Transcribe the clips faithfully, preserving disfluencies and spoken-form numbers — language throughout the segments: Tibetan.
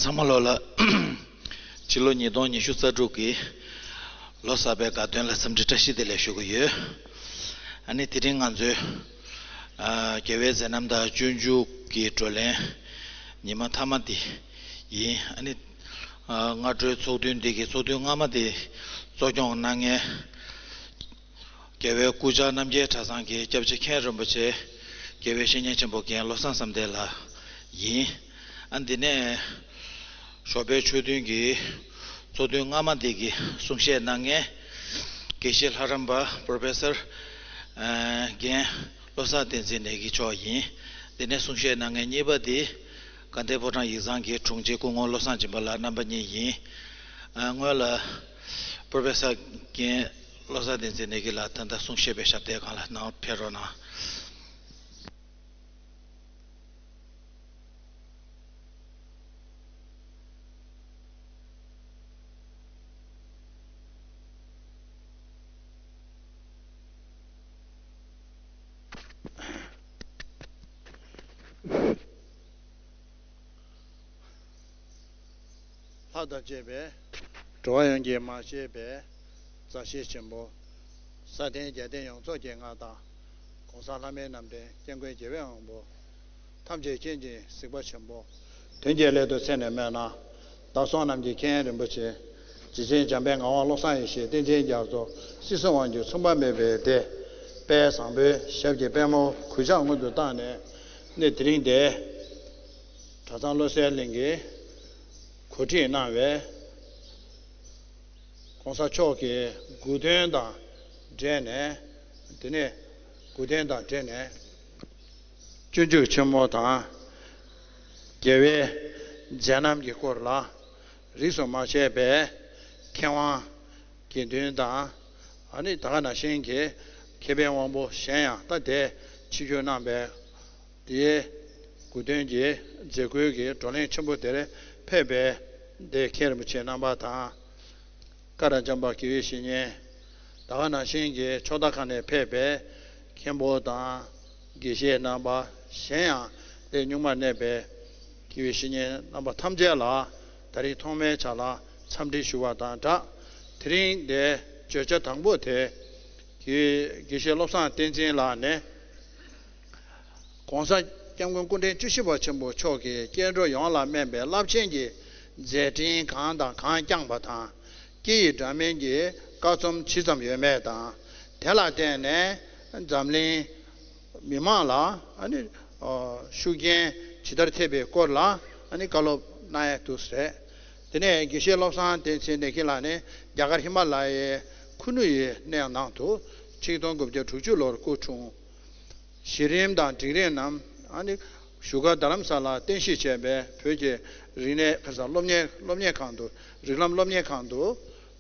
ཚང་མ་ལོ་ལ་ཕྱི་ལོ་ཉིས་སྟོང་ཉི་ཤུ་རྩ་དྲུག་གི་ལོ་གསར་པའི་དགའ་སྟོན་ལ་འཚམས་འདྲི་བཀྲ་ཤིས་བདེ་ལེགས་ཞུ་གི་ཡོད། ཨ་ནི་དེ་རིང་ང་ཚོའི་ཨ་རྒྱལ་བའི་མཛད་རྣམ་དང་སྤྱོད་འཇུག་གི་བགྲོ་གླེང་ཉི་མ་མཐའ་མ་དེ་ཡིན། ཨ་ནི་ཨ་སྔ་དྲོའི་ཚོགས་ཐུན་འདི་གི་ཚོགས་ཐུན་སྔ་མ་དེ་གཙོ་སྐྱོང་གནང་མཁན། རྒྱལ་བའི་སྐུ་བཅར་རྣམ་རྒྱལ་གྲྭ་ཚང་གི་སྐྱབས་རྗེ་མཁན་རིན་པོ་ཆེ། རྒྱལ་བའི་བཤེས་གཉེན་ཆེན་པོ་རྒན་བློ་བཟང་བསམ་གཏན་ལགས་ཡིན། ཨ་འདི་ནས་ཞོགས་པའི་ཆོས་ཐུན་གྱི་ཚོགས་ཐུན་སྔ་མ་འདི་གི་གསུང་བཤད་གནང་མཁན་དགེ་བཤེས་ལྷ་རམས་པ་པོ་རོ་ཕེ་སར་ཨ་རྒན་བློ་བཟང་བསྟན་འཛིན་ནས་ཀྱི་མཆོག་ཡིན། འདི་ནས་གསུང་བཤད་གནང་མཁན་གཉིས་པ་འདི་དགའ་ལྡན་ཕོ་བྲང་ཡིག་ཚང་གི་དྲུང་ཆེ་སྐུ་ངོ་བློ་བཟང་སྦྱིན་པ་ལགས་རྣམ་པ་གཉིས་ཡིན། ཨ་སྔོན་ལ་པོ་རོ་ཕེ་སར་རྒན་བློ་བཟང་བསྟན་འཛིན་ནས་ཀྱི་ལགས་ད་ལྟ་གསུང་བཤད་པའི་ཞབས་སྟེགས་སྒང་ལ་ནང་ཕེབས་རོགས་གནང་། ལྷ་དང་བཅས་པའི་འགྲོ་བ་ཡོངས་ཀྱི་མ་གཏོགས་པའི་མཛའ་བཤེས་ཆེན་པོ། ས་སྟེང་རྒྱལ་བསྟན་ཡོངས་རྫོགས་ཀྱི་མངའ་བདག ༸གོང་ས་ལྷ་མིའི་རྣམ་འདྲེན་སྐྱབས་མགོན་རྒྱལ་བའི་དབང་པོ། ཐམས་ཅད་མཁྱེན་ཅིང་གཟིགས་པ་ཆེན་པོ། དོན་གྱི་སླད་དུ་ཚེ་ནས་སྨོན་ལམ། བདག་སོགས་རྣམས་ཀྱི་མཁྱེན་རིན་པོ་ཆེ། རྗེ་བཙུན་འཇམ་དཔལ་ངག་དབང་བློ་བཟང་ཡེ་ཤེས་བསྟན་འཛིན་རྒྱ་མཚོ་སྲིད་གསུམ་དབང་སྒྱུར་མཚུངས་པ་མེད་པའི་སྡེ། དཔལ་བཟང་པོའི་ཞབས་ཀྱི་པད་མོ་གུས་ཕྱག་སྔོན་དུ་བཏང་ནས་གནས་དེ་རིང་འདིར་གྲྭ་ཚང་བློ་གསལ་གླིང་གིས་གོ་སྒྲིག་གནང་བའི་༸གོང་ས་མཆོག་གི་སྐུ་མདུན་དང་འབྲེལ་ནས། དེ་ནས་སྐུ་མདུན་དང་འབྲེལ་ནས་སྤྱོད་འཇུག་ཆེན་མོ་དང་རྒྱལ་བའི་མཛད་རྣམ་གྱི་སྐོར་ལ་རིས་སུ་མ་ཆད་པའི་མཁས་དབང་དགེ་འདུན་དང་། ཨ་ནི་ད་ག་ནང་བཞིན་གྱི་མཁས་པའི་དབང་པོ་གཞན་ཡང་ད་དེ་ཆིབས་བསྒྱུར་གནང་པའི་དེའི་སྐུ་མདུན་གྱི་མཛད་སྒོའི་གི་བགྲོ་གླེང་ཆེན་པོ་དེར་ཕེབས་པའི་དེ་མཁན་རིན་པོ་ཆེ་རྣམ་པ་དང་། ཀ་ར་བྱམས་པ་དགེ་བའི་བཤེས་གཉེན། ད་ག་ནང་བཞིན་གྱི་ཕྱོགས་མཐའ་ཁག་ནས་ཕེབས་པའི་མཁན་པོ་དང་དགེ་བཤེས་རྣམ་པ། གཞན་ཡང་དེ་སྔོན་མ་གནས་པའི་དགེ་བའི་བཤེས་གཉེན་རྣམ་པ་ཐམས་ཅད་ལ་ད་རིང་ཐོག་མའི་ཆ་ལ་འཚམས་འདྲི་ཞུ་བ་དང་སྦྲགས། དེ་རིང་འདིའི་བརྗོད་བྱ་དང་པོ་དེ་དགེ་དགེ་བཤེས་བློ་བཟང་བསྟན་འཛིན་ལགས་ནས། ༸གོང་ས་༸སྐྱབས་མགོན་སྐུ་ཕྲེང་བཅུ་བཞི་པ་ཆེན་པོ་མཆོག་གིས་སྐྱེ་འགྲོ་ཡོངས་ལ་སྨན་པའི་རླབས་ཆེན་གྱི་མཛད་འཕྲིན་གང་དང་གང་བསྐྱངས་པ་དང་། སྐྱེ་ཡི་འདྲ་མིན་གྱི་བཀའ་རྩོམ་ཇི་ཙམ་ཡོད་མེད་དང་། དེ་ལ་བརྟེན་ནས་འཛམ་གླིང་མི་མང་ལ་ཨ་ནི་ཨ་ཤུགས་རྐྱེན་ཇི་ལྟར་ཐེབས་པའི་སྐོར་ལ་ཨ་ནི་བཀའ་སློབ་གནང་ཡ་འདུག་ཟེར། དེ་ནས་དགེ་བཤེས་བློ་བཟང་བསྟན་འཛིན་ནས་ཀྱི་ལགས་ནས་རྒྱ་གར་ཧི་མ་ལ་ཡའི་ཁུ་ནུ་ཡི་གནས་ནང་དུ་ཆིག་སྟོང་དགུ་བརྒྱ་དྲུག་ཅུ་ལོར་སྐུ་འཁྲུངས། གཞི་རིམ་དང་འབྲིང་རིམ་རྣམས་ཨ་ནི་བཞུགས་སྒར་རྡ་རམ་ས་ལར་རྟེན་གཞི་བྱས་པའི་བོད་ཀྱི་རིག་གནས་ཁ་སང་སློབ་གཉེར་སློབ་གཉེར་ཁང་དུ། རིགས་ལམ་སློབ་གཉེར་ཁང་དུ་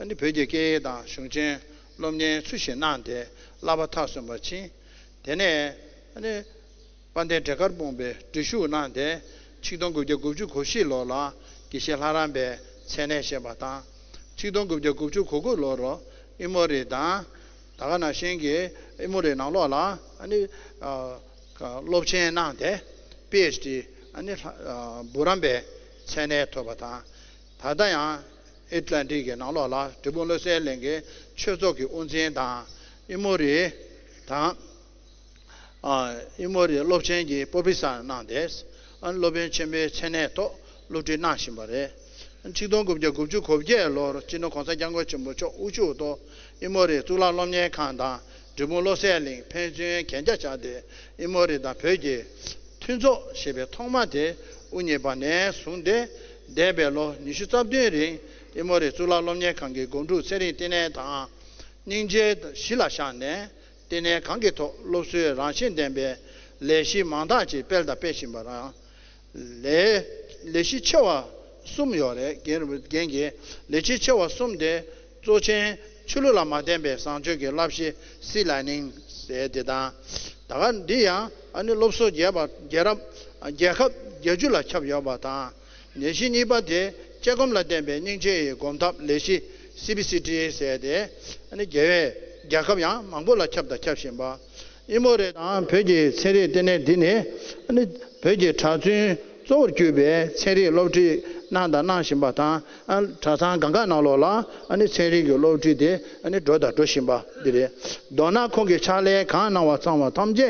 ཨ་ནི་བོད་ཀྱི་སྐད་ཡིག་དང་གཞུང་ཆེན་སློབ་གཉེར་ཚུལ་བཞིན་གནང་སྟེ་བསླབ་པ་མཐར་སོན་པར་ཕྱིན། དེ་ནས་ཨ་ནི་དཔལ་ལྡན་འབྲས་དཀར་སྤུངས་པའི་སྒྲིག་ཞུགས་གནང་སྟེ་ཆིག་སྟོང་དགུ་བརྒྱ་དགུ་བཅུ་གོ་བཞི་ལོ་ལ་དགེ་བཤེས་ལྷ་རམས་པའི་མཚན་གནས་བཞེས་པ་དང་། ཆིག་སྟོང་དགུ་བརྒྱ་དགུ་བཅུ་གོ་དགུ་ལོར་ཨི་མོ་རི་དང་། ད་ག་ནང་བཞིན་གྱི་ཨི་མོ་རི་ནང་ལོགས་ལ་ཨ་ནི་ཨ་སློབ་ཆེན་གནང་སྟེ་པི་ཨེཆ་ཌི་ཨ་ནི་ལྷ་ཨ་འབུམ་རམས་པའི་མཚན་གནས་ཐོབ་པ་དང་། ད་ལྟ་ཡང་ཨེཊ་ལན་ཊིག་གི་ནང་ལོགས་ལ་འབྲས་སྤུངས་བློ་གསལ་གླིང་གི་ཆོས་ཚོགས་ཀྱི་དབུ་འཛིན་དང་། ཨི་མོ་རི་དང་། ཨ་ཨི་མོ་རི་སློབ་ཆེན་གྱི་པོ་རོ་ཕེ་སར་གནང་སྟེ། ཨ་སློབ་དཔོན་ཆེན་པོའི་མཚན་གནས་ཐོག་སློབ་ཁྲིད་གནང་བཞིན་པ་རེད། ཆིག་སྟོང་དགུ་བརྒྱ་དགུ་བཅུ་གོ་བརྒྱད་ལོར་སྤྱི་ནོར་༸གོང་ས་༸སྐྱབས་མགོན་ཆེན་པོ་མཆོག་དབུ་བཞུགས་ཐོག་ཨི་མོ་རི་གཙུག་ལག་སློབ་གཉེར་ཁང་དང་འབྲས་སྤུངས་བློ་གསལ་གླིང་ཕན་ཚུན་གན་རྒྱ་བཞག་སྟེ། ཨི་མོ་རི་དང་བོད་ཀྱི་མཐུན་ཚོགས་ཞེས་པའི་ཐོག་མ་དེ་དབུ་བརྙེས་པ་ནས་བཟུང་སྟེ། འདས་པའི་ལོ་ཉི་ཤུ་རྩ་བདུན་རིང་ཨི་མོ་རི་གཙུག་ལག་སློབ་གཉེར་ཁང་གི་སྒོམ་སྒྲུབ་ཚན་རིག་བསྟི་གནས་དང་། སྙིང་རྗེ་གཞི་ལ་བཞག་ནས། བསྟི་གནས་གང་གི་ཐོག་སློབ་གསོའི་རང་བཞིན་ལྡན་པའི་ལས་གཞི་མང་དག་ཅིག་སྤེལ་དང་སྤེལ་བཞིན་པ་རང་། ལས་ལས་གཞི་ཆེ་བ་གསུམ་ཡོད་རེད། རྒན་རྒན་གྱིས་ལས་གཞི་ཆེ་བ་གསུམ་དེ་གཙོ་ཆེན་ཆོས་ལུགས་ལ་མ་བརྟེན་པའི་བཟང་སྤྱོད་ཀྱི་བསླབ་གཞི་སི་ལར་ནིང་ཟེར་དེ་དང་། ད་ག་འདི་ཡང་ཨ་ནི་སློབ་གསོ་རྒྱས་པ་རྒྱལ་རབས་རྒྱལ་ཁབ་བརྒྱད་ཅུ་ལ་ཁྱབ་ཡོད་པ་དང་། ལས་གཞི་གཉིས་པ་དེ་དཔྱད་སྒོམ་ལ་བརྟེན་པའི་སྙིང་རྗེ་ཡི་སྒོམ་ཐབས་ལས་གཞི་སི་བི་སི་ཊི་ཟེར་ཏེ། ཨ་ནི་རྒྱལ་བའི་རྒྱལ་ཁབ་ཡང་མང་པོ་ལ་ཁྱབ་དང་ཁྱབ་བཞིན་པ། ཨི་མོ་རི་དང་བོད་ཀྱི་ཚན་རིག་ལྟེ་གནས་འདི་ནི་ཨ་ནི་བོད་ཀྱི་གྲྭ་བཙུན་གཙོ་བོར་གྱུར་པའི་ཚན་རིག་སློབ་ཁྲིད་ གནང་དང་གནང་བཞིན་པ་དང་། ཨ་གྲྭ་ཚང་གང་ག་ནང་ལོགས་ལ་ཨ་ནི་ཚན་རིག་གི་སློབ་ཁྲིད་དེ་ཨ་ནི་འགྲོ་དང་འགྲོ་བཞིན་པ་འདི་རེད། མདོར་ན་ཁོང་གི་ཕྱག་ལས་གང་གནང་བ་ཚང་བ་ཐམས་ཅད་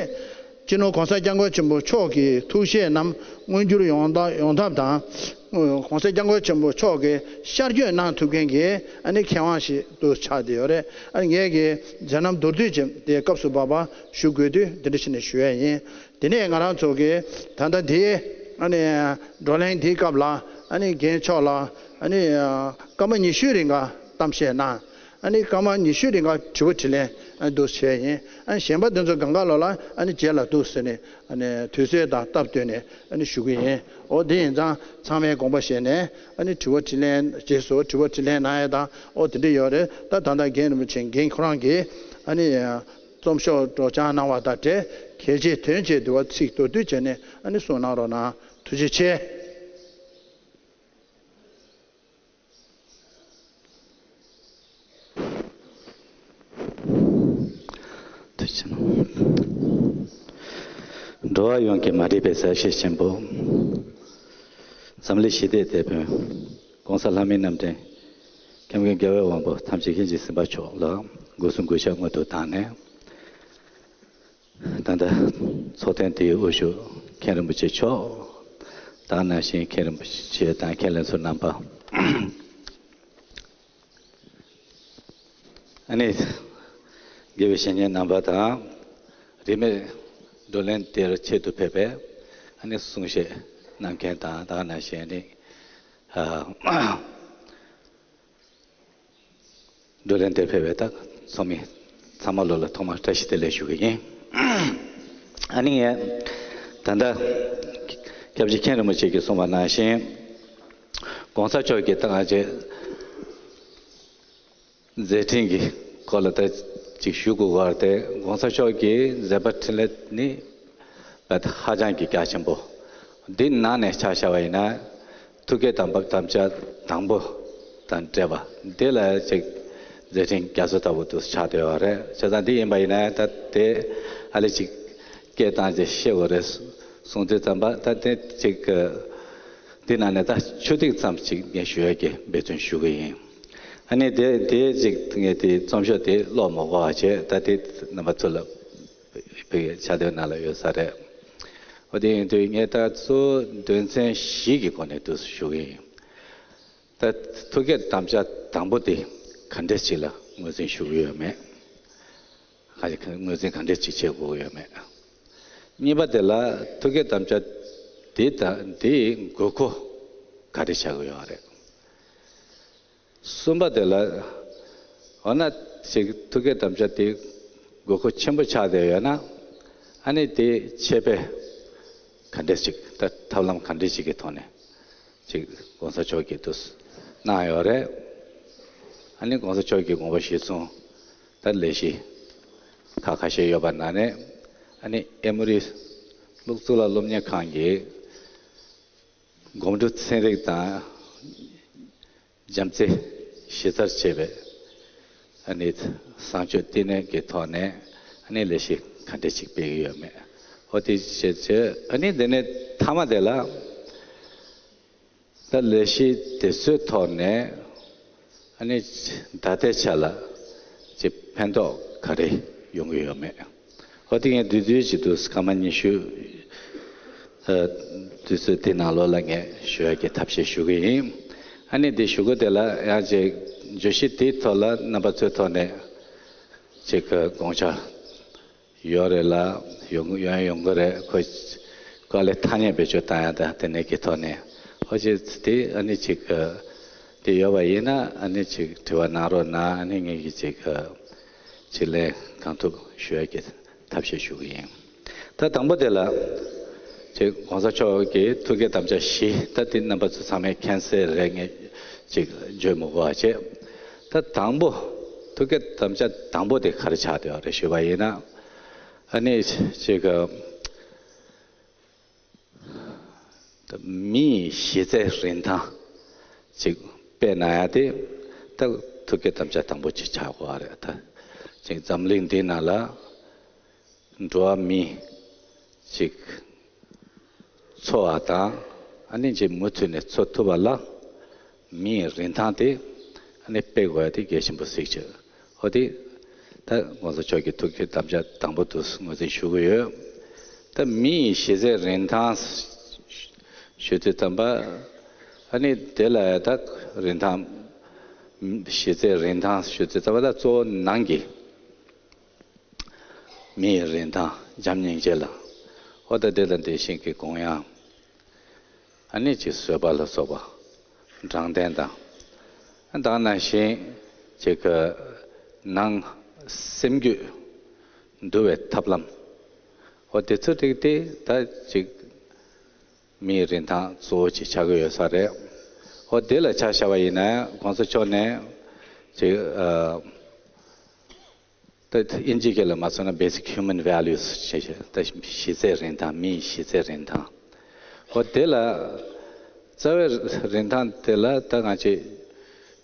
སྤྱི་ནོར་༸གོང་ས་༸སྐྱབས་མགོན་ཆེན་པོ་མཆོག་གི་ཐུགས་བཞེད་རྣམས་མངོན་འགྱུར་ཡོང་ཐབས་ཡོང་ཐབས་དང་། ༸གོང་ས་༸སྐྱབས་མགོན་ཆེན་པོ་མཆོག་གིས་ཤར་བསྐྱོད་གནང་ཐུབ་མཁན་གྱི་ཨ་ནི་མཁས་དབང་ཞིག་ཏུ་ཆགས་བསྡད་ཡོད་རེད། ཨ་ནི་ངས་ཀྱི་མཛད་རྣམ་མདོར་བསྡུས་ཅིག་དེ་སྐབས་སུ་བབ་པ་ཞུ་དགོས་དུས་འདི་འདྲ་ཞིག་ནས་ཞུ་ཡས་ཡིན། དེ་ནས་ང་རང་ཚོ་གི་ད་ལྟ་འདིའི་ཨ་ནི་བགྲོ་གླེང་འདིའི་སྐབས་ལ་ཨ་ནི་རྒན་མཆོག་ལ་ཨ་ནི་སྐར་མ་ཉི་ཤུའི་རིང་ག་གཏམ་བཤད་གནང་། ཨ་ནི་སྐར་མ་ཉི་ཤུའི་རིང་ག་དྲི་བ་དྲིས་ལན་ཨ་ནི་འདུག་བྱས་ཡིན། ཨ་ནི་གཞན་པ་དེ་ཚོ་གང་ག་ལོག་ལ་ཨ་ནི་རྗེས་ལ་འདུག་ཟེར་ནས་ཨ་ནི་དུས་ཚོད་དང་སྟབས་བསྟུན་ནས་ཨ་ནི་ཞུ་གི་ཡིན། འོ་དེ་ཡིན་ཙང་ཚང་མས་དགོངས་པ་བཞེས་ནས་ཨ་ནི་དྲི་བ་དྲིས་ལན་རྗེས་སུ་དྲི་བ་དྲིས་ལན་གནང་ཡས་དང་འོ་དེ་འདྲ་ཡོད་རེད། ད་ད་ལྟ་རྒན་རིན་པོ་ཆེ་རྒན་ཁོ་རང་གིས་ཨ་ནི་རྩོམ་ཤོག་སྒྲོག་སྦྱང་གནང་བ་དང་འབྲེལ་གལ་ཆེའི་དོན་ཆེད་འདུལ་བ་ཚིག་མདོར་བསྡུས་བྱས་ནས་ཨ་ནི་གསུང་གནང་རོགས་གནང་། ཐུགས་རྗེ་ཆེ། ཐུགས་རྗེ་གནང་། འགྲོ་བ་ཡོངས་ཀྱི་མ་འདྲིས་པའི་མཛའ་བཤེས་ཆེན་པོ། འཛམ་གླིང་ཞི་བདེའི་དེད་དཔོན། ༸གོང་ས་ལྷ་མིའི་རྣམ་འདྲེན། སྐྱབས་མགོན་རྒྱལ་བའི་དབང་པོ་ཐམས་ཅད་མཁྱེན་ཅིང་གཟིགས་པ་མཆོག་ལ་སྒོ་གསུམ་གུས་ཕྱག་སྔོན་དུ་བཏང་ནས། ད་ལྟ་ཚོགས་ཐེངས་འདིའི་དབུ་བཞུགས་མཁན་རིན་པོ་ཆེ་མཆོག་དང་ནང་བཞིན་མཁན་རིན་པོ་ཆེ་དང་མཁན་ལྷན་ཚོགས་རྣམ་པ། ཨ་ནི་དགེ་བའི་བཤེས་གཉེན་རྣམ་པ་དང་། རིས་མེད་བགྲོ་གླེང་དེར་ཆེད་དུ་ཕེབས་པའི་ཨ་ནི་གསུང་བཤད་གནང་མཁན་དང་། དེ་ག་ནང་བཞིན་ཨ་ནི་ཨ་བགྲོ་གླེང་དེར་ཕེབས་པའི་ད་ཚོགས་མི་ཚང་མ་ལོ་ལ་ཐོག་མར་བཀྲ་ཤིས་བདེ་ལེགས་ཞུ་གི་ཡིན། ཨ་ནི་ངས་ད་ལྟ་སྐྱབས་རྗེ་མཁན་རིན་པོ་ཆེ་གིས་གསུངས་པ་ནང་བཞིན་༸གོང་ས་མཆོག་གིས་ད་ང་ཚོའི་མཛད་འཕྲིན་གྱི་སྐོར་ལ་ད་ཅིག་ཞུ་དགོས་པ་རེད་དེ། ༸གོང་ས་མཆོག་གི་མཛད་པ་འཕྲིན་ལས་ནི་ད་ཧ་ཅང་གི་རྒྱ་ཆེན་པོ། འདི་ནང་ནས་ཆ་བཞག་པ་ཡིན་ན་ཐུགས་བསྐྱེད་དམ་པ་དམ་བཅའ་དང་པོ་དང་འབྲེལ་བ་འདི་ལ་ཅིག་མཛད་འཕྲིན་རྒྱ་མཚོ་ལྟ་བུ་དུ་ཆགས་བསྡད་པ་རེད། བྱས་ཙང་འདི་ཡིན་པ་ཡིན་ན་ད་དེ་ཨ་ལེ་ཅིག་སྐད་བཏང་རྗེས་བཤད་དགོས་རེད་གསུང་དུས་ཙམ་པ་ད་དེ་ཅིག་འདི་ནང་ནས་ད་ཆུ་ཐིགས་ཙམ་ཅིག་ངས་ཞུ་ཡ་གི་འབད་བརྩོན་ཞུ་གི་ཡིན། ཨ་ནི་དེ་དེ་ཅིག་ངས་དེ་རྩོམ་ཤོག་དེ་ཀློག་མ་དགོས་པ་བྱས། ད་དེ་རྣམ་པ་ཚོ་ལ་བོད་ཕྱག་དེབ་ནང་ལ་ཡོད་ས་རེད། འོ་དེ་ཡིན་དུས་ངས་ད་གཙོ་བོ་དོན་ཚན་བཞི་གི་སྒོ་ནས་འདུག་ཞུ་གི་ཡིན། ད་ཐུགས་བསྐྱེད་དམ་བཅའ་དང་པོ་དེ་ག་འདྲས་ཅིག་ལ་ངོས་འཛིན་ཞུ་གི་ཡོད་མེད། ག་ངོས་འཛིན་ག་འདྲས་ཅིག་བྱེད་དགོས་ཀྱི་ཡོད་མེད། གཉིས་པ་དེ་ལ་ཐུགས་བསྐྱེད་དམ་བཅའ་དེ་དང་དེའི་དགོས་མཁོ་ག་འདྲས་ཆགས་ཀྱི་ཡོད་རེད། གསུམ་པ་དེ་ལ་འོ་ན་ཅིག་ཐུགས་བསྐྱེད་དམ་བཅའ་དེ་དགོས་མཁོ་ཆེན་པོ་ཆགས་བསྡད་ཡོད་ན། ཨ་ནི་དེ་ཆད་པའི་ག་འདྲས་ཅིག་ད་ཐབས་ལམ་ག་འདྲས་ཅིག་གི་ཐོག་ནས་ཅིག་༸གོང་ས་མཆོག་གིས་དུ་གནང་ཡོད་རེད། ཨ་ནི་༸གོང་ས་མཆོག་གི་དགོངས་པ་གཞིར་བཟུང་ད་ལས་གཞི་ཁག་ཁ་ཤས་ཡོད་པ་ནང་ནས། ཨ་ནི་ཨེ་མོ་རི་གཙུག་ལག་སློབ་གཉེར་ཁང་གི་སྒོམ་སྒྲུབ་ཚན་རིག་དང་། རྒྱ་མཚོའི་གཞི་རྩར་བྱས་པའི་ཨ་ནི་བཟང་སྤྱོད་བསྟི་གནས་ཀྱི་ཐོག་ནས་ཨ་ནི་ལས་གཞི་ག་འདྲ་ཅིག་སྤེལ་གྱི་ཡོད་མེད། འོ་དེ་བྱས་བྱས་ཨ་ནི་དེ་ནས་མཐའ་མ་དེ་ལ་ད་ལས་གཞི་དེ་ཚོའི་ཐོག་ནས་ཨ་ནི་ད་ལྟའི་ཆ་ལ་ཅིག་ཕན་ཐོགས་ག་རེ་ཡོང་གི་ཡོད་མེད། འོ་དེ་ངས་བསྡུས་བསྡུས་ཅིག་འདུག་སྐར་མ་ཉི་ཤུ་དུས་ཚོད་དེ་ནང་ལོགས་ལ་ངས་ཞུ་ཡ་གི་ཐབས་ཤེས་ཞུ་གི་ཡིན། ཨ་ནི་དེ་ཞུ་གི་དེ་ལ་ཡང་ཅིག་བརྗོད་གཞི་དེའི་ཐོག་ལ་རྣམ་པ་ཚོའི་ཐོག་ནས་ཅིག་དགོངས་འཆར་ཡོད་རེད་ལ། ཡོང་ཡོང་ཡོང་གི་རེད། ཁོ་དཀའ་ལས་ཐག་ཉེ་བེད་སྤྱོད་བཏང་ཡ་དང་དེ་ནས་ཀྱི་ཐོག་ནས་ཨོ་ཅིག་དེ་ཨ་ནི་ཅིག་དེ་ཡོད་པ་ཡིན་ན་ཨ་ནི་ཅིག་དྲི་བ་གནང་རོགས་གནང་། ཨ་ནི་ངེད་ཀྱི་ཅིག་ཅིག་ལན་གང་ཐུབ་ཞུ་ཡ་གི་ཐབས་ཤེས་ཞུ་གི་ཡིན། ད་དང་པོ་དེ་ལ་ཅིག་༸གོང་ས་མཆོག་གི་ཐུགས་བསྐྱེད་དམ་བཅའ་བཞི་ད་དེ་རྣམ་པ་ཚོ་ཚང་མས་མཁྱེན་གསལ་རེད། ངས་ཅིག་བརྗོད་མི་དགོས་པ་བྱས། ད་དང་པོ་ཐུགས་བསྐྱེད་དམ་བཅའ་དང་པོ་དེ་ག་རེ་ཆགས་བསྡད་ཡོད་རེད་ཞུས་པ་ཡིན་ན། ཨ་ནི་ཅིག་མིའི་གཞི་རྩའི་རིན་ཐང་ཅིག་དཔེ་ན་ཡ་དེ་ད་ཐུགས་བསྐྱེད་དམ་བཅའ་དང་པོ་ཅིག་ཆགས་དགོས་པ་རེད། ད་ཅིག་འཛམ་གླིང་འདི་ནང་ལ་འགྲོ་བ་མི་ཅིག་འཚོ་བ་དང་ཨ་ནི་ཅིག་མུ་མཐུད་ནས་འཚོ་ཐུབ་པ་ལ་ མིའི་རིན་ཐང་དེ་ཨ་ནི་སྤེལ་དགོས་ཡ་དེ་གལ་ཆེན་པོ་གཟིགས་བྱས། འོ་དེ་ད་༸གོང་ས་མཆོག་གི་ཐུགས་ཀྱི་དམ་བཅའ་དང་པོ་དུ་ངོས་འཛིན་ཞུ་གི་ཡོད། ད་མིའི་གཞི་རྩའི་རིན་ཐང་ཞུ་དུས་ཙམ་པ་ཨ་ནི་དེ་ལ་ད་རིན་ཐང་གཞི་རྩའི་རིན་ཐང་ཞུ་དུས་ཙམ་པ་ད་གཙོ་བོ་ནང་གི་མིའི་རིན་ཐང་བྱམས་སྙིང་རྗེ་ལ། འོ་ད་དེ་དང་དེ་བཞིན་གྱི་དགོངས་ཡངས། ཨ་ནི་ཅིག་བཟོད་པ་ལ་སོགས་པ་དྲང་བདེན་དང་། ད་ག་ནང་བཞིན་ཅིག་ནང་སེམས་རྒྱུད་འདུལ་བའི་ཐབས་ལམ། འོ་དེ་ཚོ་རིགས་དེ་ད་ཅིག་མིའི་རིན་ཐང་གཙོ་བོ་ཅིག་ཆགས་ཀྱི་ཡོད་ས་རེད། འོ་དེ་ལ་ཆ་བཞག་པ་ཡིན་ན་༸གོང་ས་མཆོག་ནས་ཅིག་ཨ། ད་དབྱིན་ཇི་སྐད་ལ་མ་སོང་ན་basic human values ཞེས་བྱ། ད་གཞི་རྩའི་རིན་ཐང་། མིའི་གཞི་རྩའི་རིན་ཐང་། འོ་དེ་ལ་རྩ་བའི་རིན་ཐང་དེ་ལ་ད་ང་ཚོས་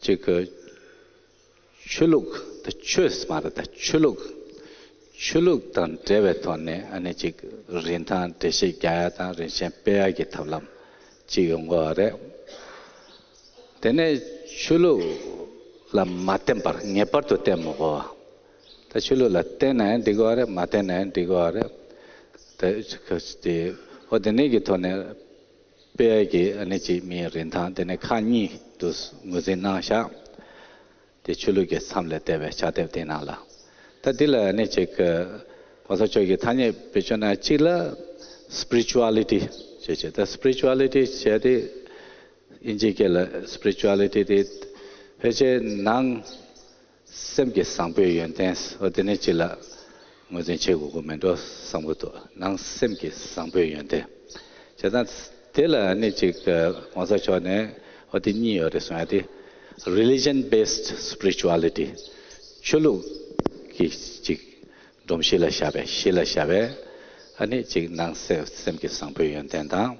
ཅིག་ཆོས་ལུགས། ད་ཆོས་མ་རེད། ད་ཆོས་ལུགས། ཆོས་ལུགས་དང་འབྲེལ་བའི་ཐོག་ནས་ཨ་ནི་ཅིག་རིན་ཐང་འགྲེལ་བཤད་རྒྱག་ཡ་དང་རིན་ཆེན་སྤེལ་ཡ་གི་ཐབས་ལམ་ཅིག་ཡོང་དགོས་པ་རེད། དེ་ནས་ཆོས་ལུགས་ལ་མ་བརྟེན་པར། ངེས་པར་དུ་བརྟེན་མི་དགོས་པ། ད་ཆོས་ལུགས་ལ་བརྟེན་ན་ཡང་འགྲིག་གི་རེད། མ་བརྟེན་ན་ཡང་འགྲིག་གི་རེད། ད་དེ་འོ་དེ་ནས་ཀྱི་ཐོག་ནས་སྤེལ་ཡ་གི་ཨ་ནི་ཅིག་མིའི་རིན་ཐང་དེ་ནས་ཁག་གཉིས་དུ་ངོས་འཛིན་གནང་བཞག་དེ་ཆོས་ལུགས་ཀྱི་མཚམས་ལ་བསྡད་པའི་ཕྱག་དེབ་དེའི་ནང་ལ། ད་འདི་ལ་ནི་ཅིག་༸གོང་ས་མཆོག་གིས་ཐ་སྙད་བེད་སྤྱོད་གནང་། གཅིག་ལ་spirituality ཞེས་བྱས། ད་spirituality ཞེས་དེ་དབྱིན་ཇིའི་སྐད་ལ་spirituality དེ་ཕལ་ཆེར་ནང་སེམས་ཀྱི་བཟང་པོའི་ཡོན་ཏན། འོ་དེ་ནི་གཅིག་ལ་ངོས་འཛིན་བྱེད་དགོས་ཀྱི་མིན་འགྲོ་བསམ་གྱི་འདུག་ནང་སེམས་ཀྱི་བཟང་པོའི་ཡོན་ཏན། བྱས་ཙང་དེ་ལ་ནི་ཅིག་༸གོང་ས་མཆོག་ནས་འོ་དེ་གཉིས་ཡོད་རེད་གསུང་ཡ་དེ། religion based spirituality ཆོས་ལུགས་ཀྱི་ཅིག་སྒྲོམ་གཞི་ལ་བཞག་པའི། གཞི་ལ་བཞག་པའི་ཨ་ནི་ཅིག་ནང་སེམས་སེམས་ཀྱི་བཟང་པོའི་ཡོན་ཏན་དང་།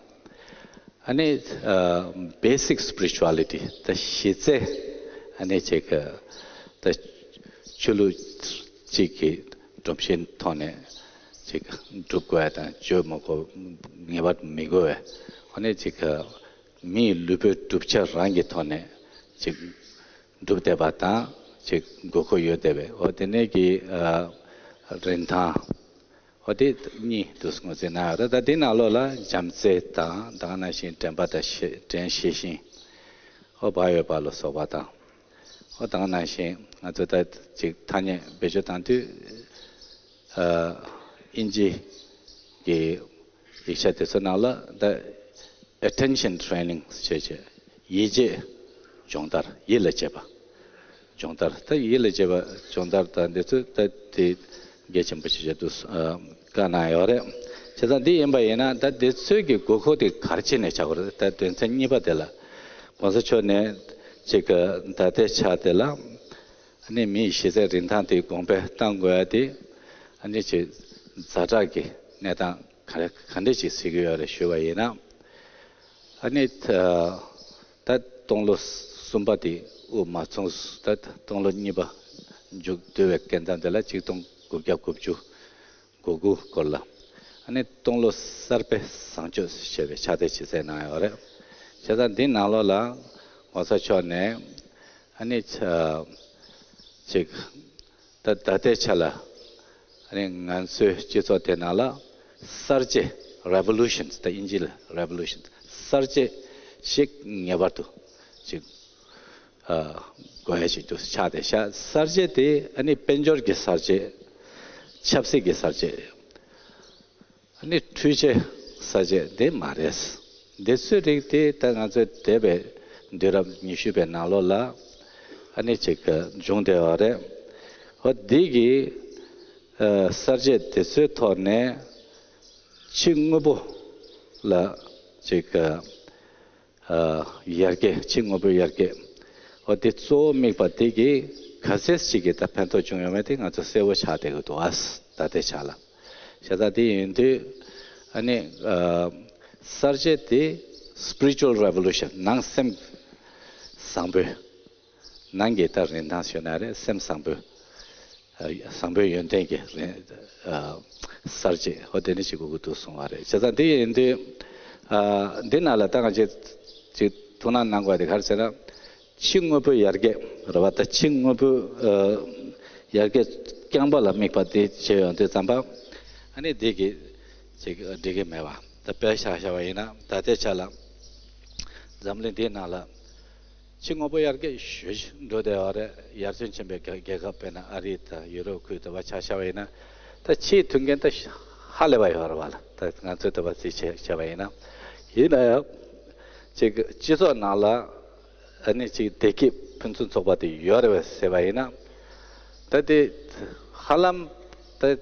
ཨ་ནི་ཨ་basic spirituality ད་གཞི་རྩའི་ཨ་ནི་ཅིག་ད་ཆོས་ལུགས་གཅིག་གི་སྒྲོམ་གཞིའི་ཐོག་ནས་ཅིག་སྒྲུབ་དགོས་ཡ་དང་བཅོས་མི་དགོས། ངེས་པར་མི་དགོས་པའི་ཨ་ནི་ཅིག་མིའི་ལུས་པོའི་གྲུབ་ཆ་རང་གི་ཐོག་ནས་ཅིག་སྒྲུབ་བསྡད་པ་དང་ཅིག་དགོས་མཁོ་ཡོད་བསྡད་པའི་འོ་དེ་ནས་ཀྱི་ཨ་རིན་ཐང་འོ་དེ་གཉིས་དུ་ངོས་འཛིན་གནང་ཡོད་རེད། ད་འདི་ནང་ལོགས་ལ་བྱམས་བརྩེ་དང་། ད་ག་ནང་བཞིན་དྲན་པ་དང་ཤེས། དྲན་ཤེས་བཞིན། འོ་བག་ཡོད་པ་ལ་སོགས་པ་དང་། འོ་ད་ག་ནང་བཞིན་ང་ཚོ་ད་ཅིག་ཐ་སྙད་བེད་སྤྱོད་བཏང་དུས་ཨ་དབྱིན་ཇི་གི་ཡིག་ཆ་དེ་ཚོ་ནང་ལ་ད་attention training ཞེས་བྱས། ཡིད་ཆེས་སྦྱོང་བརྡར། ཡིད་ལ་བྱེད་པ་སྦྱོང་བརྡར། ད་ཡིད་ལ་བྱེད་པ་སྦྱོང་བརྡར་དང་འདི་ཚོ་ད་དེ་གལ་ཆེན་པོ་ཞིག་བྱེད་དུ་བཀའ་གནང་ཡོད་རེད། བྱས་ཙང་འདི་ཡིན་པ་ཡིན་ན་ད་འདི་ཚོའི་གི་དགོས་མཁོ་དེ་ག་རེ་བྱས་ནས་ཆགས་དགོས་རེད། ད་དོན་ཚན་གཉིས་པ་དེ་ལ་༸གོང་ས་མཆོག་ནས་ཅིག་ད་ལྟའི་ཆ་དེ་ལ་ཨ་ནི་མིའི་གཞི་རྩའི་རིན་ཐང་དེ་གོང་འཕེལ་གཏང་དགོས་ཡ་དེ་ཨ་ནི་ཅིག་ཛ་དྲག་གི་གནས་སྟངས་ག་རེ་ག་འདྲ་ཅིག་གཟིགས་ཀྱི་ཡོད་རེད་ཞུས་པ་ཡིན་ན། ཨ་ནི་ད་ད་སྟོང་ལོ་གསུམ་པ་དེ་དབུ་མ་ཚུགས། ད་སྟོང་ལོ་གཉིས་པ་མཇུག་བསྡུ་བའི་སྐབས་དེ་ལ་ཆིག་སྟོང་དགུ་བརྒྱ་དགུ་བཅུ་གོ་དགུ་སྐོར་ལ། ཨ་ནི་སྟོང་ལོ་གསར་པའི་བཟང་སྤྱོད་ཞེས་པའི་ཕྱག་དེབ་ཅིག་བསྩལ་གནང་ཡོད་རེད། བྱས་ཙང་འདི་ནང་ལོགས་ལ་༸གོང་ས་མཆོག་ནས་ཨ་ནི་ཅིག་ད་ད་ལྟའི་ཆ་ལ་ཨ་ནི་ང་ཚོའི་སྤྱི་ཚོགས་དེ་ནང་ལ་གསར་བརྗེ། revolutions ད་དབྱིན་ཇི་ལ་revolutions གསར་བརྗེ་ཞིག་ངེས་པར་དུ་ཅིག་ཨ་དགོས་ཡ་ཞིག་ཏུ་ཆགས་བསྡད་ཤག་གསར་བརྗེ་དེ་ཨ་ནི་དཔལ་འབྱོར་གྱི་གསར་བརྗེ། ཆབ་སྲིད་ཀྱི་གསར་བརྗེ། ཨ་ནི་འཕྲུལ་ཆས་གསར་བརྗེ་དེ་མ་རེད། འདི་ཚོའི་རིགས་དེ་ད་ང་ཚོའི་འདས་པའི་དུས་རབས་ཉི་ཤུ་པའི་ནང་ལོགས་ལ་ཨ་ནི་ཅིག་བྱུང་བསྡད་པ་རེད། འོ་འདི་གི་ཨ་གསར་བརྗེ་དེ་ཚོའི་ཐོག་ནས་ཕྱི་དངོས་པོ་ལ་ཅིག་ཨ་ཡར་རྒྱས། ཕྱི་དངོས་པོའི་ཡར་རྒྱས། འོ་དེ་གཙོ་བོ་དམིགས་པ་དེ་གིས་ག་ཚད་ཅིག་གིས་ད་ཕན་ཐོགས་བྱུང་ཡོད་མེད་དེ་ང་ཚོ་གསལ་པོ་ཆགས་བསྡད་ཀྱི་འདུག་ཨ་ད་ལྟའི་ཆ་ལ། བྱས་ཙང་དེ་ཡིན་དུས་ཨ་ནི་ཨ་གསར་བརྗེ་དེ་spiritual revolution ནང་སེམས་བཟང་པོའི། ནང་གི་ད་རིན་ཐང་ཞུ་ན་རེད། སེམས་བཟང་པོའི་ཨ་བཟང་པོའི་ཡོན་ཏན་གྱི་རིན་ཨ་གསར་བརྗེ། འོ་དེ་འདྲ་ཞིག་དགོས་ཀྱི་འདུག་གསུངས་པ་རེད། བྱས་ཙང་དེ་ཡིན་དུས་ཨ་འདི་ནང་ལ་ད་ང་ཅིག་ཅིག་ཐུགས་སྣང་གནང་དགོས་དེ་ག་རེ་ཟེར་ན། ཕྱི་དངོས་པོའི་ཡར་རྒྱས་རེད་བ། ད་ཕྱི་དངོས་པོའི་ཨ་ཡར་རྒྱས་རྐྱང་པ་ལ་དམིགས་པ་དེ་བྱས་ཡོང་དུས་ཙམ་པ། ཨ་ནི་འདི་གི་ཅིག་འགྲིག་གི་མེད་བ། ད་དཔེ་ཆ་བཞག་པ་ཡིན་ན། ད་ལྟའི་ཆ་ལ་འཛམ་གླིང་འདིའི་ནང་ལ་ཕྱི་དངོས་པོ་ཡར་རྒྱས་ཞེ་པོ་འགྲོ་བསྡད་ཡོད་རེད། ཡར་ཐོན་ཕྱིན་པའི་རྒྱལ་རྒྱལ་ཁབ་དཔེར་ན་ཨ་རི་དང་ཡུ་རོབ་ཁུལ་དུ་བ་ཆ་བཞག་པ་ཡིན་ན། ད་ཕྱིའི་མཐུན་རྐྱེན་ད་ཧ་ལས་པ་ཡོད་རེད་བ་ལ། ད་ང་ཚོས་ད་བ་རྩིས་བྱས་བྱས་པ་ཡིན་ན། ཡིན་ན་ཡང་ཅིག་སྤྱི་ཚོགས་ནང་ལ་ཨ་ནི་ཅིག་བདེ་སྐྱིད་ཕུན་སུམ་ཚོགས་པ་དེ་ཡོད་རེད་བས་ཟེར་བ་ཡིན་ན། ད་དེ་ཧ་ལམ་ད་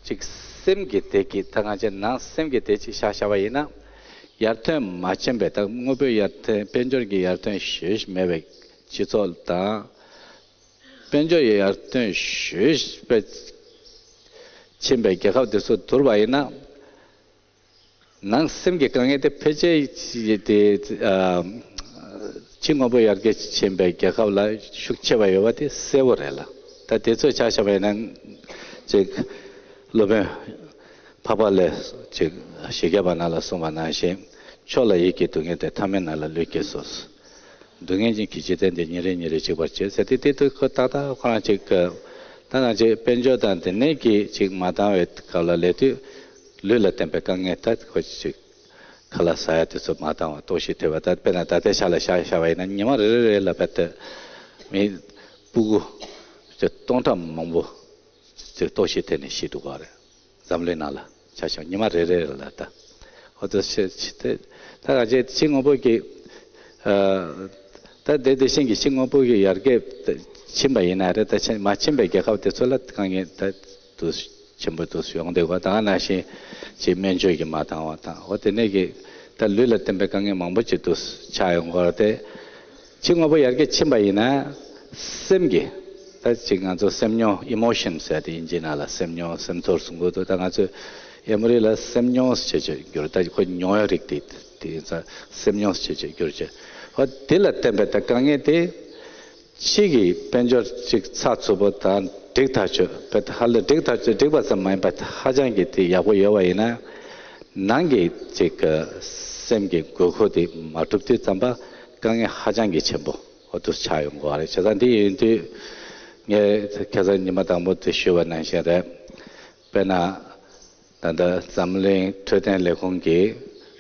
ཅིག་སེམས་ཀྱི་བདེ་སྐྱིད། ད་ང་ཚོའི་ནང་སེམས་ཀྱི་བདེ་སྐྱིད་ཆ་བཞག་པ་ཡིན་ན། ཡར་ཐོན་མ་ཕྱིན་པའི། ད་དངོས་པོའི་ཡར་ཐོན། དཔལ་འབྱོར་གྱི་ཡར་ཐོན་ཞེ་པོ་མེད་པའི་སྤྱི་ཚོགས་དང་། དཔལ་འབྱོར་ཡར་ཐོན་ཞེ་པོ་ཕྱིན་པའི་རྒྱལ་ཁབ་དེ་ཚོ་བསྡུར་བ་ཡིན་ན། ནང་སེམས་ཀྱི་དཀའ་ངལ་དེ་ཕལ་ཆེར་དེ་ཨ་ཕྱི་དངོས་པོ་ཡར་རྒྱས་ཕྱིན་པའི་རྒྱལ་ཁབ་ལ་ཤུགས་ཆེ་བ་ཡོད་པ་དེ་གསལ་པོ་རེད་ལ། ད་དེ་ཚོ་ཆ་བཞག་པ་ཡིན་ན། ཅིག་སློབ་དཔོན་འཕགས་པ་ལས་ཅིག་བཞི་བརྒྱ་པ་ནང་ལ་གསུངས་པ་ནང་བཞིན། མཆོག་ལ་ཡིད་ཀྱི་སྡུག་བསྔལ་དེ། ཐ་མལ་ནང་ལ་ལུས་ཀྱི་སོ། སྡུག་བསྔལ་ཅན་གྱི་འཇིག་རྟེན་འདི། ཉིན་རེ་ཉིན་རེ་འཇིག་པར་བྱེད་ཟེར་ཏེ། དེ་དུས་ཁོ་ཏག་ཏག་ཁོ་རང་ཅིག་གི་ད་ང་ཚོའི་དཔལ་འབྱོར་དང་དེ་ནས་ཀྱི་ཅིག་མ་འདང་བའི་སྐབས་ལ་སླེབས་དུས། ལུས་ལ་བརྟེན་པའི་དཀའ་ངལ་ད་ཁོ་ཅིག་ཁ་ལག་ཟ་ཡ་དེ་ཚོ་མ་འདང་བ་ལྟོགས་ཤི་ཐེབས་པ། ད་དཔེར་ན་ད་ལྟའི་ཆ་ལ་བཞག་བཞག་པ་ཡིན་ན། ཉི་མ་རེ་རེ་རེ་ལ་བལྟས་ཏེ་མི་སྤུ་གུ་ཅིག་སྟོང་ཕྲག་མང་པོ་ཅིག་ལྟོགས་ཤི་ཐེབས་ནས་ཤི་འདུག་ག་རེད། འཛམ་གླིང་ནང་ལ་ཆ་བཞག་ཉི་མ་རེ་རེ་ལ་ད། འོ་ད་ཤེས་ཤེས་ཏེ། ད་ག་ཅེ་ཕྱི་དངོས་པོ་གི་ཨ་ད་དེ་དེ་བཞིན་གྱི་ཕྱི་དངོས་པོ་གི་ཡར་རྒྱས་ཕྱིན་པ་ཡིན་ན་རེད། ད་ཕྱིན་མ་ཕྱིན་པའི་རྒྱལ་ཁབ་དེ་ཚོ་ལ་དཀའ་ངལ་ད་དུ་ཆེན་པོ་དུ་ཡོང་བསྡད་པ། ད་ག་ནང་བཞིན་ཅིག་སྨན་བཅོས་ཀྱི་མ་འདང་བ་དང་། འོ་དེ་ནས་ཀྱི་ད་ལུས་ལ་བརྟེན་པའི་དཀའ་ངལ་མང་པོ་ཅིག་དུ་ཆགས་ཡོང་གི་རེད་དེ། ཕྱི་དངོས་པོ་ཡར་རྒྱས་ཕྱིན་པ་ཡིན་ན། སེམས་ཀྱི་ད་ཅིག་ང་ཚོ་སེམས་མྱོང་། ཨི་མོ་ཤན་ཟེར་ཏེ་དབྱིན་ཇིའི་ནང་ལ་སེམས་མྱོང་སེམས་ཚོར་གསུང་གི་འདུག་ད་ང་ཚོས་ཨེ་མོ་རི་ལ་སེམས་མྱོང་ཟེར་བྱས་བསྒྱུར། ད་ཁོ་མྱོང་བའི་རིགས་དེ་དེ་ཡིན་ཙང་སེམས་མྱོང་ཟེར་བྱས་བསྒྱུར་བྱས། འོ་དེ་ལ་བརྟེན་པའི་ད་དཀའ་ངལ་དེ། ཕྱི་གི་དཔལ་འབྱོར་ཅིག་ཚགས་ཚུད་པོ་དང་འགྲིག་ཐག་ཆོད། དཔེ་ཧ་ལས་འགྲིག་ཐག་ཆོད། འགྲིག་པ་ཙམ་མ་ཡིན་པ་ཧ་ཅང་གི་དེ་ཡག་པོ་ཡོད་པ་ཡིན་ན། ནང་གི་ཅིག་གི་སེམས་ཀྱི་དགོས་མཁོ་དེ་མ་གྲུབ་དུས་ཙམ་པ་དཀའ་ངལ་ཧ་ཅང་གི་ཆེན་པོ་འོ་དུ་ཆགས་ཡོང་གི་རེད། བྱས་ཙང་འདི་ཡིན་དུས་ངས་ཁ་སང་ཉི་མ་དང་པོ་དེ་ཞུས་པ་ནང་བཞིན་རེད། དཔེར་ན། ད་ལྟ་འཛམ་གླིང་འཕྲོད་བསྟེན་ལས་ཁུངས་ཀྱི་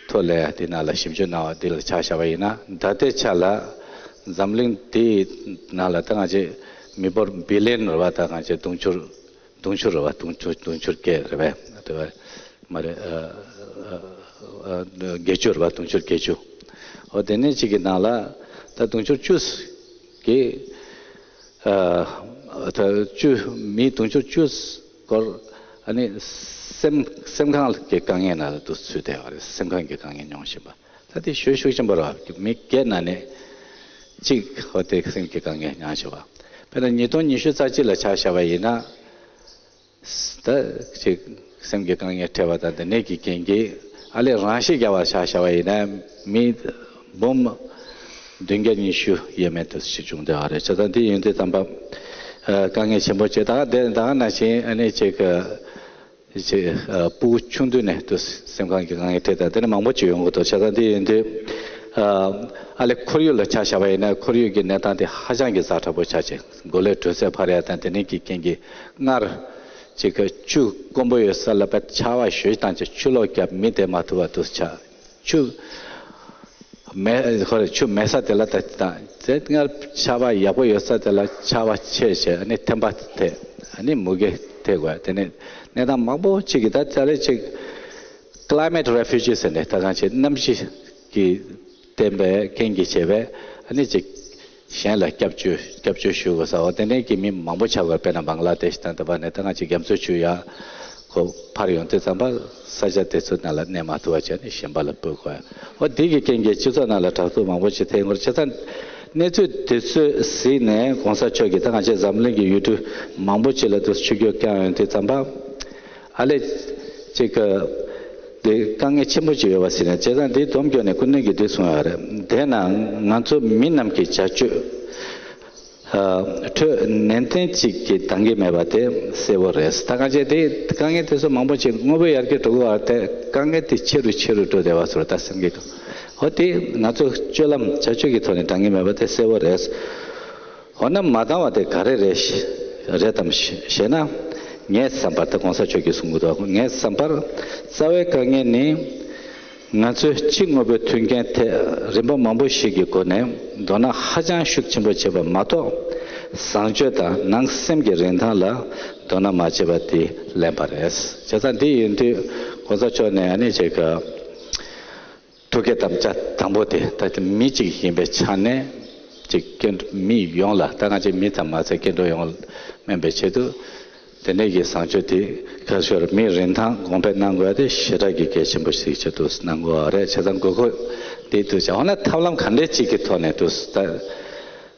ཐོག་ལ་དེ་ནང་ལ་ཞིབ་འཇུག་གནང་བ་འདི་ལ་ཆ་བཞག་པ་ཡིན་ན། ད་ལྟའི་ཆ་ལ་འཛམ་གླིང་འདིའི་ནང་ལ་ད་ང་ཚོས་མི་འབོར་བི་ལི་ཡན་རེད་བ། ད་ང་ཚོས་དུང་ཕྱུར་དུང་ཕྱུར་རེད་བ། དུང་ཕྱུར་དུང་ཕྱུར་བརྒྱད་རེད་བས། རེད་བ། མ་རེད། ཨ་ཨ་ཨ་བརྒྱད་ཅུ་རེད་བ། དུང་ཕྱུར་བརྒྱད་ཅུ། འོ་དེ་ནས་གཅིག་གི་ནང་ལ་ད་དུང་ཕྱུར་བཅུ་གི་ཨ་ད་བཅུ། མི་དུང་ཕྱུར་བཅུ་སྐོར་ཨ་ནི་སེམས་སེམས་ཁམས་ཀྱི་དཀའ་ངལ་ནང་ལ་དུ་ཚུད་བསྡད་པ་རེད། སེམས་ཁམས་ཀྱི་དཀའ་ངལ་མྱོང་བཞིན་པ། ད་དེ་ཞེ་པོ་ཤུགས་ཆེན་པོ་རེད་བ། མི་བརྒྱད་ནང་ནས་གཅིག་འོ་དེ་སེམས་ཀྱི་དཀའ་ངལ་མྱོང་བཞིན་པ། དཔེར་ན་ཉིས་སྟོང་ཉི་ཤུ་རྩ་གཅིག་ལ་ཆ་བཞག་པ་ཡིན་ན། ད་ཅིག་སེམས་ཀྱི་དཀའ་ངལ་འཕྲད་པ་དང་དེ་ནས་ཀྱི་རྐྱེན་གྱིས་ཨ་ལས་རང་ཤི་རྒྱག་པ་ཆ་བཞག་པ་ཡིན་ན་མི་འབུམ་བདུན་བརྒྱ་ཉི་ཤུ་ཡས་མས་དུ་ཞིག་བྱུང་བསྡད་པ་རེད། བྱས་ཙང་འདི་ཡིན་དུས་ཙམ་པ་ཨ་དཀའ་ངལ་ཆེན་པོ་ཅིག་ད་ག་དེ་ད་ག་ནང་བཞིན་ཨ་ནི་ཅིག་ཅིག་ཨ་སྤུ་གུ་ཆུང་དུས་ནས་དུ་སེམས་ཁམས་ཀྱི་དཀའ་ངལ་འཕྲད་དང་དེ་ནས་མང་པོ་ཅིག་ཡོང་གི་འདུག་བྱས་ཙང་འདི་ཡིན་དུས་ཨ་ཨ་ལས་ཁོར་ཡུག་ལ་ཆ་བཞག་པ་ཡིན་ན་ཁོར་ཡུག་གི་གནས་སྟངས་དེ་ཧ་ཅང་གི་ཛ་དྲག་པོ་ཆགས་ཅིང་། གོ་ལའི་དྲོད་ཚད་འཕར་ཡ་དང་དེ་ནས་ཀྱི་རྐྱེན་གྱིས་སྔར་ཅིག་གི་ཆུ་དཀོན་པོ་ཡོད་ས་ལ་བས་ཆར་པ་ཞེ་པོ་བཏང་ཅིང་ཆུ་ལོག་བརྒྱབ་མི་བསྡད་མ་ཐུབ་པ་དུ་ཆགས། ཆུ་མེད་ཁོ་རེ་ཆུ་མེད་ས་དེ་ལ་ད་དང་དེ་སྔར་ཆར་པ་ཡག་པོ་ཡོད་ས་དེ་ལ་ཆར་པ་ཆད་བྱས་ཨ་ནི་ཐན་པ་ཐེབས། ཨ་ནི་མུ་གེ་ཐེབས་དགོས། དེ་ནས་གནས་སྟངས་མང་པོ་ཅིག་གི་ད་ད་རེས་ཅིག་climate refugee ཟེར་ནས་ད་གང་བྱས་གནམ་གཤིས་ཀྱི་བརྟེན་པའི་རྐྱེན་གྱིས་བྱས་པས་ཨ་ནི་ཅིག་གཞན་ལ་སྐྱབས་བཅོལ་སྐྱབས་བཅོལ་ཞུ་དགོས་ས་འོ་དེ་ནས་ཀྱི་མི་མང་པོ་ཆགས་དགོས། དཔེར་ན་བང་ལ་དེཤ་དང་དེ་བ་ནས་ད་ང་ཅིག་རྒྱ་མཚོ་ཆུ་ཡ་གོ་འཕར་ཡོང་དུས་ཙམ་པ་ས་ཆ་དེ་ཚོ་ནང་ལ་གནས་མ་ཐུབ་པ་བྱས་ནས་གཞན་པ་ལ་སྤོས་དགོས། འོ་དེ་གི་རྐྱེན་གྱིས་སྤྱི་ཚོགས་ནང་ལ་དྲག་སྐྱེད་མང་པོ་ཅིག་ཐེབས་ཡོང་གི་རེད། བྱས་ཙང་གནས་ཚུལ་དེ་ཚོ་གཟིགས་ནས་གོང་ས་མཆོག་གིས་ད་ང་ཅིག་འཛམ་གླིང་གི་ཡུལ་གྲུ་མང་པོ་ཅིག་ལ་དུ་ཆུ་རྒྱུས་བསྐྱངས་ཡོང་དུས་ཙམ་པ། ཨ་ལས་ཅིག་གི་དེ་དཀའ་ངལ་ཆེན་པོ་ཅིག་ཡོད་པ་ཟེར་ནས་བྱས་ཙང་འདི་སྡོམ་སྐྱོར་ནས་སྐུ་མདུན་གྱིས་འདི་གསུངས་ཡོད་རེད། དེས་ན་ང་ཚོ་མི་རྣམས་ཀྱི་བྱ་སྤྱོད་ཨ་ཁྲོད་ནན་ཏན་ཅིག་གིས་འདང་གི་མེད་པ་དེ་གསལ་པོ་རེད། ད་གང་བྱས་དེ་དཀའ་ངལ་དེ་ཚོ་མང་པོ་ཅིག་དངོས་པོ་ཡར་རྒྱས་འགྲོ་གི་བར་དེ་དཀའ་ངལ་དེ་ཆེ་རུ་ཆེ་རུ་འགྲོ་བསྡད་པ་ཚོར་ད་སེམས་ཀྱི་དང་ འོ་དེ་ང་ཚོ་སྤྱོད་ལམ་བྱ་སྤྱོད་ཀྱི་ཐོག་ནས་འདང་གི་མེད་པ་དེ་གསལ་བོ་རེད། འོ་ན་མ་འདང་བ་དེ་ག་རེ་རེད་ཞེ- རེད་དམ་ཞེ- ཞེ་ན། ངའི་བསམ་པར་ད་གོང་ས་མཆོག་གིས་གསུང་གི་འདུག་ངའི་བསམ་པར་རྩ་བའི་དཀའ་ངལ་ནི། ང་ཚོས་སྤྱི་དངོས་པོའི་མཐུན་རྐྱེན་ཐད་རིམ་པ་མང་པོ་ཞིག་གི་སྒོ་ནས་དོ་སྣང་ཧ་ཅང་ཤུགས་ཆེན་པོ་བྱས་པ་མ་གཏོགས། བཟང་སྤྱོད་དང་ནང་སེམས་ཀྱི་རིན་ཐང་ལ་དོ་སྣང་མ་བྱས་པ་དེ་ལན་པ་རེད། བྱས་ཙང་འདི་ཡིན་དུས་གོང་ས་མཆོག་ནས་ཨ་ནི་ཅིག་ཐུགས་བསྐྱེད་དམ་བཅའ་དང་པོ་དེ་ད་ལྟ་མི་གཅིག་ཡིན་པའི་ཆ་ནས་ཅིག་སྐྱེ་འགྲོ- མི་ཡོངས་ལ། ད་ང་ཚོའི་མི་ཙམ་མ་ཟད་སྐྱེ་འགྲོ་ཡོངས་སྨན་པའི་ཆེད་དུ། དེ་ནས་ཀྱི་བཟང་སྤྱོད་དེ་ཁ་ཤོར་མིའི་རིན་ཐང་གོང་འཕེལ་གནང་དགོས་ཏེ་ཞེ་དྲག་གི་གལ་ཆེན་པོ་ཞིག་ཆེད་དུ་གནང་དགོས་པ་རེད། བྱས་ཙང་དགོས་མཁོ་དེ་དུས་ཀྱང་འོ་ན་ཐབས་ལམ་ག་འདྲས་ཅིག་གི་ཐོག་ནས་དུས་ད་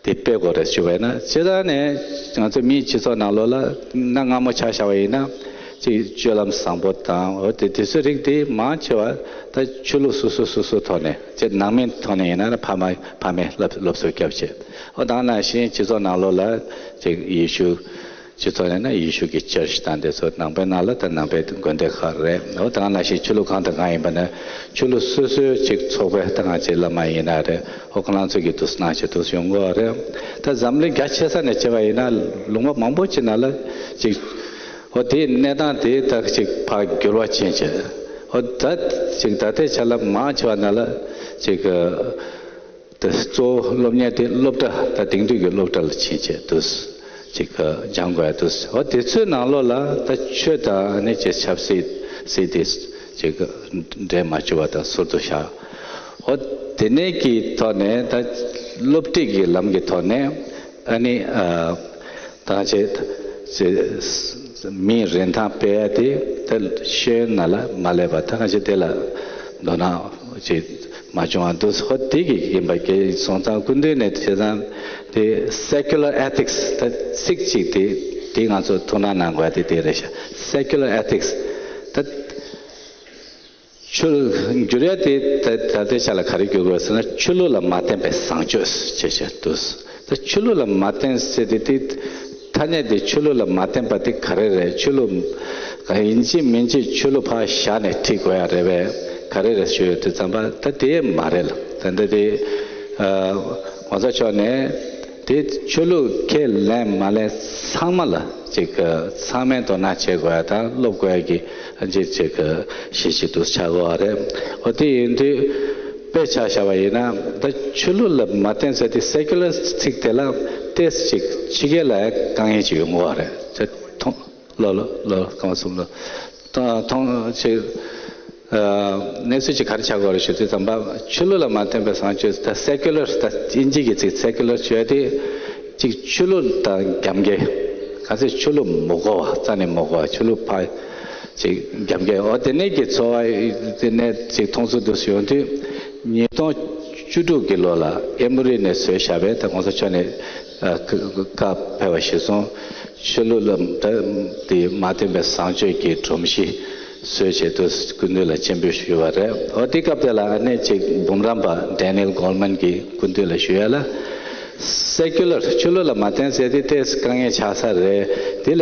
དེ་སྤེལ་དགོས་རེད་ཞུ་བས་ན། སྤྱིར་བཏང་ནས་ང་ཚོ་མིའི་སྤྱི་ཚོགས་ནང་ལོགས་ལ་གནའ་སྔ་མོ་ཆ་བཞག་པ་ཡིན་ན་ཅིག་སྤྱོད་ལམ་བཟང་པོ་དང་འོ་དེ་དེ་ཚོའི་རིགས་དེ་མང་ཆེ་བ་ད་ཆོས་ལུགས་སོ་སོ་སོ་སོའི་ཐོག་ནས་ཅིག་ནང་མིའི་ཐོག་ནས་ཡིན་ན་ཕ་མ་ཕ་མས་སློབ་སློབ་གསོ་བརྒྱབ་བྱས། འོ་ད་ག་ནང་བཞིན་སྤྱི་ཚོགས་ནང་ལོགས་ལ་ཅིག་ཡེ་ཤུ། སྤྱི་ཚོགས་ནས་ན་ཡེ་ཤུ་གི་ཅར་ཆི་དང་དེ་ཚོ་ནང་པའི་ནང་ལ་ད་ནང་པའི་དགོན་སྡེ་ཁག་རེད། འོ་ད་ག་ནང་བཞིན་ཆོས་ལུགས་གང་དང་གང་ཡིན་པ་ནས་ཆོས་ལུགས་སོ་སོའི་ཅིག་ཚོགས་པའི་ད་ང་ཚོའི་བླ་མ་ཡིན་ན་རེད། འོ་ཁོ་རང་ཚོ་གི་དུས་སྣང་བྱེད་དུས་ཡོང་གི་ཡོད་རེད། ད་འཛམ་གླིང་རྒྱ་ཆེ་ས་ནས་བྱས་པ་ཡིན་ན་ལུང་པ་མང་པོ་ཅིག་ནང་ལ་ཅིག་འོ་དེའི་གནས་སྟངས་དེ་ད་ཅིག་ཕར་འགྱུར་བ་ཕྱིན་བྱས། འོ་ད་ཅིག་ད་ལྟའི་ཆ་ལ་མང་ཆེ་བ་ནང་ལ་ཅིག་ད་གཙོ་བོ་སློབ་གཉེར་དེ་སློབ་གྲྭ་ད་དེང་དུས་ཀྱི་སློབ་གྲྭ་ལ་ཕྱིན་བྱས་དུས་ཅིག་སྦྱང་དགོས་དུས། འོ་དེ་ཚོའི་ནང་ལོགས་ལ་ད་ཆོས་དང་ནི་ཅིག་ཆབ་སྲིད་སྲིད་དེ་ཅིག་འདྲེས་མ་བཅུག་པ་དང་ཟུར་དུ་བཞག་འོ་དེ་ནས་ཀྱི་ཐོག་ནས་ད་སློབ་ཁྲིད་ཀྱི་ལམ་གྱི་ཐོག་ནས་ཨ་ནི་ཨ། ད་ང་ཚོས་མིའི་རིན་ཐང་སྤེལ་ཡ་དེ་ད་ཤེས་ཡོན་ནང་ལ་མ་སླེབས་པ། ད་ང་ཚོས་དེ་ལ་དོ་སྣང་ཅིག་མ་བྱུང་བ་འདུག་འོ་དེ་གི་ཡིན་པ་གལ་སོང་ཙང་སྐུ་མདུན་ནས་བྱས་ཙང་དེ་secular ethics ད་ཚིག་གཅིག་དེ་དེ་ང་ཚོ་ཐུགས་སྣང་གནང་དགོས་ཡ་དེ་དེ་རེད་ཤག secular ethics ད། ཆོས་འགྱུར་ཡ་དེ་ད་ད་ལྟའི་ཆ་ལ་ག་རེ་འགྱུར་དགོས་ཟེར་ན་ཆོས་ལུགས་ལ་མ་བརྟེན་པའི་བཟང་སྤྱོད་ཅེས་བཤད་འདུག་ད་ཆོས་ལུགས་ལ་མ་བརྟེན་ཟེར་དེ་དེ་ཐ་སྙད་དེ་ཆོས་ལུགས་ལ་མ་བརྟེན་པ་དེ་ག་རེ་རེད། ཆོས་ལུགས་ཡིན་གཅིག་མིན་གཅིག་ཆོས་ལུགས་ཕར་བཞག་ནས་ཁྲིད་དགོས་ཡ་རེད་པས། ག་རེ་རེད་ཞུ་ཡོད་དུས་ཙམ་པ་ད་དེ་མ་རེད་ལ། ད་ལྟ་དེ་ཨ་༸གོང་ས་མཆོག་ནས། དེ་ཆོས་ལུགས་ཁས་ལེན་མ་ལེན་ཚང་མ་ལ་ཅིག་ཚང་མས་དོ་སྣང་བྱེད་དགོས་ཡ་དང་སློབ་དགོས་ཡ་གི་ཅིག་ཅིག་གཞི་ཞིག་ཏུ་ཆགས་དགོས་པ་རེད། འོ་དེ་ཡིན་དུས་དཔེ་ཆ་བཞག་པ་ཡིན་ན་ད་ཆོས་ལུགས་ལ་མ་བརྟེན་ཟེར་དེ་secular ཚིག་དེ་ལ་ཏོག་ཙམ་ཅིག་ཕྱི་རྒྱལ་ལ་ཡ་དཀའ་ངལ་ཅིག་ཡོང་གི་ཡོད་རེད། ད་མཐོང་ལོ་ལོ་ལོ་གང་གསུམ་ལོ། ད་མཐོང་ཅིག་གནས་ཚུལ་ཅིག་ག་རེ་ཆགས་ཀྱི་ཡོད་རེད་ཞུ་དུས་ཙམ་པ་ཆོས་ལུགས་ལ་མ་བརྟེན་པའི་བཟང་སྤྱོད་ད་secular ད་དབྱིན་ཇི་གི་ཚིག་secular ཞུ་ཡ་དེ་ཅིག་ཆོས་ལུགས་དང་རྒྱབ་འགལ། ག་ཚོད་ཆོས་ལུགས་མི་དགོས་པ་རྩ་ནས་མི་དགོས་པ་ཆོས་ལུགས་ཕར་ཅིག་རྒྱབ་འགལ། འོ་དེ་ནས་ཀྱི་ཚོར་བ་དེ་ནས་ཅིག་མཐོང་ཚུལ་དུ་ཡོང་དུས་ཉིས་སྟོང་བཅུ་དྲུག་གི་ལོ་ལ་ཨེ་མོ་རི་ནས་བཟོས་བཞག་པའི་ད་གོང་ས་མཆོག་ནས་བཀའ་ཕེབས་པ་གཞིར་བཟུང་ཆོས་ལུགས་ལ་ད་དེ་མ་བརྟེན་པའི་བཟང་སྤྱོད་ཀྱི་སྒྲོམ་གཞི། བཟོས་བྱས་དུས་སྐུ་མདུན་ལ་སྤྱན་འབུལ་ཞུས་པ་རེད། འོ་དེ་སྐབས་དེ་ལ་ཨ་ནེ་གཅིག་འབུམ་རམས་པ་Daniel Goleman གྱིས་སྐུ་མདུན་ལ་ཞུ་ཡ་ལ། Secular ཆོས་ལུགས་ལ་མ་བརྟེན་ཟེར་དེ་ཏོག་ཙམ་དཀའ་ངལ་ཆགས་ས་རེད། དེ་ལ་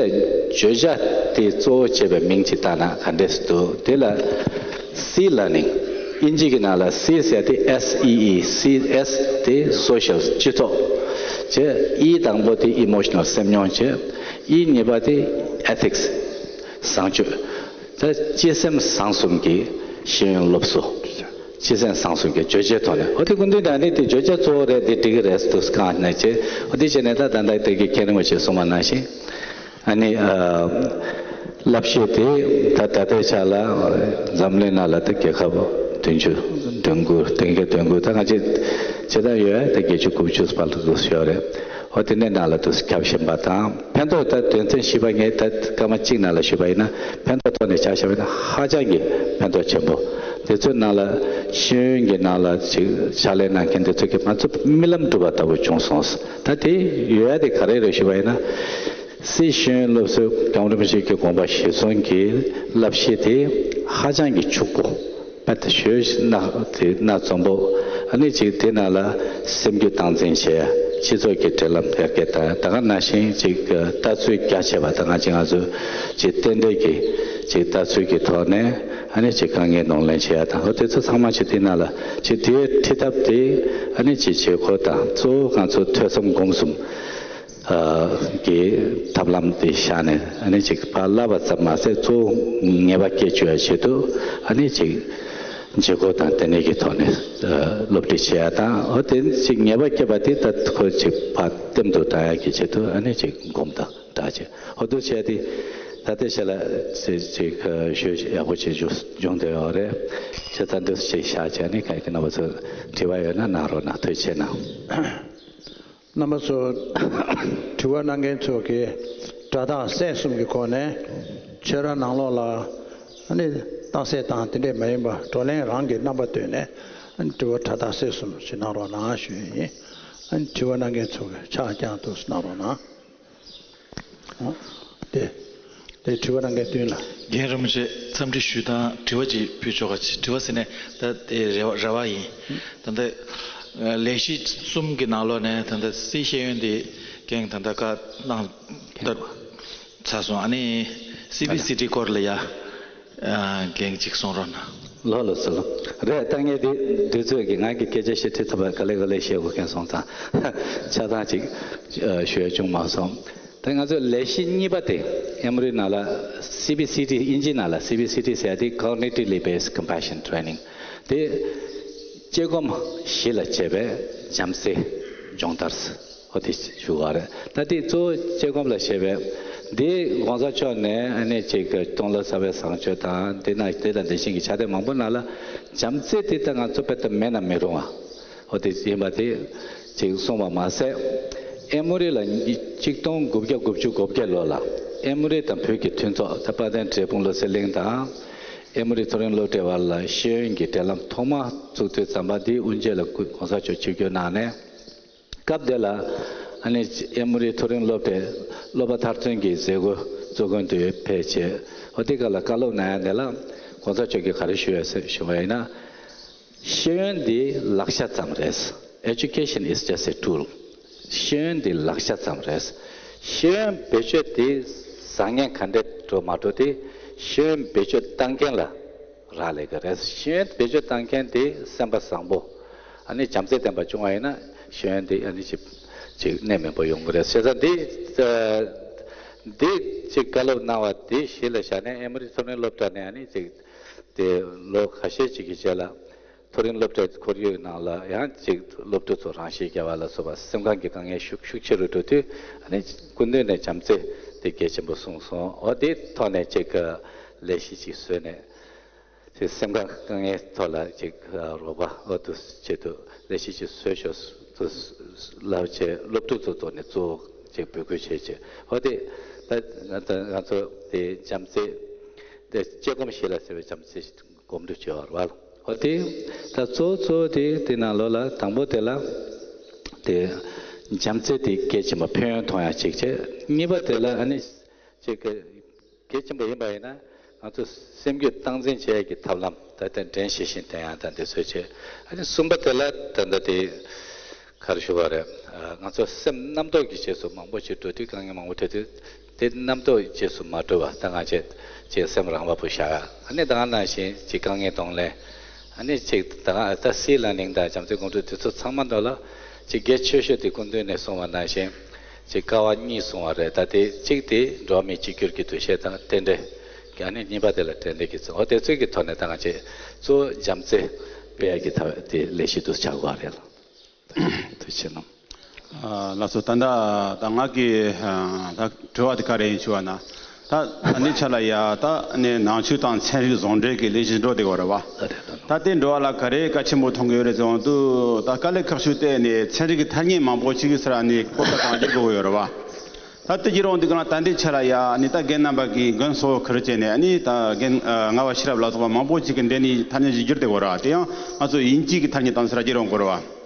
བརྗོད་བྱ་དེ་གཙོ་བོ་བྱས་པའི་མིང་ཅིག་བཏགས་ན་ག་འདྲས་འདུག་དེ་ལ་C learning དབྱིན་ཇི་གི་ནང་ལ་C ཟེར་དེ་S E E C S དེ་social སྤྱི་ཚོགས་བྱས། E དང་པོ་དེ་emotional སེམས་མྱོང་བྱས། E གཉིས་པ་དེ་ethics བཟང་སྤྱོད། ད་སྤྱི་སེམས་བཟང་གསུམ་གྱི་ཤེས་ཡོན་སློབ་གསོ། སྤྱི་སེམས་བཟང་གསུམ་གྱི་བརྗོད་བྱའི་ཐོག་ནས། འོ་དེ་སྐུ་མདུན་དང་ནི་དེ་བརྗོད་བྱ་གཙོ་བོ་རེད། དེ་འགྲིག་གི་རེད་འདུག་གང་ནས་བྱས། འོ་དེ་བྱས་ནས་ད་ད་ལྟ་དེ་གི་མཁན་རིན་པོ་ཆེས་གསུངས་པ་ནང་བཞིན། ཨ་ནི་ཨ་བསླབ་གཞི་དེ་ད་ད་ལྟའི་ཆ་ལ་འཛམ་གླིང་ནང་ལ་ད་རྒྱལ་ཁབ་བདུན་ཅུ་དོན་དགུ་དེང་གི་དོན་དགུ་ད་ག་ཅི་ཇི་ལྟར་ཡོད་ད་བརྒྱད་ཅུ་དགུ་བཅུ་བར་དུ་ཡོད་རེད། འོ་དེ་ནས་ནང་ལ་དུ་ཁྱབ་བཞིན་པ་དང་། ཕན་ཐོགས་ད་དོན་ཚན་བཞི་པ་ངས་ད་སྐར་མ་གཅིག་ནང་ལ་ཞུས་པ་ཡིན་ན། ཕན་ཐོགས་ཐོག་ནས་ཆ་བཞག་པ་ཡིན་ན་ཧ་ཅང་གི་ཕན་ཐོགས་ཆེན་པོ། དེ་ཚོའི་ནང་ལ་ཤེས་ཡོན་གྱི་ནང་ལ་ཅིག་ཕྱག་ལས་གནང་མཁན་དེ་ཚོ་གིས་ང་ཚོ་རྨི་ལམ་འགྲུབ་པ་ལྟ་བུ་བྱུང་སོང་། ད་དེ་ཡོད་ཡ་དེ་ག་རེ་རེད་ཞུས་པ་ཡིན་ན། སི་ཤེས་ཡོན་སློབ་གསོའི་སྐྱབས་མགོན་རིན་པོ་ཆེ་གི་དགོངས་པ་གཞིར་བཟུང་གི་བསླབ་གཞི་དེ་ཧ་ཅང་གི་ཕྱུག་པོ། དཔེ་ད་ཞོལ་སྣ་དེ་སྣ་འཛོམས་པོ། ཨ་ནི་ཅིག་དེ་ནང་ལ་སེམས་རྒྱུད་སྟངས་འཛིན་བྱེད་ཡ། སྤྱི་ཚོགས་ཀྱི་འབྲེལ་ལམ་ཡར་རྒྱས་དང་། ད་ག་ནང་བཞིན་ཅིག་ལྟ་ཚུལ་རྒྱ་ཆེ་བ་དང་། ང་ཅིག་ང་ཚོ་ཅིག་རྟེན་འབྲེལ་གྱི་ ཅིག་ལྟ་ཚུལ་གྱི་ཐོག་ནས་ཨ་ནི་ཅིག་དཀའ་ངལ་གདོང་ལེན་བྱེད་ཡ་དང་། འོ་དེ་ཚོ་ཚང་མ་ཅིག་དེ་ནང་ལ་ཅིག་དེའི་ཁྲིད་ཐབས་དེ་ཨ་ནི་ཅིག་བྱེད་སྒོ་དང་། གཙོ་བོ་ང་ཚོ་ཐོས་བསམ་སྒོམ་གསུམ་གྱི་ཐབས་ལམ་དེ་བཞག་ནས་ཨ་ནི་ཅིག་ཕར་བསླབ་པ་ཙམ་མ་ཟད་གཙོ་བོ་ངེས་པ་སྐྱེ་བཅུག་ཡ་ཆེད་དུ་ཨ་ནི་ཅིག་བྱེད་སྒོ་དང་དེ་འདྲ་གི་ཐོག་ནས་སློབ་ཁྲིད་བྱེད་ཡ་དང་། འོ་དེ་ཅིག་ངེས་པ་སྐྱེས་པ་དེ་ད་ཁོ་ཅིག་ཕར་ལྟེམ་དུ་བཏང་ཡ་གི་ཆེད་དུ་ཨ་ནི་ཅིག་སྒོམ་དང་། ད་ཅེ། ཧོ་དུ་བྱས་ཏེ། ད་ལྟའི་ཆ་ལ་ཅིག་ཅིག་ཞུ་ཡག་པོ་ཅིག་བྱུང་བྱུང་བསྡད་ཡོད་རེད། བྱས་ཙང་འདི་ཅིག་བཞག་བྱས་ནས་ག་གི་རྣམ་པ་ཚོ་དྲི་བ་ཡོད་ན་གནང་རོགས་གནང་། ཐུགས་རྗེ་གནང་། རྣམ་པ་ཚོ་དྲི་བ་གནང་མཁན་ཚོ་གིས་སྒྲ་གདངས་སད་གསུམ་གྱི་སྒོ་ནས་ཁྱོད་རང་ནང་ལོགས་ལ་ཨ་ནི་རྟགས་གསལ་དང་དེ་འདྲས་མ་ཡིན་པ་བགྲོ་གླེང་རང་གི་རྣམ་པ་བཏོན་ནས་ཨ་ནི་དྲི་བ་སྒྲ་གདངས་སད་གསུམ་ཞིག་གནང་རོགས་གནང་ཞུ་ཡིན། ཨ་ནི་དྲི་བ་གནང་མཁན་ཚོ་གིས་ཕྱག་རྐྱང་དུ་གནང་རོགས་གནང་། དེ། དེ་དྲི་བ་གནང་མཁན་བདུན་ལ། རྒན་རིན་པོ་ཆེ་འཚམས་འདྲི་ཞུ་དང་དྲི་བ་ཅིག་ཕུལ་ཆོག་ག་དྲི་བ་ཟེར་ནས་ད་དེ་རེ་བ་རེ་བ་ཡིན། ད་ལྟ་ལས་གཞི་གསུམ་གྱི་ནང་ལོགས་ནས་ད་ལྟ་སི་ཤེས་ཡོན་དེ་རྒན་ད་ལྟ་བཀའ་གནང་ད་ཚར་སོང་། ཨ་ནི་སི་བི་སི་ཊི་སྐོར་ལ་ཡ་རྒན་ཅིག་གསུང་རོགས་གནང་། ལགས་ལགས་སོ། རེད། ད་ངས་འདི་དུས་ཚོད་ཀྱིས་ང་གི་སྐད་ཆ་བཤད་ཁྲིད་ཐུབ་པ་ག་ལེ་ག་ལེ་བཤད་དགོས་མཁན་སོང་ཙང་ཆ་ཚང་ཅིག་ཞུ་ཡ་བྱུང་མ་སོང་། ད་ང་ཚོའི་ལས་གཞི་གཉིས་པ་དེ་ཨེ་མོ་རི་ནང་ལ་སི་བི་སི་ཊི། དབྱིན་ཇི་ནང་ལ་སི་བི་སི་ཊི་ཟེར་ཡ་དེ་Cognitively Based Compassion Training དེ་དཔྱད་སྒོམ་གཞི་ལ་བྱས་པའི་བྱམས་བརྩེ་སྦྱོང་བརྡར། ཨོ་དེ་ཞུ་བ་རེད། ད་དེ་གཙོ་བོ་དཔྱད་སྒོམ་ལ་བཤད་པའི་འདི་༸གོང་ས་མཆོག་ནས་ཨ་ནི་ཅིག་སྟོང་ལོ་གསར་པའི་བཟང་སྤྱོད་དང་དེ་ན་དེ་དང་དེ་བཞིན་གྱི་ཕྱག་དེབ་མང་པོ་ནང་ལ་བྱམས་བརྩེ་དེ་ད་ང་ཚོ་དཔེ་ད་མེད་ན་མི་རུང་བ། ཨོ་དེ་ཡིན་པ་དེ་ཅིག་གསུངས་པ་མ་ཟད། ཨེ་མོ་རི་ལ་གཅིག་སྟོང་དགུ་བརྒྱ་དགུ་བཅུ་གོ་བརྒྱད་ལོ་ལ་ཨེ་མོ་རི་དང་བོད་ཀྱི་མཐུན་ཚོགས་ད་དཔལ་ལྡན་འབྲས་སྤུངས་བློ་གསལ་གླིང་དང་ཨེ་མོ་རི་མཐོ་རིམ་སློབ་གྲྭའི་བར་ལ་ཤེས་ཡོན་གྱི་འབྲེལ་ལམ་ཐོག་མ་བཙུགས་དུས་ཙམ་པ་འདི་དབུ་འབྱེད་ལ་སྐུ་༸གོང་ས་མཆོག་ཆིབས་བསྒྱུར་གནང་ནས། སྐབས་དེ་ལ་ཨ་ནི་ཨེ་མོ་རི་མཐོ་རིམ་སློབ་གྲྭའི་སློབ་པ་མཐར་སོན་གྱི་མཛད་སྒོ་གཙོ་འགན་དུ་ཕེབས་བྱས། འོ་དེ་སྐབས་ལ་བཀའ་སློབ་གནང་ཡ་དེ་ལ་༸གོང་ས་མཆོག་གིས་ག་རེ་ཞུ་ཡོད་ཟེར་ཞུ་བ་ཡིན་ན། ཤེས་ཡོན་འདི་ལག་ཆ་ཙམ་རེད། Education is just a tool. ཤེས་ཡོན་འདི་ལག་ཆ་ཙམ་རེད། ཤེས་ཡོན་བེད་སྤྱོད་དེ་བཟང་ངན་ག་འདྲས་འགྲོ་མ་འགྲོ་དེ་ཤེས་ཡོན་བེད་སྤྱོད་བཏང་མཁན་ལ་རག་ལས་ཀྱི་རེད། ཤེས་ཡོན་བེད་སྤྱོད་བཏང་མཁན་དེ་སེམས་པ་བཟང་པོ། ཨ་ནི་བྱམས་བརྩེ་ལྡན་པ་བྱུང་བ་ཡིན་ན་ཤེས་ཡོན་དེ་ཨ་ནི་ཅིག་ཅིག་གནད་མེད་པོ་ཡོང་གི་རེད་ཟེར་ཙང་འདི་ཨ་འདི་ཅིག་བཀའ་སློབ་གནང་བ་དེ་གཞི་ལ་བཞག་ནས་ཨེ་མོ་རི་མཐོ་རིམ་སློབ་གྲྭ་ནས་ཨ་ནི་ཅིག་དེ་ལོ་ཁ་ཤས་ཅིག་གི་རྗེས་ལ་མཐོ་རིམ་སློབ་གྲྭའི་ཁོར་ཡུག་ནང་ལ་ཡང་ཅིག་སློབ་ཕྲུག་ཚོ་རང་ཤེད་རྒྱག་པ་ལ་སོགས་པ་སེམས་ཁམས་ཀྱི་དཀའ་ངལ་ཤུགས་ཤུགས་ཆེ་རུ་འགྲོ་དུས་ཨ་ནི་སྐུ་མདུན་ནས་བྱམས་བརྩེ་དེ་གལ་ཆེན་པོ་གསུངས་སོང་། འོ་དེ་ཐོག་ནས་ཅིག་ལས་གཞི་ཅིག་བཟོས་ནས། དེ་སེམས་ཁམས་དཀའ་ངལ་ཐོག་ལ་ཅིག་རོགས་པ་འོ་དུ་ཆེད་དུ་ལས་གཞི་ཅིག་བཟོས་ཤོག་དུ་ལབ་བྱས་སློབ་ཕྲུག་ཚོ་ཐོག་ནས་གཙོ་བོ་ཅིག་འབོད་སྐུལ་བྱས་བྱས། འོ་དེ་ད་ང་ཚོ་ང་ཚོ་དེ་བྱམས་བརྩེ་དེ་དཔྱད་སྒོམ་ཞིག་ལ་ཟེར་བའི་བྱམས་བརྩེ་སྒོམ་སྒྲུབ་བྱེད་པ་རེད་བ། འོ་དེ་ད་གཙོ་བོ་གཙོ་བོ་དེ་དེ་ནང་ལོགས་ལ་དང་པོ་དེ་ལ་དེ་བྱམས་བརྩེ་དེ་གལ་ཆེན་པོ་ཕན་ཡོན་ཐོགས་ཡ་ཅིག་བྱས། གཉིས་པ་དེ་ལ་ཨ་ནི་ཅིག་གལ་ཆེན་པོ་ཡིན་པ་ཡིན་ན་ང་ཚོ་སེམས་རྒྱུད་སྟངས་འཛིན་བྱེད་ཡག་གི་ཐབས་ལམ་ད་ལྟ་འགྲན་ཞིག་བཞིན་བསྟེན་ཡག་དང་དེ་ཚོ་བྱས། ཨ་ནི་གསུམ་པ་དེ་ལ་ད་ལྟ་དེ་ག་རེ་ཞུ་བ་རེད། ང་ཚོ་སེམས་རྣམ་རྟོག་གི་རྗེས་སུ་མང་པོ་ཞིག་འགྲོ་དུས་དཀའ་ངལ་མང་པོ་འཕྲད་དུས་དེ་རྣམ་རྟོག་རྗེས་སུ་མ་འགྲོ་བ་ད་ང་བཅས་ཅིག་སེམས་རང་བབས་པོ་བཞག་ཡག་ཨ་ནི་ད་ག་ནང་བཞིན་ཅིག་དཀའ་ངལ་གདོང་ལེན། ཨ་ནི་ཅིག་ད་ག་ད་སི་ལར་ནིང་དང་བྱམས་བརྩེ་སྒོམ་སྒྲུབ་དེ་ཚོ་ཚང་མ་འདྲ་ལ་ཅིག་དགེ་ཆོས་ཤོས་དེ་སྐུ་མདུན་ནས་གསུངས་པ་ནང་བཞིན། ཅིག་དཀའ་བ་གཉིས་གསུངས་པ་རེད། ད་དེ་གཅིག་དེ་འགྲོ་བ་མི་གཅིག་གྱུར་གྱི་འདུ་ཤེས་དང་རྟེན་འབྲེལ་གྱི་ཨ་ནི་གཉིས་པ་དེ་ལ་རྟེན་འབྲེལ་གྱི་ཚོགས། འོ་དེ་ཚོའི་གི་ཐོག་ནས་ད་ང་བཅས་གཙོ་བོ་བྱམས་བརྩེ་སྤེལ་ཡག་གི་ཐབས་དེ་ལས་གཞི་དུ་ཆགས་དགོས་པ་རེད། ཐུགས་རྗེ་གནང་། ལགས་སོ། ད་ལྟ་ད་ང་གི་ད་དྲི་བ་དེ་ག་རེ་ཡིན་ཞུ་བ་ན། ད་ད་ནི་ཆ་ལ་ཡ་ད་ནི་ནང་ཆོས་དང་ཚན་རིག་ཟུང་འབྲེལ་གྱི་ལས་གཞི་འགྲོ་བསྡད་ཡོད་རེད་བ། ད་དེ་འགྲོ་བ་ལ་ག་རེ་གལ་ཆེན་པོ་མཐོང་གི་ཡོད་རེད་ཟེར་དུས་ད་དཀའ་ལས་ཁག་ཤོས་དེ་ནི་ཚན་རིག་གི་ཐ་སྙད་མང་པོ་ཞིག་གི་སར་ནི་བཀོད་པ་དང་བསྒྱུར་དགོས་ཡོད་རེད་བ། ད་དེ་གྱི་རོང་འདི་ག་ན་ད་འདི་ཆ་ལ་ཡ་ནི་ད་རྒན་རྣམ་པ་གི་མགོན་གསོལ་ཁུར་བྱས་ནས་ནི་ད་རྒན་རྔ་བ་ཤེས་རབ་ལ་སོགས་པ་མང་པོ་ཞིག་གི་འདི་ནི་ཐ་སྙད་ཞིག་བསྒྱུར་བསྡད་ཡོད་རེད་བ། དེ་ཡང་ང་ཚོ་དབྱིན་ཇི་གི་ཐ་སྙད་དང་སར་བསྒྱུར་ཡོང་དགོས་རེད་བ།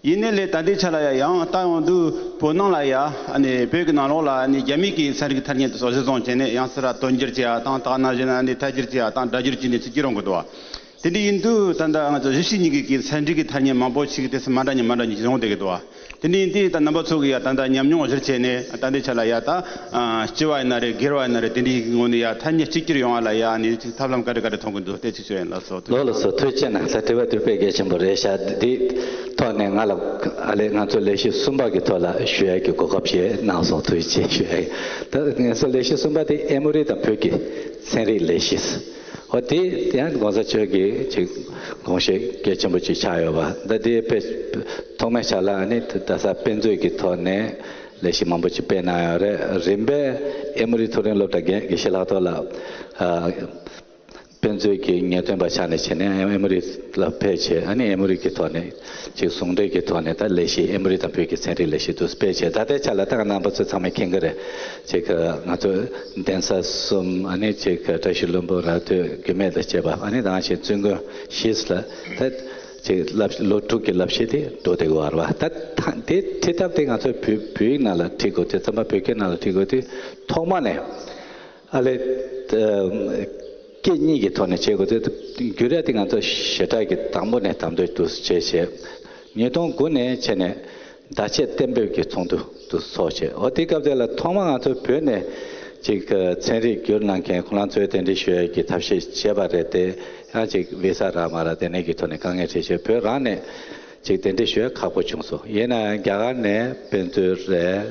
ཡིན་ནའི་ལས་ད་ལྟའི་ཆ་ལ་ཡ་ཡང་ལྟ་ཡོང་དུས་བོད་ནང་ལ་ཡ་ཨ་ནི་བོད་ཀྱི་ནང་ལོགས་ལ་ཨ་ནི་རྒྱ་མི་གི་ཚན་རིག་ཐ་སྙད་དེ་ཚོ་གཞིར་བཟུང་བྱས་ནས་ཡང་སར་དོན་སྒྱུར་བྱེད་ཡ་དང་དག་ན་བཞིན་ཨ་ནི་ཐད་སྒྱུར་བྱེད་ཡ་དང་སྒྲ་སྒྱུར་བྱས་ནས་ཚིག་སྒྱུར་ཡོང་གི་འདུག་བ། དེ་འདྲ་ཡིན་དུས་ད་ལྟ་ང་ཚོ་གཞིས་བྱེས་གཉིས་ཀྱི་གི་ཚན་རིག་གི་ཐ་སྙད་མང་པོ་ཞིག་དེ་ཚོ་མ་འདྲ་མི་མ་འདྲ་ཉིད་ཡོང་བསྡད་ཀྱི་འདུག་བ། དེ་འདྲ་ཡིན་དུས་ད་རྣམ་པ་ཚོ་གི་ཡ་ད་ལྟ་ཉམས་མྱོང་གཞིར་བྱས་ནས་ད་ལྟའི་ཆ་ལ་ཡ་ད་ཨ་སྤྱི་བ་ཡིན་ན་རེད། སྒེར་བ་ཡིན་ན་རེད། དེ་འདྲ་ཡི་གི་ངོས་ནས་ཡ་ཐ་སྙད་གཅིག་གྱུར་ཡོང་བ་ལ་ཡ་ནི་ཅིག་ཐབས་ལམ་ག་རེ་ག་རེ་མཐོང་གི་འདུག་དེ་ཅིག་ཞུ་ཡིན། ལགས་སོ། ལགས་ལགས་སོ། ཐུགས་རྗེ་ཆེ་གནང་། ད་དྲི་བ་དེ་དཔེ་གལ་ཆེན་པོ་རེད་ཤག་འདི་ཐོག་ནས་ང་ལ་ཨ་ལས་ང་ཚོ་ལས་གཞི་གསུམ་པ་གི་ཐོག་ལ་ཞུ་ཡ་གི་གོ་སྐབས་ཞིག་གནང་སོང་། ཐུགས་རྗེ་ཆེ་ཞུ་ཡ་ཡིན། ད་ང་ཚོ་ལས་གཞི་གསུམ་པ་དེ་ཨེ་མོ་རི་དང་བོད་ཀྱི་ཚན་རིག་ལས་གཞི། འོ་དེ་ཡང་༸གོང་ས་མཆོག་གི་ཅིག་དགོངས་བཞེད་གལ་ཆེན་པོ་ཅིག་ཆགས་ཡོད་པ། ད་དེ་དཔེ་ཐོག་མའི་ཆ་ལ་ཨ་ནི་ད་ས་དཔེ་མཛོད་ཀྱི་ཐོག་ནས་ལས་གཞི་མང་པོ་ཅིག་སྤེལ་གནང་ཡོད་རེད། རིམ་པས་ཨེ་མོ་རི་མཐོ་རིམ་སློབ་གྲྭ་རྒན་དགེ་བཤེས་ལྷག་རྡོར་ལགས་ཨ་དཔེ་མཛོད་ཀྱི་ངེས་སྟོན་པ་ཆགས་ནས་བྱས་ནས་ཨེ་མོ་རི་ལ་ཕེབས་བྱས། ཨ་ནི་ཨེ་མོ་རི་གི་ཐོག་ནས་ཅིག་ཟུང་འབྲེལ་གྱི་ཐོག་ནས་ད་ལས་གཞི་ཨེ་མོ་རི་དང་བོད་ཀྱི་ཚན་རིག་ལས་གཞི་དུ་སྤེལ་བྱས། ད་ལྟའི་ཆ་ལ་ད་རྣམ་པ་ཚོ་ཚང་མས་མཁྱེན་གྱི་རེད། ཅིག་ང་ཚོ་གདན་ས་གསུམ། ཨ་ནི་ཅིག་བཀྲ་ཤིས་ལྷུན་པོ། རྭ་སྟོད། རྒྱུད་སྨད་དང་བཅས་པ། ཨ་ནི་ད་གཞན་བཙུན་དགོན་བཞི་ལ་ད་ཅིག་བསླབ་ལོ་དྲུག་གི་བསླབ་གཞི་དེ་འགྲོ་བསྡད་ཀྱི་ཡོད་རེད་བ། ད་ད་དེ་ཁྲིད་ཐབས་དེ་ང་ཚོ་བོད་བོད་ཡིག་ནང་ལ་ཁྲིད་དགོས་དུས། རྩོམ་པ་བོད་སྐད་ནང་ལ་ཁྲིད་དགོས་དུས་ཐོག་མ་ནས་ཨ་ལས་སྐད་གཉིས་ཀྱི་ཐོག་ནས་བྱེད་དགོས་དུས། འགྱུར་ཡ་དེ་ང་ཚོ་ཞེ་དྲག་གི་དང་པོ་ནས་དམ་དོད་དུ་བྱས་བྱས། ཉིས་སྟོང་དགུ་ནས་བྱས་ནས་བརྡ་ཆད་གཏན་འབེབས་ཀྱི་ཚོགས་འདུ་དུ་ཚོགས་བྱས། འོ་དེ་སྐབས་དེ་ལ་ཐོག་མ་ང་ཚོ་བོད་ནས་ཅིག་ཚན་རིག་བསྒྱུར་གནང་མཁན་ཁོ་རང་ཚོའི་གདན་འདྲེན་ཞུ་ཡ་གི་ཐབས་ཤེས་བྱས་པ་རེད་དེ། ཡང་ཅིག་བི་ས་རག་མ་རག་དེ་ནས་ཀྱི་ཐོག་ནས་དཀའ་ངལ་འཕྲད་བྱས། བོད་རང་ནས་ཅིག་གདན་འདྲེན་ཞུ་ཡ་ཁག་པོ་བྱུང་སོང་། ཡིན་ན་ཡང་རྒྱ་གར་ནས་དཔེ་མཛོད་རེད།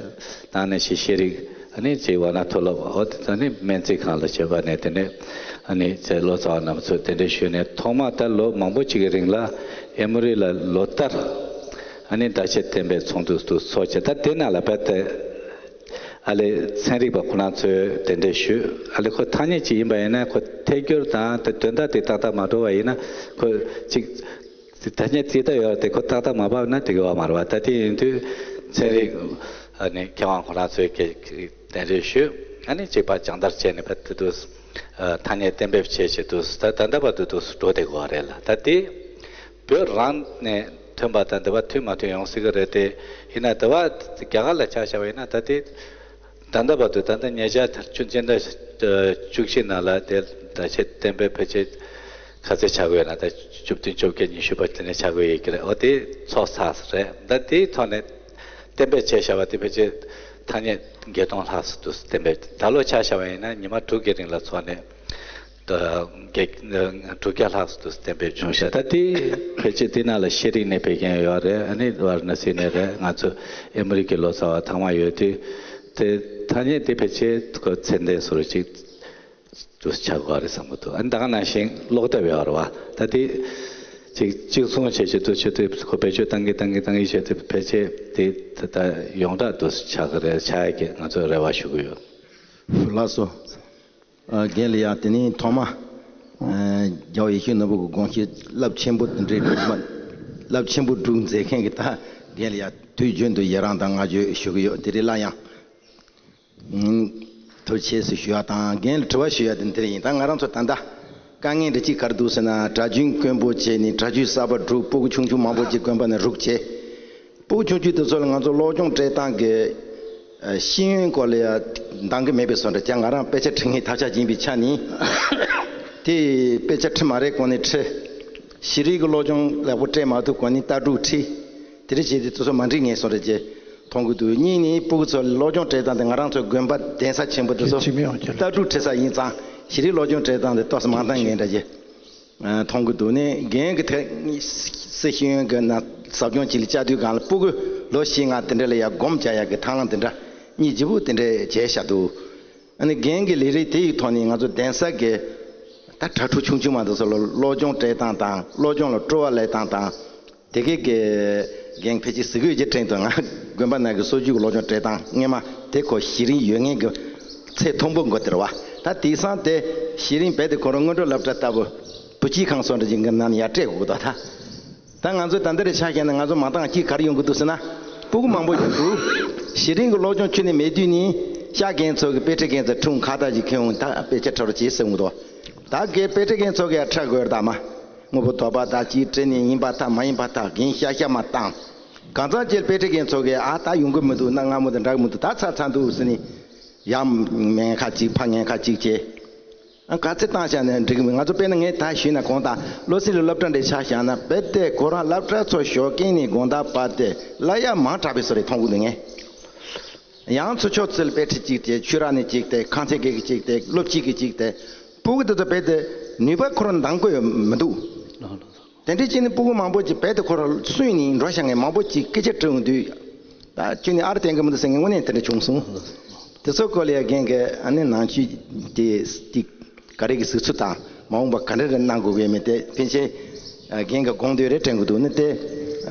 ད་ནས་ཤེས་ཤེས་རིག་ཨ་ནི་ཅིག་ཝ་ན་མཐོ་སློབ། འོ་ད་ནི་སྨན་རྩིས་ཁང་ལ་བྱས་པ་ནས་དེ་ནས་ཨ་ནི་ཚེ་ལོ་ཙཱ་བ་རྣམ་ཚོ་གདན་འདྲེན་ཞུས་ནས་ཐོག་མ་ད་ལོ་མང་པོ་ཅིག་གི་རིང་ལ་ཨེ་མོ་རི་ལ་ལོ་ལྟར་ཨ་ནི་བརྡ་ཆད་གཏན་འབེབས་ཚོགས་འདུ་དུ་ཚོགས་བྱས། ད་དེ་ནང་ལ་བས་ཏེ་ཨ་ལས་ཚན་རིག་པ་ཁོ་རང་ཚོས་གདན་འདྲེན་ཞུས། ཨ་ལས་ཁོ་ཐ་སྙད་ཅིག་ཡིན་པ་ཡིན་ན་ཁོ་ཐད་སྒྱུར་དང་དེ་དོན་དག་དེ་ཏག་ཏག་མ་འགྲོ་བ་ཡིན་ན་ཁོ་ཅིག་ད་ཐ་སྙད་རྩིས་ལྟ་ཡོད་དེ་ཁོ་ཏག་ཏག་མ་ཕབ་ན་འགྲིག་གི་ཡོད་མ་རེད་བ། ད་དེ་ཡིན་དུས་ཚན་རིག་ཨ་ནི་མཁས་དབང་ཁོ་རང་ཚོས་ཀྱི་གདན་འདྲེན་ཞུས། ཨ་ནི་གཅིག་པ་སྦྱང་བརྡར་བྱས་ནས་བ་དེ་དུས་ཐ་སྙད་གཏན་འབེབས་བྱས་བྱས་དུས་ད་ད་ལྟ་བར་དུ་དུས་འགྲོ་བསྡད་དགོས་པ་རེད་ལ། ད་དེ་བོད་རང་ནས་ཐོན་པ་དང་འདི་བ་མཐུན་མ་མཐུན་ཡོང་སྲིད་ཀྱི་རེད་དེ། ཡིན་ན་འདི་བ་རྒྱ་གར་ལ་ཆ་བཞག་པ་ཡིན་ན་ད་དེ། ད་ལྟ་བར་དུ་ད་ལྟ་ཉེ་ཆར་ཆུ་སྤྱི་ཟླ་བཅུ་གཅིག་ནང་ལ་དེ་བརྡ་ཆད་གཏན་འབེབས་ཕལ་ཆེར་ག་ཚོད་ཆགས་ཀྱི་ཡོད་ན། ད་བཅུ་བདུན་བཅོ་བརྒྱད་ཉི་ཤུ་པ་དེ་ནས་ཆགས་ཀྱི་ཡོད་ཀྱི་རེད། འོ་དེ་ཚོགས་ཚར་རེད། ད་དེའི་ཐོག་ནས་གཏན་འབེབས་བྱས་བཞག་པ་དེ་ཕལ་ཆེར་ཐ་སྙད་བརྒྱད་སྟོང་ལྷག་ཙམ་འདུག་གཏན་འབེབས། ད་ལོ་ཆ་བཞག་པ་ཡིན་ན་ཉི་མ་དྲུག་གི་རིང་ལ་ཚོགས་ནས་ད་བརྒྱད་དྲུག་བརྒྱ་ལྷག་ཙམ་འདུག་གཏན་འབེབས་བྱུང་ཤག་ད་དེ་ཕལ་ཆེར་དེ་ནང་ལ་ཤེས་རིག་ནས་ཕེབས་མཁན་ཡོད་རེད། ཨ་ནི་ཝཱ་ར་ཎ་སི་ནས་རེད། ང་ཚོ་ཨེ་མོ་རི་གི་ལོ་ཙཱ་བ་ཚང་མ་ཡོད་དུས། དེ་ཐ་སྙད་དེ་ཕལ་ཆེར་ཁོ་ཚད་ལྡན་བཟོ་འདྲ་ཅིག་ཏུ་ཆགས་དགོས་རེད་བསམ་གྱི་འདུག་ཨ་ནི་ད་ག་ནང་བཞིན་ཀློག་དེབ་ཡོད་རེད་བ། ད་དེ་ཅིག་གཅིག་མཚུངས་བྱས་བྱས་དུ་བྱེད་དུས་ཁོ་བེད་སྤྱོད་བཏང་གི་བཏང་གི་བཏང་གི་བྱས་དུས་ཕལ་ཆེར་དེ་ད་ད་ཡོངས་གྲགས་དུ་ཆགས་ཀྱི་རེད། ཆགས་ཡ་གི་ང་ཚོས་རེ་བ་ཞུ་གི་ཡོད། ལགས་སོ། ཨ་རྒན་ལགས་ཡ། དེ་ནས་ཐོག་མ་ཨ་རྒྱལ་བ་ཡིད་བཞིན་ནོར་བུ་གི་དགོངས་བཞེད་རླབས་ཆེན་པོ་དེ་འདྲའི་སྒྲུབ་མ་རླབས་ཆེན་པོ་སྒྲུབ་མཛད་མཁན་གྱི་ད་རྒན་ལགས་ཡ་དུས་རྒྱུན་དུ་ཡི་རངས་དང་བསྔགས་བརྗོད་ཞུ་གི་ཡོད། དེ་རིང་སླར་ཡང་ཨ་ཐུགས་རྗེ་ཆེ་ཞུ་ཡ་དང་། རྒན་ལ་དྲི་བ་ཞུ་ཡ་དེ་འདི་རེད་ཡིན། ད་ང་རང་ཚོ་ད་ལྟ་དཀའ་ངལ་འདྲ་ཅིག་ག་རེ་འདུག་ཟེར་ན། སྒྲ་རྒྱུན་དཀོན་པོ་བྱས་ནས་སྒྲ་རྒྱུན་གསར་པ་སྒྲུག་སྤུ་གུ་ཆུང་ཆུང་མང་པོ་ཅིག་དགོན་པ་ནས་རུག་བྱས། སྤུ་གུ་ཆུང་ཆུང་དེ་ཚོ་ལ་ང་ཚོ་སློབ་སྦྱོང་སྤྲད་སྟངས་ཀྱི་ཨ་ཤེས་ཡོན་སྐོར་ལ་ཡ་འདང་གི་མེད་པའི་བཟོ་འདྲ་ཅིག་ང་རང་དཔེ་ཆ་ཁྲིད་མཁན་ཐབས་ཆག་ཡིན་པའི་ཆ་ནས། དེ་དཔེ་ཆ་ཁྲིད་མ་རེད་གོང་ནས་ཁྲིད། ཤེས་རིག་གི་སློབ་སྦྱོང་ལེགས་པོ་སྤྲད་མ་ཐུབ་གོང་ནས་ལྟ་གྲུབ་ཁྲིད། དེ་འདྲ་བྱས་ཏེ་དེ་ཚོ་མ་འགྲིག་ངེས་བཟོ་འདྲ་ཅིག་མཐོང་གི་འདུག་གཉིས་ནས་སྤུ་གུ་ཚོ་ལ་སློབ་སྦྱོང་སྤྲད་སྟངས་དེ་ང་རང་ཚོ་དགོན་པ་གདན་ས་ཆེན་པོ་དེ་ཚོ་ལྟ་གྲུབ་ཁྲིད་ས་ཡིན་ཙང་ཤེས་རིག་སློབ་སྦྱོང་སྤྲད་སྟངས་དེ་ཏོག་ཙམ་མང་ཐལ་ངེས་འདྲ་ཅིག་མཐོང་གི་འདུག་ནས་རྒན་གྱི་ཐད་སྲིད་ཤེས་ཡོན་གྱི་ནང་ཟབ་སྦྱོང་ཅིག་ལ་བཅར་དུས་སྒང་ལ་སྤུ་གུ་ལོ་བཞི་ལྔ་དེ་འདྲ་ལ་ཡ་སྒོམ་རྒྱག་ཡ་གི་ཐབས་ལམ་དེ་འདྲ་གཉིས་ལྗིད་པོ་དེ་འདྲ་བྱས་བཞག་འདུག་ཨ་ནི་རྒན་གྱི་ལས་རིགས་དེ་ཡི་ཐོག་ནས་ང་ཚོ་གདན་ས་གི་ད་དྲ་གྲོགས་ཆུང་ཆུང་མ་འདི་ཚོ་ལ་སློབ་སྦྱོང་སྤྲད་སྟངས་དང་སློབ་སྦྱོང་ལ་སྤྲོ་བ་སླེབས་སྟངས་དང་། དེ་གའི་གི་རྒན་ཕལ་ཆེར་གཟིགས་འོས་ཀྱི་དྲན་དུ་ང་དགོན་པ་ནང་གི་སྲོལ་རྒྱུན་གྱི་སློབ་སྦྱོང་སྤྲད་སྟངས་སྔས་མ་དེ་ཁོ་གཞི་རིམ་ཡོད་མཁན་གྱི་ཚད་མཐོན་པོ་འགོ་དེར་བ། ད་དེང་སང་དེ་གཞི་རིམ་རྦད་དེ་ཁོ་རང་སྔོན་འགྲོ་སློབ་གྲྭ་ལྟ་བུ་བུ་སྐྱེས་ཁང་སོགས་འདྲ་ཅིག་གི་ནང་ནས་ཡར་སྤྲད་དགོས་ཀྱི་འདུག་ད་ད་ང་ཚོ་ད་འདི་རེ་ཆ་བཞག་ན་ང་ཚོ་མ་འདང་གཅིག་ག་རེ་ཡོང་གི་འདུག་ཟེར་ན། སྤུ་གུ་མང་པོ་ཡོང་འདུག་གཞི་རིམ་གྱི་སློབ་སྦྱོང་ཁྱོན་ནས་མེད་དུས་ནི་ཤག་རྒན་ཚོ་གི་དཔེ་ཁྲིད་མཁན་ཚོ་ཁྲུང་ཁ་བརྡ་ཅིག་ཁྱོན་ཡོང་ད་དཔེ་ཆ་ཁྲིད་རོགས་བྱེད་ཟེར་འོང་འདུག་ད་གའི་དཔེ་ཁྲིད་མཁན་ཚོ་གི་ཡར་ཁྲིད་དགོས་རེད་ད་མ། དངོས་པོ་དོགས་པ་དག་ཅིག་བྲིས་ནས་ཡིན་པ་ཐག་མ་ཡིན་པ་ཐག་རྒན་ཤ་ཤ་མ་བཏང་། གང་ཚང་ཅིག་དཔེ་ཁྲིད་མཁན་ཚོ་གིས་ཨ་ད་ཡོང་གི་མི་འདུག་གནའ་སྔ་མོ་དང་འདྲ་གི་མི་འདུག་ད་ཚར་ཚར་འདུག་ཟེར་ནས་ཡར་ཉེན་ཁ་གཅིག་ཕར་ཉེན་ཁ་གཅིག་བྱས། ཨ། ག་ཚོད་བཏང་བཞག་ན་འགྲིག་གི་མེད། ང་ཚོ་དཔེར་ན་ངས་ད་ཞུས་ན་དགོངས་དག་སློབ་ཚན་ལ་སློབ་གྲྭ་འདྲ་ཆ་བཞག་ན་རྦད་དེ་ཁོ་རང་སློབ་གྲྭ་ཚོ་ཞོགས་ཀས་ནས་དགོང་དག་བར་དེ་གླ་ཡག་མང་དྲགས་པའི་བཟོ་རེ་མཐོང་གི་འདུག་ངས་ཡང་ཚུར་ཕྱོགས་ཚུར་དཔེ་ཁྲིད་གཅིག་དེ། ཆོས་ར་ནས་གཅིག་དེ། ཁང་ཚན་སྒེར་གྱི་གཅིག་དེ། སློབ་སྤྱི་གི་གཅིག་དེ། སྤུ་གུ་དེ་ཚོ་རྦད་དེ་ནུས་པ་ཁོ་རང་འདང་དགོས་མི་འདུག་དེ་འདྲའི་ཅིག་ནི་སྤུ་གུ་མང་པོ་ཅིག་རྦད་དེ་ཁོ་རང་སུན་ནས་འགྲོ་བཞག་མཁན་མང་པོ་ཅིག་སྐད་ཆ་དྲི་འོང་དུས། ད་ཁྱོད་ནི་ཨར་བསྟན་གི་མི་འདུག་ཟེར་མཁན་དངོས་གནས་དེ་འདྲ་བྱུང་སོང་། དེ་ཚོ་སྐོར་ལ་ཡ་རྒན་གྱིས་ཨ་ནི་ནང་ཆོས་དེ་ཅིག་ག་རེ་གི་གཟིགས་ཚུལ་དང་མ་འོངས་པ་ག་འདྲ་རེ་གནང་དགོས་ཀྱི་མེད་དེ་ཕལ་ཆེར་རྒན་གྱི་དགོངས་དོན་རེ་དྲན་གི་འདུག་ནི་དེ།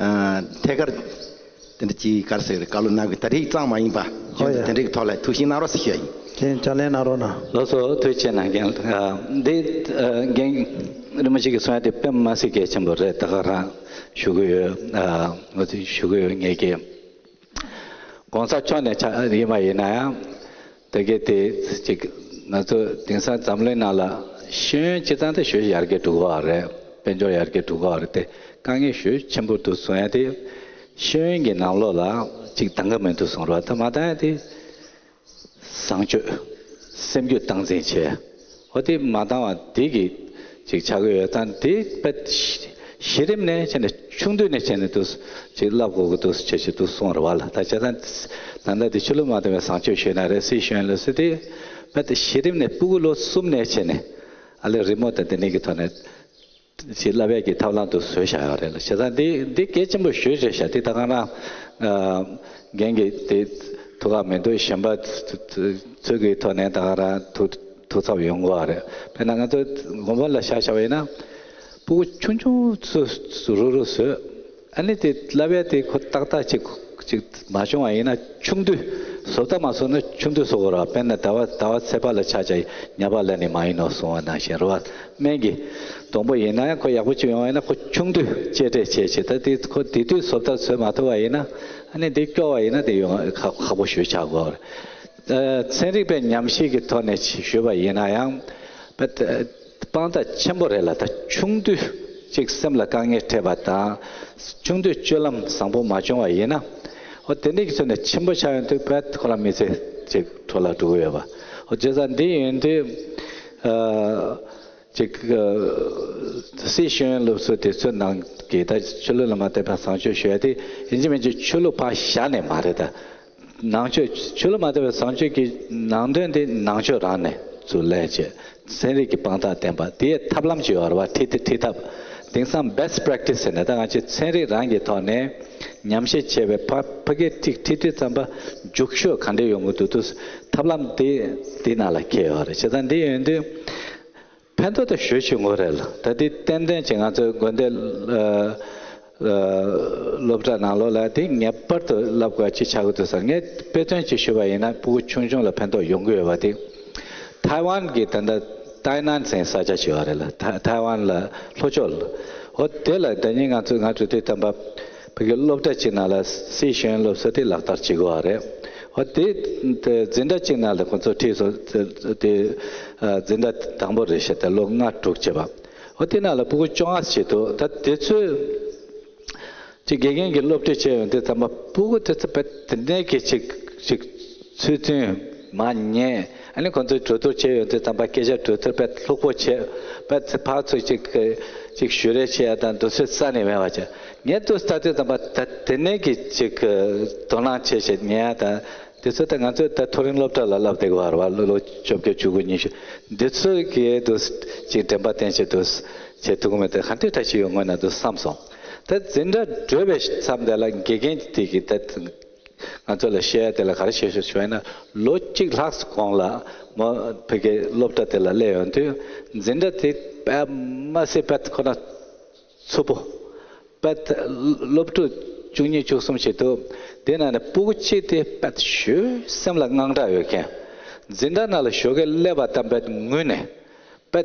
ཐད་ཀར་དེ་འདྲ་ཅིག་ག་རེ་ཟེར་གི་རེད། བཀའ་སློབ་གནང་དགོས། ད་རེས་གཙང་མ་ཡིན་པ། ཁྱོད་ཚོ་དེ་འདྲའི་ཐོག་ལ་ཐུགས་ཞིབ་གནང་རོགས་ཟེར་ཞུ་ཡ་ཡིན། ཁྱེད་ཅག་ལན་གནང་རོགས་གནང་། ལགས་སོ། ཐུགས་རྗེ་གནང་། རྒན་ལགས། འདི་རྒན་རིན་པོ་ཆེ་གིས་གསུང་ཡ་དེ་དཔེ་མ་སྲིད་གལ་ཆེན་པོ་རེད། ད་ག་རང་ཞུ་གི་ཡོད། ང་ཚོས་ཞུ་གི་ཡོད། ངེད་ཀྱི་གོང་ས་མཆོག་ནས་ཆ་ཡིན་པ་ཡིན་ན་ཡང་། དེ་གའི་དེ་ཅིག་ང་ཚོ་དེང་སང་འཛམ་གླིང་ནང་ལ་ཤེས་ཡོན་སྤྱི་བཏང་དེ་ཞེ་ཡར་རྒྱས་འགྲོ་གི་ཡོད་རེད། དཔལ་འབྱོར་ཡར་རྒྱས་འགྲོ་གི་ཡོད་རེད་དེ། དཀའ་ངལ་ཞེ་ཆེན་པོ་འདུག་གསུང་ཡ་དེ། ཤེས་ཡོན་གྱི་ནང་ལོགས་ལ་ཅིག་འདང་གི་མི་འདུག་གསུང་རེད་བ། ད་མ་འདང་ཡ་དེ། བཟང་སྤྱོད། སེམས་རྒྱུད་སྟངས་འཛིན་བྱས། འོ་དེ་མ་འདང་བ་དེ་གི་ཅིག་ཆགས་ཀྱི་ཡོད་ཙང་། དེ་དཔེ་གཞི་རིམ་ནས་བྱས་ནས། ཆུང་དུས་ནས་བྱས་ནས་འདུག་ཅིག་བསླབ་དགོས་ཀྱི་འདུག་ཅེས་ཅིག་འདུག་གསུངས་རེད་བ་ལ། ད་བྱས་ཙང་ད་ལྟ་དེ་ཆོས་ལུགས་མ་འདང་བའི་བཟང་སྤྱོད་ཞུས་ན་རེད། སྲིད་ཤེས་ཡོན་ལ་སྲིད་དེ། དཔེ་གཞི་རིམ་ནས་སྤུ་གུ་ལོ་གསུམ་ནས་བྱས་ནས་ཨ་ལས་རི་མོ་དང་དེ་ནས་ཀྱི་ཐོག་ནས། ཞིག་བསླབ་ཡས་ཀྱི་ཐབས་ལམ་དུ་བཟོས་བཞག་ཡོད་རེད་ལ། བྱས་ཙང་འདི་འདི་གལ་ཆེན་པོ་ཞེ་པོ་རེད་ཤག་དེ་ད་ག་རང་རྒན་གྱིས་དེ་ཐུགས་ཁག་མི་འདུག་གཞན་པ་ཚོ་གི་ཐོག་ནས་ད་ག་རང་ཐུགས་ཐུགས་འཚབ་ཡོང་གི་རེད། དཔེར་ན་ང་ཚོ་དགོན་པ་ལ་ཆ་བཞག་པ་ཡིན་ན། སྤུ་གུ་ཆུང་ཆུང་ཚོ་རུག་རུག་བཟོས། ཨ་ནི་དེ་བསླབ་ཡ་དེ་ཁོ་ཏག་ཏག་ཅིག་ཅིག་མ་བྱུང་བ་ཡིན་ན། ཆུང་དུས་བཟོ་ལྟ་མ་བཟོ་ན་ཆུང་དུས་བཟོ་དགོས་ར། དཔེར་ན་ཟླ་བ་ཟླ་བ་ཚེས་པ་ལ་ཆ་བཞག་ཉ་པ་ལ་ནི་མ་ཡིན་ནོ་གསུང་བ་ནང་བཞིན་རེད་བ། སྨན་གྱི་སྡོང་པོ་ཡིན་ན་ཡང་ཁོ་ཡག་པོ་ཅིག་ཡོང་བ་ཡིན་ན་ཁོ་ཆུང་དུས་གཅེས་སྤྲས་བྱས་བྱས། ད་དེ་ཁོ་དེ་དུས་བཟོ་ལྟ་བཟོས་མ་ཐུབ་པ་ཡིན་ན། ཨ་ནི་དེ་སྐྱོ་བ་ཡིན་ན་དེ་ཡོང་ཁག་ཁག་པོ་ཞེ་པོ་ཆགས་དགོས་རེད། ཚན་རིག་པའི་ཉམས་ཞིབ་ཀྱི་ཐོག་ནས་ཞུས་པ་ཡིན་ན་ཡང་། དཔེ་དཔང་རྟགས་ཆེན་པོ་རེད་ལ། ད་ཆུང་དུས་ཅིག་སེམས་ལ་དཀའ་ངལ་འཕྲད་པ་དང་། ཆུང་དུས་སྤྱོད་ལམ་བཟང་པོ་མ་བྱུང་བ་ཡིན་ན། འོ་དེ་འདྲ་གི་ཚོད་ནས་ཆེན་པོ་ཆགས་ཡོང་དུས་དཔེ་ཁོ་རང་མི་ཚེ་ཅིག་འཕྲོ་བརླག་འགྲོ་གི་ཡོད་པ། འོ་བྱས་ཙང་འདི་ཡིན་དུས། ཨ། ཅིག་ཨ། སྲིད་ཤེས་ཡོན་སློབ་གསོ་དེ་ཚོའི་ནང་གི་ད་ཆོས་ལུགས་ལ་མ་བརྟེན་པའི་བཟང་སྤྱོད་ཞུ་ཡ་དེ་ཡིན་གཅིག་མིན་གཅིག་ཆོས་ལུགས་ཕར་བཞག་ནས་མ་རེད་ད། ནང་ཆོས། ཆོས་ལུགས་མ་དར་བའི་བཟང་སྤྱོད་ཀྱི་ནང་དོན་དེ་ནང་ཆོས་རང་ནས་ཚུར་ལེན་བྱས། ཚན་རིག་གི་དཔང་རྟགས་ལྡན་པ་དེའི་ཐབས་ལམ་ཅིག་ཡོད་རེད་བ། ཁྲིད་ཁྲིད་ཐབས། དེང་སང་best practice ཟེར་ནས་ད་ང་ཚོས་ཚན་རིག་རང་གི་ཐོག་ནས་ཉམས་ཞིབ་བྱས་པའི་ཕ་ཕ་གིར་ཁྲིད་ཁྲིད་དུས་ཙམ་པ་རྒྱུགས་ཤོག་ག་འདྲས་ཡོང་གི་འདུག་དུས་ཐབས་ལམ་དེ་དེའི་ནང་ལ་འཁེལ་ཡོད་རེད། བྱས་ཙང་འདི་ཡོང་དུས། ཕན་ཐོགས་དེ་ཞེ་པོ་ཅིག་ཡོང་གི་རེད་ལ། ད་དེ་ཏན་ཏན་ཅིག་ང་ཚོའི་དགོན་སྡེ་ཨ་ཨ་སློབ་གྲྭ་ནང་ལོགས་ལ་དེ་ངེས་པར་དུ་བསླབ་དགོས་ཅིག་ཆགས་ཀྱི་འདུག་ཟེར། ངས་དཔེ་མཚོན་ཅིག་ཞུས་པ་ཡིན་ན་སྤུ་གུ་ཆུང་ཆུང་ལ་ཕན་ཐོགས་ཡོང་གི་ཡོད་པ་དེ། ཐའེ་ཝན་གྱི་ད་ལྟ་ཏའི་ནན་ཟེར་ས་ཆ་ཅིག་ཡོད་རེད་ལ། ཐའེ་ཐའེ་ཝན་ལ་ལྷོ་ཕྱོགས་ལ། འོ་དེ་ལ་ཟླ་ཉིན་ང་ཚོ་ང་འགྲོ་དུས་ཙམ་པ། ཕ་གི་སློབ་གྲྭ་གཅིག་ནང་ལ་སྲིད་ཤེས་ཡོན་སློབ་གསོ་དེ་ལག་བསྟར་བྱེད་དགོས་པ་རེད། འོ་དེ་དེ་འཛིན་གྲྭ་གཅིག་ནང་ལ་ཁོང་ཚོ་ཁྲིད་སོང་། དེ་དེ་ཨ་འཛིན་གྲྭ་དང་པོ་རེད་ཤག་དེ་ལོ་ལྔ་དྲུག་བྱས་པ། འོ་དེ་ནང་ལ་སྤུ་གུ་བཅོ་ལྔ་ཞིག་འདུག་ད་དེ་ཚོས་ཅིག་དགེ་རྒན་གྱིས་སློབ་ཁྲིད་བྱས་ཡོང་དུས་ཙམ་པ་སྤུ་གུ་དེ་ཚོ་དཔེ་དེ་ནས་ཀྱི་ཅིག་ཅིག་ཚུལ་མཐུན་མ་ཉན། ཨ་ནི་ཁོང་ཚོས་གྲོས་བསྡུར་བྱས་ཡོང་དུས་ཙམ་པ་སྐད་ཆ་གྲོས་བསྡུར་དཔེ་ལྷུག་པོ་བྱས། དཔེ་ཚེ་ཕར་ཚུར་ཅིག་ཅིག་ཞུ་རེས་བྱས་ཡ་དང་དུས་ཚོད་རྩ་ནས་མེད་པ་བྱས། ངས་ལྟོས་ལྟ་དུས་ཙམ་པ་ད་དེ་ནས་ཀྱི་ཅིག་དོ་སྣང་བྱས་བྱས་ཉན་ཡ་དང་། དེ་ཚོ་ད་ང་ཚོས་ད་མཐོ་རིམ་སློབ་གྲྭ་ལ་བསླབ་བསྡད་ཀྱི་ཡོད་རེད་བ། ལོ་ལོ་བཅོ་བརྒྱད་བཅུ་དགུ་ཉི་ཤུ། འདི་ཚོ་གིས་དུ་ཅིག་དྲན་པ་བསྟེན་བྱས་དུ་བྱེད་ཐུབ་ཀྱི་མེད་དེ་ག་འདྲ་འདྲ་ཞིག་ཡོང་གི་ན་དུ་བསམ་སོང་། ད་འཛིན་གྲྭ་བགྲོད་པའི་མཚམས་དེ་ལ་དགེ་རྒན་དེ་གིས་ད་ང་ཚོ་ལ་བཤད་ཡ་དེ་ལ་ག་རེ་བཤད་ཤོག་ཞུ་བ་ཡིན་ན། ལོ་གཅིག་ལྷག་གོང་ལ་མོ་ཕ་གི་སློབ་གྲྭ་དེ་ལ་སླེབས་ཡོང་དུས་འཛིན་གྲྭ་དེ་དཔེ་མ་སྲིད་དཔེ་ཁོ་ན་འཚུབ་པོ། དཔེ་སློབ་ཕྲུག་བཅུ་གཉིས་བཅུ་གསུམ་ཞིག་འདུག་དེ་ནང་ནས་སྤུ་གུ་གཅིག་དེ་དཔེ་ཞེ་སེམས་ལ་དངངས་སྐྲག་ཡོད་མཁན། འཛིན་གྲྭ་ནང་ལ་ཞོགས་ཀས་སླེབས་པ་དང་དཔེ་ངུས་ནས། དཔེ་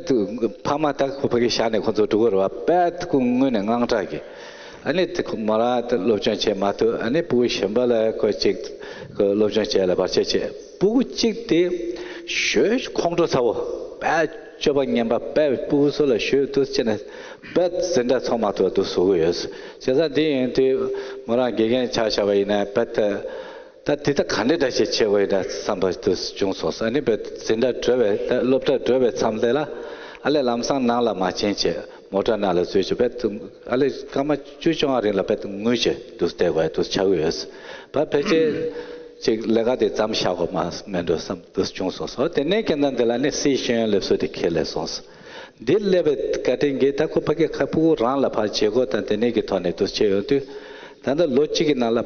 ཕ་མ་དང་ཁོ་ཕ་གི་ཞག་ནས་ཁོ་ཚོ་འགྲོ་གི་རེད་བ། དཔེ་ཁོ་ངུས་ནས་དངངས་སྐྲག་གི། ཨ་ནི་དེ་ཁོ་མོ་རང་སློབ་སྦྱོང་བྱེད་མ་ཐུབ། ཨ་ནི་སྤུ་གུ་གཞན་པ་ལ་ཁོ་ཅིག་ཁོ་སློབ་སྦྱོང་བྱེད་ལ་བར་ཆད་བྱེད། སྤུ་གུ་གཅིག་དེ་ཞེ་ཁོང་ཁྲོ་ཚ་བོ། དཔེ་སྤྱོད་པ་ངན་པ། དཔེ་སྤུ་གུ་ཚོ་ལ་ཞེ་དུས་ཆེ་ནས་དཔེ་འཛིན་གྲྭ་ཚང་མ་ཐུབ་དུ་བཟོ་གི་ཡོད། བྱས་ཙང་དེ་ཡིན་དུས་མོ་རང་དགེ་རྒན་ཆ་བཞག་པ་ཡིན་ན་དཔེ་ད། ད་དེ་ད་ག་འདྲ་འདྲ་ཞིག་བྱེད་དགོས་ཡོད་ན་བསམ་པ་དུ་བྱུང་སོང་ཟེར། ཨ་ནི་བས་འཛིན་གྲྭ་གྲོལ་བའི་ད་སློབ་གྲྭ་གྲོལ་བའི་མཚམས་དེ་ལ་ཨ་ལས་ལམ་སང་ནང་ལ་མ་ཕྱིན་བྱས་མོ་ཊ་ནང་ལ་འཛུལ་བྱས་བས་ཨ་ལས་སྐར་མ་བཅུ་བཅོ་ལྔ་རིང་ལ་བས་ངུས་བྱས་དུ་བསྡད་དགོས་དུ་ཆགས་ཡོད། བས་ཕལ་ཆེར་ཅིག་ལས་ཀ་དེ་མཚམས་བཞག་དགོས་མ་མེད་འགྲོ་བསམ་དུ་བྱུང་སོང་ཟེར། དེ་ནས་ཁྱེད་ད་འདི་ལ་ནི་སི་ཤེས་ཡོན་སླེབས་སོ་དེ་ཁས་ལེན་སོང་ཟེར། འདི་སླེབས་པའི་བཀའ་དྲིན་གྱིས་ད་ཁོ་ཕ་གི་ཁ་ཕྲལ་རང་ལ་ཕར་བྱེད་སྒོ་དང་དེ་ནས་ཀྱི་ཐོག་ནས་དུ་བྱས་ཡོང་དུས། ད་ལྟ་ལོ་གཅིག་གི་ནང་ལ་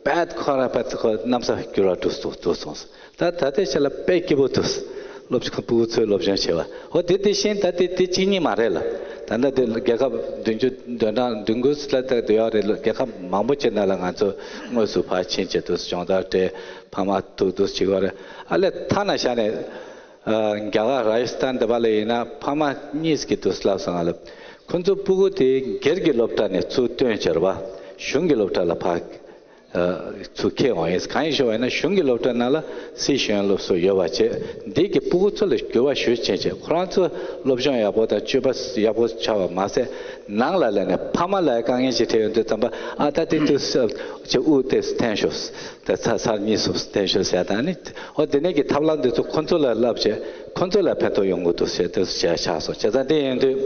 བད་ཁོ་རང་བད་ཁོ་གནམ་ས་འགྱུར་བ་འགྲོ་སོང་འགྲོ་སོང་། ད་ད་ལྟའི་ཆ་ལ་དཔེ་སྐྱིད་པོ་འདུག་སློབ་ཆུང་ཕྲུ་གུ་ཚོས་སློབ་སྦྱོང་བྱས་པ་འོ་དེ་དེ་བཞིན་ད་དེ་དེ་གཅིག་གཉིས་མ་རེད་ལ། ད་ལྟ་དེ་རྒྱལ་ཁབ་བདུན་ཅུ་དོན་གྲངས་བདུན་དགུ་ལ་ད་དུ་ཡོད་རེད། རྒྱལ་ཁབ་མང་པོ་ཅིག་ནང་ལ་ང་ཚོ་དངོས་སུ་ཕར་ཕྱིན་བྱས་འདུག་སྦྱོང་བརྡར་སྤྲད། ཕ་མ་ཐུག་འདུག་བྱེད་ཀྱི་ཡོད་རེད། ཨ་ལས་ཐ་ན་ཤ་ནས། རྒྱ་གར་ར་ཇི་སི་ཐན་འདི་པ་ལ་ཡིན་ན་ཕ་མ་གཉིས་ཀྱི་དུས་ལབ་སོང་ང་ལ། ཁོ་ཚོ་ཕྲུ་གུ་དེ་སྒེར་གྱི་སློབ་གྲྭ་ནས་ཚུར་བཏོན་བྱས་ར་བ། གཞུང་གི་སློབ་གྲྭ་ལ་ཕར་ཚུར་ཁྱེར་འོང་ཡིན། གང་ཡིན་ཞུ་བ་ཡིན་ན་གཞུང་གི་སློབ་གྲྭ་ནང་ལ་སི་ཤེས་ཡོན་སློབ་གསོ་ཡོད་པ་བྱས། འདི་གི་ཕྲུ་གུ་ཚོ་ལ་འགྱུར་བ་ཞིག་ཕྱིན་བྱས་ཁོ་རང་ཚོ་སློབ་སྦྱོང་ཡག་པོ་དང་སྤྱོད་པ་ཡག་པོ་ཆགས་པ་མ་ཟད། ནང་ལ་སླེབས་ནས་ཕ་མ་ལ་དཀའ་ངལ་ཞིག་འཕྲད་ཡོང་དུས་ཙམ་པ་ཨ་ད་དེ་དུས་ཚོད་དབུགས་དེ་འཐེན་ཤོག་ད་ཚར་ཚར་གཉིས་སུ་བསྟན་ཞུ་ཟེར་དང་ནི། ཨོ་དེ་ནས་ཀྱི་ཐབས་ལམ་འདི་ཚོ་ཁོ་ཚོ་ལ་བསླབ་བྱས་ཁོ་ཚོ་ལ་ཕན་ཐོགས་ཡོང་གི་འདུག་ཟེར་དེ་ཚོ་བྱས་ཆགས་སོང་། བྱས་ཙང་དེ་ཡིན་དུས་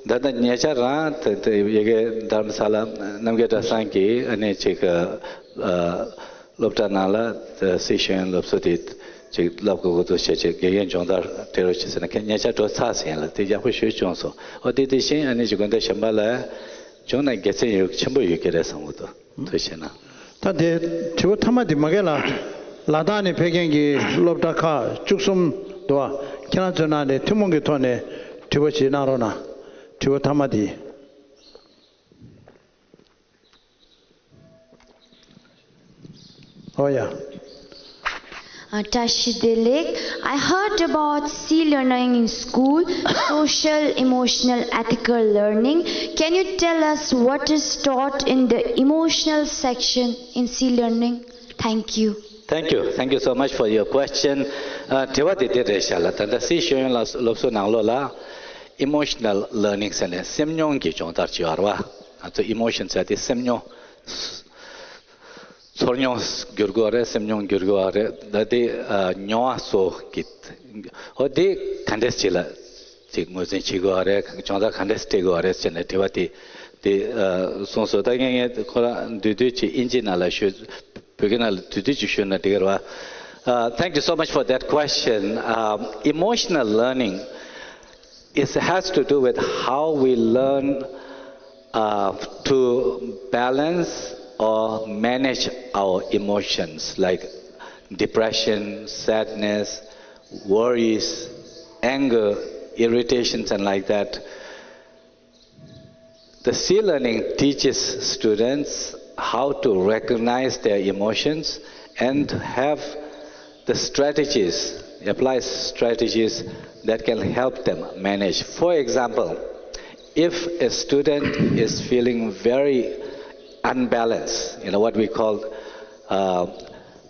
ད་ལྟ་ཉེ་ཆར་རང་དེ་དེ་ཡ་གི་དྷརམ་ས་ལ་རྣམ་རྒྱལ་གྲྭ་ཚང་གིས་ཨ་ནི་ཅིག་སློབ་གྲྭ་ནང་ལ་སི་ཤེས་ཡོན་སློབ་གསོ་དེ་ཅིག་བསླབ་དགོས་ཀྱི་འདུག་བྱས་ཅིག་དགེ་རྒན་སྦྱོང་བརྡར་སྤྲད་རོགས་བྱེད་ཟེར་ནས་ཁྱེད་ཉེ་ཆར་འགྲོ་ཚར་ཟིན་ལ་དེ་ཡག་པོ་ཞུས་བྱུང་སོང་། ཨོ་དེ་དེ་བཞིན་ཨ་ནི་ཅིག་དགོན་སྡེ་གཞན་པ་ལ་བྱུང་ན་དགེ་མཚན་ཡོད་ཆེན་པོ་ཡོད་ཀྱི་རེད་བསམ་གྱི་འདུག་ཐུགས་རྗེ་གནང་། ད་དེ་དྲི་བ་མཐའ་མ་དེ་མ་གས་ལ། ལ་དྭགས་ནས་ཕེབས་མཁན་གྱི་སློབ་གྲྭ་ཁག་བཅུ་གསུམ་འདུག་བ། ཁྱེད་རང་ཚོའི་ནང་ནས་ཐུན་མོང་གི་ཐོག་ནས་དྲི་བ་ཞིག་གནང་རོགས་གནང་། དྲི་བ་མཐའ་མ་དེ། ཨོ་ཡ། Uh, བཀྲ་ཤིས་བདེ་ལེགས། I heard about C learning in school, social, emotional, ethical learning. Can you tell us what is taught in the emotional section in C learning? Thank you. Thank you. Thank you so much for your question. དྲི་བ་དེ་དེ་རེད་ཤག་ལ། ད་ལྟ་སི་ཤེས་ཡོན་ལ་སློབ་གསོ་ནང་ལོགས་ལ་emotional learning ཟེར་ནས་སེམས་མྱོང་གི་སྦྱོང་བརྡར་བྱེད་པ་རེད་བ། ང་ཚོ་emotion ཟེར་དེ་སེམས་མྱོང་། ཚོར་མྱོང་འགྱུར་དགོས་རེད། སེམས་མྱོང་འགྱུར་དགོས་རེད། ད་དེ་མྱོང་བ་སོགས་ཀྱི་ཧོ་དེ་ག་འདྲས་ཅིག་ལ་ཅིག་ངོས་འཛིན་བྱེད་དགོས་རེད། སྦྱོང་བརྡར་ག་འདྲས་སྤྲད་དགོས་རེད་ཟེར་ནས་དྲི་བ་དེ་དེ་གསུངས་སོང་། ད་ངས་ངས་ཁོ་རང་བསྡུས་བསྡུས་ཅིག་ཨིན་ཇི་ནང་ལ་ཞུ་བོད་སྐད་ནང་ལ་བསྡུས་བསྡུས་ཅིག་ཞུས་ན་འགྲིག་གི་རེད་བ། Uh, thank you so much for that question. Um, emotional learning is has to do with how we learn uh, to balance or manage our emotions like depression, sadness, worries, anger, irritations, and like that. The C learning teaches students how to recognize their emotions and have the strategies, apply strategies that can help them manage. For example, if a student is feeling very unbalanced, you know, what we call uh,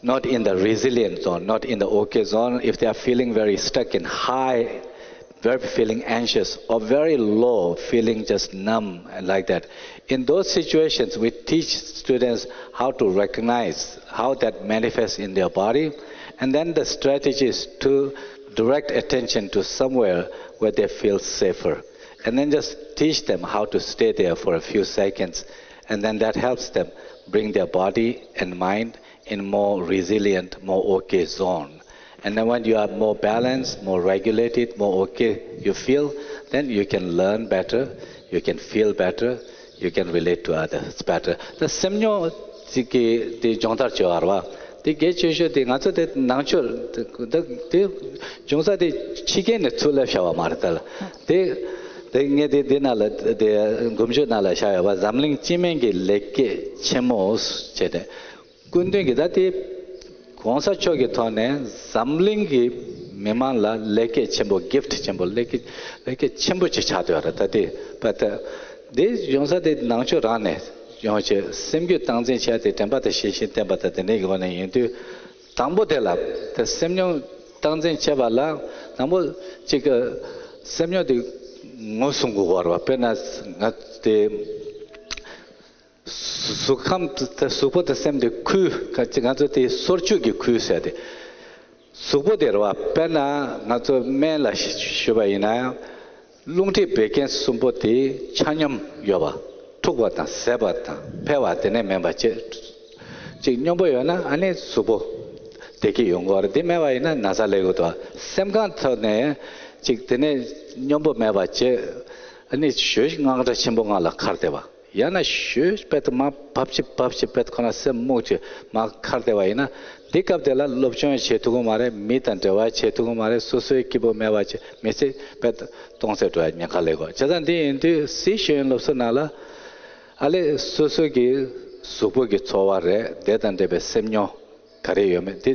not in the resilient zone, not in the okay zone, if they are feeling very stuck in high, very feeling anxious, or very low, feeling just numb and like that, in those situations, we teach students how to recognize how that manifests in their body, and then the strategy is to direct attention to somewhere where they feel safer, and then just teach them how to stay there for a few seconds, and then that helps them bring their body and mind in more resilient, more okay zone. And then when you are more balanced, more regulated, more okay you feel, then you can learn better, you can feel better, you can relate to others better. ད་སེམས་མྱོང་ཅིག་གི་དེ་སྦྱོང་བརྡར་བྱེད་པ་རེད་བ། དེ་གལ་ཆེ་ཤོས་དེ་ང་ཚོ་དེ་ནང་ཆོས་དེ་དེ་འབྱུང་ས་དེ་ཕྱི་རྒྱལ་ནས་ཚུར་སླེབས་བཞག་པ་མ་རེད་ད་ལ། དེ་དེ་ངས་དེ་དེ་ནང་ལ་དེ་མགུར་མཆོད་ནང་ལ་བཞག་ཡོད་པ། འཛམ་གླིང་སྤྱི་སྨན་གྱི་ལེགས་སྐྱེས་ཆེན་མོ་བྱས་ཏེ། སྐུ་མདུན་གྱིས་ད་དེ་གོང་ས་མཆོག་གི་ཐོག་ནས་འཛམ་གླིང་གི་མི་མང་ལ་ལེགས་སྐྱེས་ཆེན་པོ། གིཕ་ཊི་ཆེན་པོ། ལེགས་སྐྱེས་ལེགས་སྐྱེས་ཆེན་པོ་ཅིག་ཆགས་བསྡད་ཡོད་རེད། ད་དེ་པ་ད་དེ་ཡོང་ས་དེ་ནང་ཆོས་རང་ནས་ཡོང་བྱས། སེམས་རྒྱུད་སྟངས་འཛིན་བྱས་ཏེ་དྲན་པ་དང་ཤེས་བཞིན་བསྟེན་པ་དང་དེ་འདྲའི་སྒོ་ནས་ཡིན་དུས། དང་པོ་དེ་ལ་དེ་སེམས་མྱོང་སྟངས་འཛིན་བྱེད་པ་ལ་དང་པོ་གཅིག་གི་སེམས་མྱོང་དེ་ངོས་བཟུང་དགོས་པ་རེད་བ། དཔེར་ན་ང་དེ། གཟུགས་ཁམས་དེ་གཟུགས་པོ་དང་སེམས་དེ་ཁུལ་ག་ཅི་ང་ཚོ་དེ་སོར་ཆུད་ཀྱི་ཁུལ་ཟེར་ཏེ། གཟུགས་པོ་དེ་རེད་བ། དཔེར་ན་ང་ཚོ་སྨན་ལ་ཞུ་བ་ཡིན་ན་ཡང་། རླུང་མཁྲིས་བད་ཀན་གསུམ་པོ་དེ་ཆ་སྙོམས་ཡོད་པ། འཁྲུགས་པ་དང་ཟད་པ་དང་འཕེལ་བ་དེ་ནས་མིན་པ་བྱས། ཅིག་སྙོམས་པོ་ཡོད་ན་ཨ་ནི་གཟུགས་པོ་བདེ་སྐྱིད་ཡོང་གི་ཡོད་རེད། དེ་མེད་པ་ཡིན་ན་ན་ཚ་སླེབས་ཀྱི་འདུག་སེམས་ཁམས་ཐོག་ནས་ཅིག་དེ་ནས་སྙོམས་པོ་མེད་པ་བྱས། ཨ་ནི་ཞོལ་དངངས་སྐྲག་ཆེན་པོ་ངང་ལ་འཁར་བསྡད་པ། ཡང་ན་ཞོལ་དཔེ་དེ་མར་བབས་ཅིག་བབས་ཅིག་དཔེ་དེ་ཁོ་ན་སེམས་རྨུགས་ཅིག་མར་འཁར་བསྡད་པ་ཡིན་ན། འདི་སྐབས་དེ་ལ་སློབ་སྦྱོང་བྱེད་ཐུབ་ཀྱི་མ་རེད། མི་དང་འབྲེལ་བ་བྱེད་ཐུབ་ཀྱི་མ་རེད། སོ་སོའི་སྐྱིད་པོ་མེད་པ་བྱས་མི་ཚེ་དཔེ་དེ་སྟོང་ཟད་འགྲོ་ཡ་ཉེན་ཁ་སླེབས་ཀྱི་ཡོད། བྱས་ཙང་འདི་ཡིན་དུས་སཱི་ཤེས་ཡོན་སློབ་གསོ་ནང་ལ་ཨ་ལས་སོ་སོ་གི་གཟུགས་པོ་གི་ཚོར་བ་རེད། དེ་དང་འབྲེལ་བའི་སེམས་མྱོང་ག་རེ་ཡོད་མེད་དེ་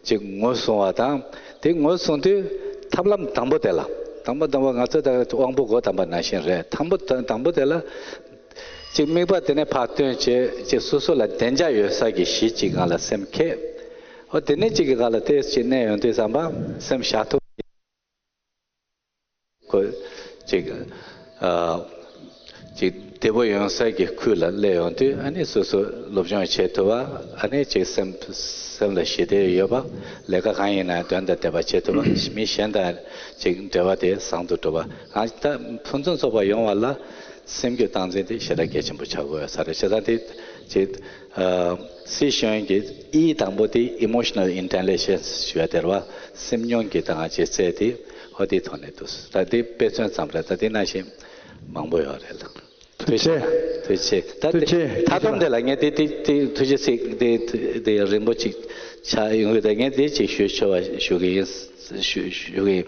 ཅིག་ངོས་བཟུང་བ་དང་། དེ་ངོས་བཟུང་དུས་ཐབས་ལམ་དང་པོ་དེ་ལ། དང་པོ་དང་པོ་ང་ཚོ་ད་དབང་པོ་སྒོ་དམ་པ་ནང་བཞིན་རེད། དང་པོ་དང་དང་པོ་དེ་ལ་ཅིག་དམིགས་པ་དེ་ནས་ཕར་བཏོན་བྱས། ཅིག་སོ་སོ་ལ་བདེ་འཇགས་ཡོད་ས་གི་གཞི་ཅིག་སྒང་ལ་སེམས་ཁྱེར། འོ་དེ་ནས་ཅིག་གི་སྒང་ལ་ཏོག་ཙམ་གནས་ཡོང་དུས་ཙམ་པ་སེམས་བཞག་ཐུབ། ཁོ་ཅིག་ཨ་ཅིག་བདེ་པོ་ཡོང་ས་གི་ཁུལ་ལ་སླེབས་ཡོང་དུས། ཨ་ནི་སོ་སོ་སློབ་སྦྱོང་བྱེད་ཐུབ་པ། ཨ་ནི་ཅིག་སེམས་སེམས་ལ་ཞི་བདེ་ཡོད་པ། ལས་ཀ་གང་ཡིན་ན་དོན་དང་ལྡན་པ་བྱེད་ཐུབ་པ། མི་གཞན་དང་ཅིག་འབྲེལ་བ་དེ་བཟང་དུ་འགྲོ་བ། ཨ་ད་ཕུན་སུམ་ཚོགས་པ་ཡོང་བ་ལ་སེམས་རྒྱུད་སྟངས་འཛིན་དེ་ཞེ་དྲག་གལ་ཆེན་པོ་ཆགས་ཀྱི་ཡོད་ས་རེད། བྱས་ཙང་དེ་ཅིག་ཨ་སཱི་ཤེས་ཡོན་གྱི་ཨི་དང་པོ་དེ་emotional intelligence ཞུ་བ་དེ་རེད་བ། སེམས་མྱོང་གི་ད་ང་ཅིག་རྩལ་དེ་ཧོ་དེའི་ཐོག་ནས་འདུག་ད་དེ་དཔེ་མཚོན་ཙམ་རེད། ད་དེ་ནང་བཞིན་མང་པོ་ཡོད་རེད་ལ། ཐུགས་རྗེ་ཆེ། ཐུགས་རྗེ་ཆེ། ད་ཐུགས་རྗེ་ཆེ། མཐའ་སྡོམ་དེ་ལ་ངས་དེ་དེ་དེ་ཐུགས་རྗེ་ཆེ། དེ་དེ་རིང་པོ་ཅིག་ཆགས་ཡོང་གི་རེད། ངས་དེ་ཅིག་ཞུ་ཆོག་པ་ཞུ་གི་ཡིན། ཞུ་ཞུ་གི་ཡིན།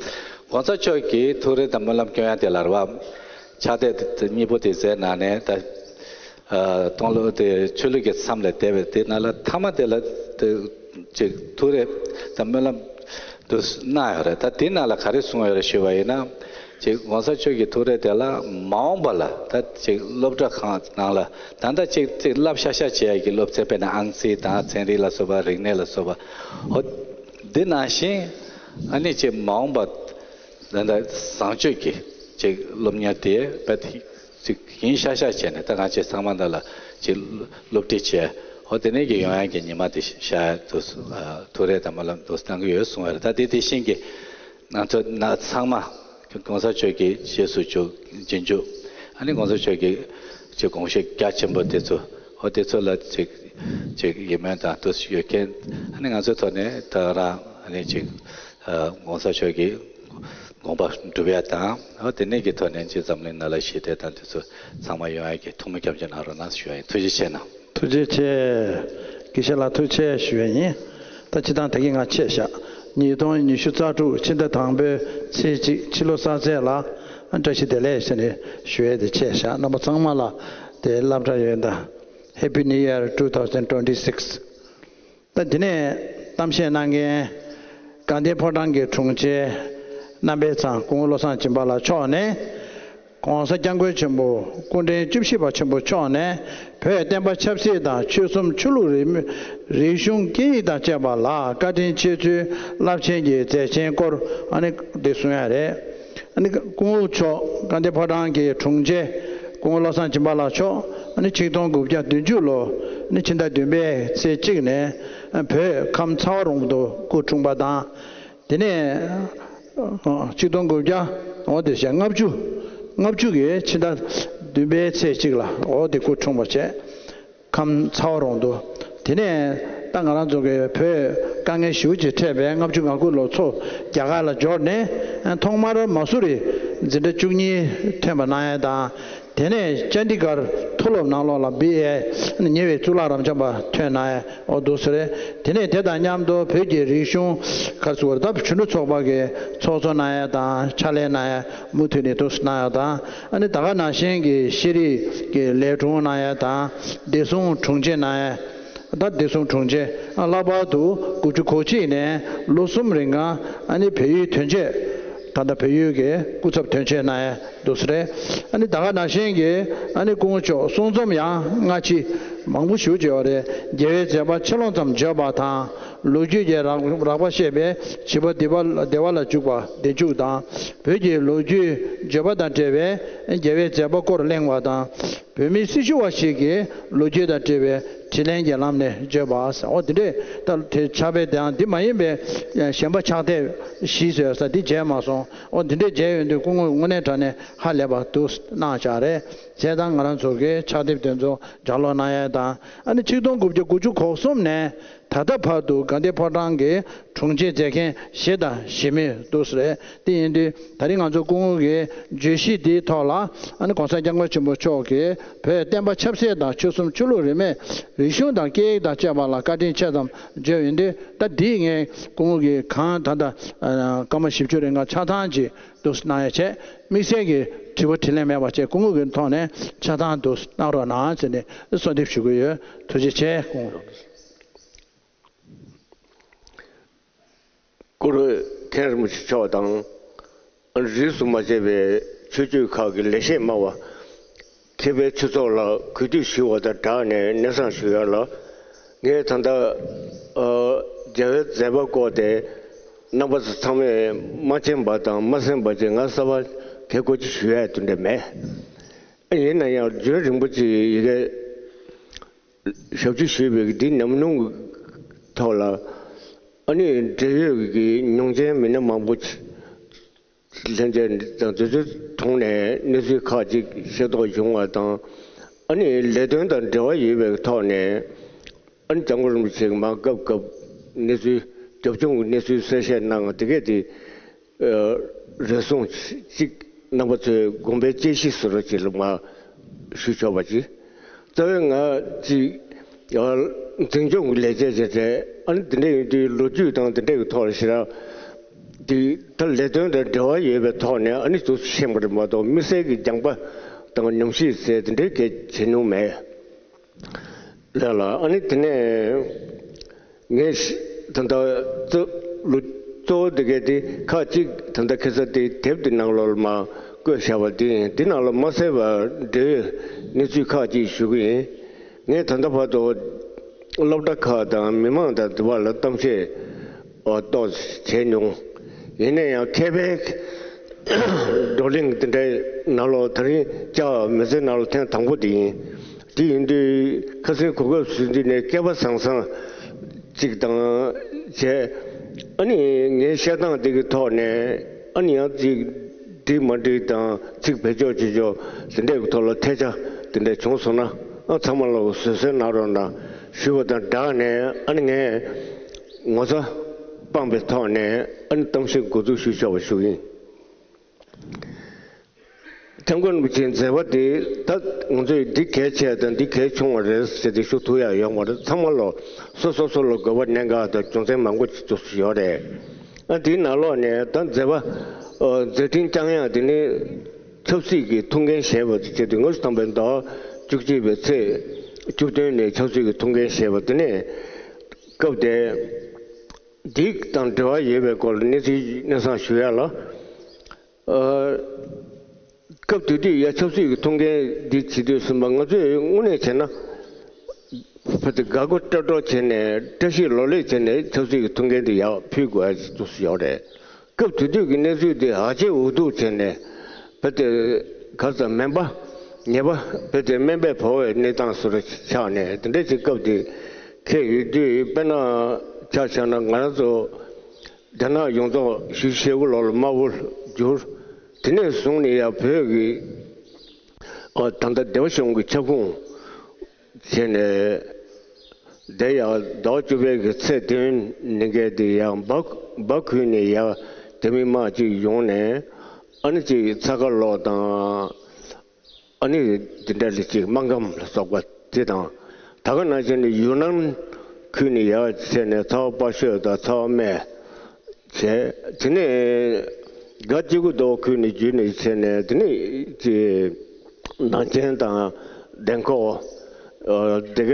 གོང་ས་མཆོག་གིས་ཐུགས་རེ་དང་སྨོན་ལམ་སྐྱོན་ཡ་དེ་ལ་རེད་བ། ཕྱག་དེབ་དེ་གཉིས་པོ་དེ་མཛད་གནང་ནས་ད། ཨ་སྟོང་ལོ་དེ་ཆོས་ལུགས་ཀྱི་མཚམས་ལས་འདས་པའི་དེ་ནང་ལ་མཐའ་མ་དེ་ལ་དེ་ཅིག་ཐུགས་རེ་དང་སྨོན་ལམ་དུ་གནང་ཡོད་རེད། ད་དེ་ནང་ལ་ག་རེ་གསུངས་ཡོད་རེད་ཞུས་པ་ཡིན་ན། ཅིག་གོང་ས་མཆོག་གི་ཐུགས་རེ་དེ་ལ་མ་འོངས་པ་ལ་ད་ཅིག་སློབ་གྲྭ་ཁང་ནང་ལ་ད་ལྟ་ཅིག་ཅིག་བསླབ་ཤག་ཤག་བྱེད་ཡ་གི་སློབ་ཚན་དཔེར་ན་ཨང་རྩིས་དང་ཚན་རིག་ལ་སོགས་པ་རིག་གནས་ལ་སོགས་པ། འོ་འདི་ནང་བཞིན་ཨ་ནི་ཅིག་མ་འོངས་པ། ད་ལྟ་བཟང་སྤྱོད་ཀྱི་ཅིག་སློབ་གཉེར་དེ་བས་ཅིག་ཡིན་ཤག་ཤག་བྱས་ནས་ད་ང་ཚོ་ཚང་མ་འདི་ལ་ཅིག་སློབ་ཁྲིད་བྱས། འོ་དེ་ནས་ཀྱི་ཡོང་ཡག་གི་ཉི་མ་དེ་ཤར་ཡ་དུ་ཐུགས་རེ་དང་སྨོན་ལམ་དུ་གནང་གི་ཡོད་གསུང་བ་རེད། ད་དེ་དེ་བཞིན་གྱི་ང་ཚོ་ན་ཚང་མ་གོང་ས་མཆོག་གི་རྗེས་སུ་འཇུག་རྗེས་འཇུག་ཨ་ནི་གོང་ས་མཆོག་གི་ཅིག་དགོངས་གཞི་རྒྱ་ཆེན་པོ་དེ་ཚོ། འོ་དེ་ཚོ་ལ་ཅིག་ཅིག་ཡིད་སྨོན་དང་དུ་ཡོད་མཁན། ཨ་ནི་ང་ཚོའི་ཐོག་ནས་ད་རང་ཨ་ནི་ཅིག་གོང་ས་མཆོག་གི་དགོངས་པ་འགྲུབ་ཡ་དང་། འོ་དེ་ནས་ཀྱི་ཐོག་ནས་ཅིག་འཛམ་གླིང་ནང་ལ་ཞི་བདེ་དང་དེ་ཚོ་ཚང་མ་ཡོང་ཡ་གི་ཐུགས་སྨོན་སྐྱབས་འཇུག་གནང་རོགས་གནང་ཞུ་ཡ་ཡིན། ཐུགས་རྗེ་ཆེ་གནང་། ཐུགས་རྗེ་ཆེ། དགེ་བཤེས་ལགས་ཐུགས་རྗེ་ཆེ་ཞུ་ཡ་ཡིན། ད་སྤྱིར་བཏང་ད་གིན་ང་ཆད་བཞག་ཉིས་སྟོང་ཉི་ཤུ་རྩ་དྲུག་ཕྱི་ཟླ་དང་པོའི་ཚེས་གཅིག་ཕྱི་ལོ་གསར་ཚེས་ལ་བཀྲ་ཤིས་བདེ་ལེགས་ཟེར་ནས་ཞུ་ཡ་དེ་ཆད་བཞག་རྣམ་པ་ཚང་མ་ལ་དེ་སློབ་གྲྭ་ཡོད་ད། Happy New Year two thousand twenty-six། ད་དེ་ནས་གཏམ་བཤད་གནང་མཁན་དགའ་ལྡན་ཕོ་བྲང་གི་དྲུང་ཆེ་རྣམ་པའི་ཚང་སྐུ་ངོ་བློ་བཟང་སྦྱིན་པ་ལགས་མཆོག་ནས། ༸གོང་ས་༸སྐྱབས་མགོན་ཆེན་པོ་སྐུ་ཕྲེང་བཅུ་བཞི་པ་ཆེན་པོ་མཆོག་ནས་བོད་བསྟན་པ་ཆབ་སྲིད་དང་ཆོལ་གསུམ་ཆོས་ལུགས་རིས་མེད་རིག་གཞུང་སྐད་ཡིག་དང་བཅས་པ་ལ་བཀའ་དྲིན་ཆེ་ཚུལ་རླབས་ཆེན་གྱི་མཛད་ཆེན་སྐོར་ཨ་ནི་འདི་གསུང་ཡ་རེད། ཨ་ནི་སྐུ་ངོ་མཆོག་དགའ་ལྡན་ཕོ་བྲང་གི་དྲུང་ཆེ་སྐུ་ངོ་བློ་བཟང་སྦྱིན་པ་ལགས་མཆོག་ཨ་ནི་ཆིག་སྟོང་དགུ་བརྒྱ་བདུན་ཅུ་ལོ་ཨ་ནི་ཕྱི་ཟླ་བདུན་པའི་ཚེས་གཅིག་ནས་བོད་ཁམས་ཚ་བ་རོང་པོ་དུ་སྐུ་འཁྲུངས་པ་དང་། དེ་ནས་ཆིག་སྟོང་དགུ་བརྒྱ་འོ་དེ་བྱས་ལྔ་བཅུ་ལྔ་བཅུ་གི་ཕྱི་ཟླ་བདུན་པའི་ཚེས་གཅིག་ལ་འོ་དེ་སྐུ་འཁྲུངས་པ་བྱས། ཁམས་ཚ་བ་རོང་དུ། དེ་ནས་ད་ང་རང་ཚོ་གི་བོད་དཀའ་ངལ་ཞེ་པོ་ཅིག་འཕྲད་པའི་ལྔ་བཅུ་ང་དགུ་ལོ་ཚོ་རྒྱ་གར་ལ་འབྱོར་ནས་ཐོག་མར་མ་སུ་རི་འཛིན་གྲྭ་བཅུ་གཉིས་ཐོན་པ་གནང་ཡས་དང་། དེ་ནས་ཅན་དི་གར་མཐོ་སློབ་ནང་ལོགས་ལ་བི་ཨེ་ཉེ་བའི་གཙུག་ལག་རབ་འབྱམས་པ་ཐོན་གནང་ཡས་འོ་འདུག་སེ་རེད། དེ་ནས་དེ་དང་མཉམ་དུ་བོད་ཀྱི་རིག་གཞུང་ག་རེ་ཟེར་དགོས་རེད། ད་བོད་ཕྱི་དྲོ་ཚོགས་པ་གི་ཚོགས་གཙོ་གནང་ཡས་དང་ཕྱག་ལས་གནང་ཡས་མུ་མཐུད་ནས་འདུག་སེ་གནང་ཡས་དང་། ཨ་ནི་ད་ག་ནང་བཞིན་གྱི་ཤེས་རིག་གི་ལས་དྲུང་གནང་ཡས་དང་བདེ་སྲུང་དྲུང་ཆེ་གནང་ཡས། ད་བདེ་སྲུང་དྲུང་ཆེ་ཨ་ལྷག་པར་དུ་དགུ་བཅུ་གོ་གཅིག་ནས་ལོ་གསུམ་རིང་ང་ཨ་ནི་བལ་ཡུལ་དོན་གཅོད་ད་ལྟ་བལ་ཡུལ་གྱི་སྐུ་ཚབ་དོན་གཅོད་གནང་ཡས་འདུག་སེ་རེད། ཨ་ནི་ད་ག་ནང་བཞིན་གྱི་ཨ་ནི་སྐུ་ངོ་མཆོག་གསུང་རྩོམ་ཡང་སྔ་ཕྱི་མང་པོ་ཞེ་པོ་ཅིག་ཡོད་རེད། རྒྱལ་བའི་མཛད་པ་ཆེ་ལོང་ཙམ་བརྗོད་པ་དང་ ལོ་རྒྱུས་ཀྱི་རགས་རགས་པ་བཤད་པའི་བྱིས་པ་བདེ་བ་བདེ་བ་ལ་འཇུག་པ་བདེ་འཇུག་དང་། བོད་ཀྱི་ལོ་རྒྱུས་བརྗོད་པ་དང་འབྲེལ་བའི་རྒྱལ་བའི་མཛད་པ་སྐོར་གླེང་བ་དང་། བོད་མིའི་སྲི་ཞུ་བ་ཞིག་གིས་ལོ་རྒྱུས་དང་འབྲེལ་བའི་དྲིས་ལན་གྱི་ལམ་ནས་བརྗོད་པ། འོ་འདི་འདྲས་ད་དེ་ཕྱག་དཔེ་དེའང་འདི་མ་ཡིན་པའི་གཞན་པ་ཕྱག་དེབ་བཞི་ཟེར་ས་འདི་མཇལ་མ་སོང་། འོ་འདི་འདྲས་མཇལ་ཡོང་དུས་སྐུ་ངོ་དངོས་གནས་དྲང་གནས་ཧ་ལས་པ་འདུག་གནང་བཞག་རེད། བྱས་ཙང་ང་རང་ཚོ་གིས་ཕྱག་དེབ་དེ་ཚོ་ལྗགས་ཀློག་གནང་ཡས་དང་། ཨ་ནི་ཆིག་སྟོང་དགུ་བརྒྱ་དགུ་བཅུ་གོ་གསུམ་ནས་ད་ལྟ་བར་དུ་དགའ་ལྡན་ཕོ་བྲང་གི་དྲུང་ཆེ་མཛད་མཁན་བཞི་དང་བཞི་མི་འདུག་ཟེར། དེ་ཡིན་དུས་ད་རིང་ང་ཚོ་སྐུ་ངོ་གི་བརྗོད་གཞི་འདིའི་ཐོག་ལ། ཨ་ནི་༸གོང་ས་༸སྐྱབས་མགོན་ཆེན་པོ་མཆོག་གིས་བོད་བསྟན་པ་ཆབ་སྲིད་དང་ཆོལ་གསུམ་ཆོས་ལུགས་རིས་མེད་རིག་གཞུང་དང་སྐད་ཡིག་དང་བཅས་པ་ལ་བཀའ་དྲིན་ཆེ་ཙམ་བརྗོད་ཡོད་དུས། ད་འདིས་ངས་སྐུ་ངོ་གིས་གང་ད་ལྟ་སྐར་མ་བཞི་བཅུ་རིང་ག་ཆ་ཚང་ཅིག་འདུག་གནང་ཡ་བྱས། དམིགས་བསལ་གྱི་དྲི་བ་དྲིས་ལན་མེད་པ་བྱས། སྐུ་ངོ་གི་ཐོག་ནས་ཆ་ཚང་འདུག་གནང་རོགས་གནང་ཟེར་ནས་གསོལ་འདེབས་ཞུ་གི་ཡོད། ཐུགས་རྗེ་ཆེ། སྐུ་ངོ། གུ་རུ་མཁན་རིན་པོ་ཆེ་མཆོག་དང་། རིས་སུ་མ་ཆད་པའི་ཆོས་བརྒྱུད་ཁག་གི་ལས་བྱེད་སྨྲ་བ། མཁས་པའི་ཆོས་ཚོགས་ལ་གུས་འདུད་ཞུ་བ་དང་སྦྲགས་ནས་སྙན་སེང་ཞུ་ཡ་ལ། ངས་ད་ལྟ་ཨ་རྒྱལ་བའི་མཛད་པ་སྐོར་དེ་རྣམ་པ་ཚོ་ཚང་མས་མ་མཁྱེན་པ་དང་མ་གསན་པ་ཅིག་ང་གསར་པ་གལ་དགོས་ཅིག་ཞུ་ཡ་དེ་འདྲ་མེད། ཡིན་ན་ཡང་རྒྱུན་རིང་པོ་ཅིག་ཡི་གེ་ཞབས་ཕྱི་ཞུས་པའི་འདི་ཉམས་མྱོང་གི་ཐོག་ལ། ཨ་ནི་འབྲེལ་ཡོད་ཀྱི་མྱོང་མཁན་མི་སྣ་མང་པོ་ལྷན་རྒྱས་དང་དེ་ཚོའི་ཐོག་ནས་གནས་ཚུལ་ཁག་ཅིག་ཤེས་རྟོགས་བྱུང་བ་དང་། ཨ་ནི་ལས་དོན་དང་འབྲེལ་བ་ཡོད་པའི་ཐོག་ནས། ཨ་ནི་༸སྐྱབས་མགོན་རིན་པོ་ཆེ་གིས་མར་སྐབས་སྐབས་གནས་ཚུལ་རྒྱབ་ལྗོངས་ཀྱི་གནས་ཚུལ་གསལ་བཤད་གནང་དེ་གས་དེ། ཨ་རེ་ཟུང་གཅིག་རྣམ་པ་ཚོའི་དགོངས་པའི་དཔྱད་གཞི་བཟོ་འདྲ་ཅིག་ལ་མར་ཞུ་ཆོག་པ་ཅིག་རྩ་བའི་ང་གཅིག་ཨ་འཛིན་སྐྱོང་གི་ལས་བྱེད་ཅིག་རེད། ཨ་ནི་དེ་འདྲ་ཡིན་དུས་ལོ་རྒྱུས་དང་དེ་འདྲ་གི་ཐོག་ལ་ཞེ་དྲག་དེ་ད་ལས་དོན་དང་འབྲེལ་བ་ཡོད་པའི་ཐོག་ནས་ཨ་ནི་ཚོ་ཤེས་པ་རེད་མ་གཏོགས། དམིགས་བསལ་གྱི་སྦྱངས་པ་དང་ཉམས་ཞིབ་ཟེར་དེ་འདྲའི་གས་བྱེད་མྱོང་མེད། ལགས་ལགས། ཨ་ནི་དེ་ནས་ངས་ད་ལྟ་གཙོ་ལོ་གཙོ་བོ་དེ་གས་དེ་ཁག་གཅིག་ད་ལྟ་ཁ་སང་དེ་དེབ་དེ་ནང་ལོགས་ལ་མར་བཀོད་བཞག་པ་དེ་ཡིན། དེ་ནང་ལ་མ་གསལ་བ་འབྲེལ་ཡོད་གནས་ཚུལ་ཁག་ཅིག་ཞུ་གི་ཡིན། ངས་ད་ལྟ་བར་དུ་སློབ་གྲྭ་ཁག་དང་མི་མང་དང་དེ་བར་ལ་གཏམ་བཤད་ཨོ་ཏོག་བྱས་མྱོང་། ཡིན་ན་ཡང་མཁས་པའི་བགྲོ་གླེང་དེ་འདྲའི་ནང་ལོགས་ད་རིང་ལྕགས་མི་ཚེ་ནང་ལ་ཐེངས་དང་པོ་དེ་ཡིན། དེ་ཡིན་དུས་ཁ་སང་གོ་སྐབས་ཟིན་དུས་ནས་སྐལ་པ་བཟང་བཟང་ཅིག་དང་བྱས། ཨ་ནི་ངའི་བཤད་སྟངས་དེ་གི་ཐོག་ནས་ཨ་ནི་ཡང་ཅིག་འགྲིག་མ་འགྲིག་དང་ཚིག་བེད་སྤྱོད་བྱེད་ཕྱོགས་དེ་འདྲའི་ཐོག་ལ་ཐད་ཆ་དེ་འདྲ་བྱུང་སོང་ན། ཨ་ཚང་མ་ལ་བཟོད་བསྲན་གནང་རོགས་གནང་ཞུ་བ་དང་སྦྲགས་ནས། ཨ་ནི་ངས་ངོ་ཚ་སྤངས་པའི་ཐོག་ནས་ཨ་ནི་གཏམ་བཤད་འགོ་འཛུགས་ཞུ་ཆོག་པ་ཞུ་གི་ཡིན། སྐྱབས་མགོན་རིན་པོ་ཆེའི་མཛད་པ་དེ་ད་ང་ཚོས་འདི་གལ་ཆེ་དང་འདི་གལ་ཆུང་བ་རེད་ཟེར་ཏེ་ཞུ་ཐུབ་ཡ་ཡོད་མ་རེད། ཚང་མ་ལ་སོ་སོ་སོ་ལ་དགོས་པ་གནད་འགག་དང་རྒྱུ་མཚན་མང་པོ་ཅིག་ཡོད་རེད། ཨ་དེའི་ནང་ལོགས་ནས་ད་མཛད་པ་ཨ་མཛད་འཕྲིན་བསྐྱངས་ཡག་དེ་ནི་ཆབ་སྲིད་ཀྱི་ཐུགས་འགན་བཞེས་པ་དེ་བྱས་ཏེ། ང་ཚོ་དམ་པའི་ཟླ་བ་བཅུ་གཅིག་པའི་ཚེས་བཅུ་བདུན་ནས་ཆབ་སྲིད་ཀྱི་ཐུགས་འགན་བཞེས་པ་དེ་ནས་སྐབས་དེ་འདི་དང་འབྲེལ་བ་ཡོད་པའི་སྐོར་ལ་གནས་ཚུལ་སྙན་སེང་ཞུ་ཡ་ལ། ཨ་སྐབས་དེ་དུས་ཡ་ཆབ་སྲིད་ཀྱི་ཐུགས་འགན་འདི་བྱེད་དུས་ཙམ་པ་ང་ཚོས་དངོས་གནས་བྱས་ན་བོད་དེ་དགའ་མགུ་སྤྲོ་སྤྲོ་བྱས་ནས་བཀྲ་ཤིས་ལོ་ལེགས་བྱས་ནས་ཆབ་སྲིད་ཀྱི་ཐུགས་འགན་དེ་ཡར་ཕུལ་དགོས་ཡ་ཅིག་ཏུ་ཡོད་རེད། སྐབས་དེ་དུས་ཀྱི་གནས་ཚུལ་དེ་ཧ་ཅང་འུ་སྡུག་བྱས་ནས་བོད་དེ་ག་ཚ་མེད་པ་ཉེས་པ་བོད་དེ་སྨན་པས་བོར་བའི་གནས་སྟངས་སུ་ཆགས་ནས་དེ་འདྲ་ཅིག་སྐབས་དེ་འཁེལ་ཡོད་དུས། དཔེར་ན་ཆ་བཞག་ན་ང་རང་ཚོ་རྒྱ་ནག་ཡོངས་རྫོགས་ཞེ་པོ་ལོག་ལ་དམར་པོ་གྱུར། དེ་ནས་བཟུང་ནས་ཡང་བོད་ཀྱི་ཨ་ད་ལྟ་སྡེ་པ་གཞུང་གི་ཁྱབ་ཁོངས་བྱས་ནས། དེ་ཡང་ཟླ་བ་བཅུ་པའི་གི་ཚེས་བདུན་ཉིན་འགའ་དེ་ཡང་འབའ་འབའ་ཁུལ་ནས་ཡང་རྒྱ་མི་དམག་ཅིག་ཡོང་ནས། ཨ་ནི་ཅིག་ཚ་ཁ་ལོག་དང་། ཨ་ནི་དེ་འདྲ་ལ་ཅིག་སྨར་ཁམས་ལ་སོགས་པ་དེ་དང་། ད་ག་ནང་བཞིན་ནི་ཡུན་ནན་ཁུལ་ནས་ཡར་བྱས་ནས་ཚ་བ་དཔའ་ཤོད་དང་ཚ་བ་སྨད་བྱས། དེ་ནས་སྒ་ཅི་གུ་མདོ་ཁུལ་ནས་བརྒྱུད་ནས་བྱས་ནས། དེ་ནས་ཅིག་ནང་ཆེན་དང་ལྡན་ཁོག་ཨ་དེ་ག་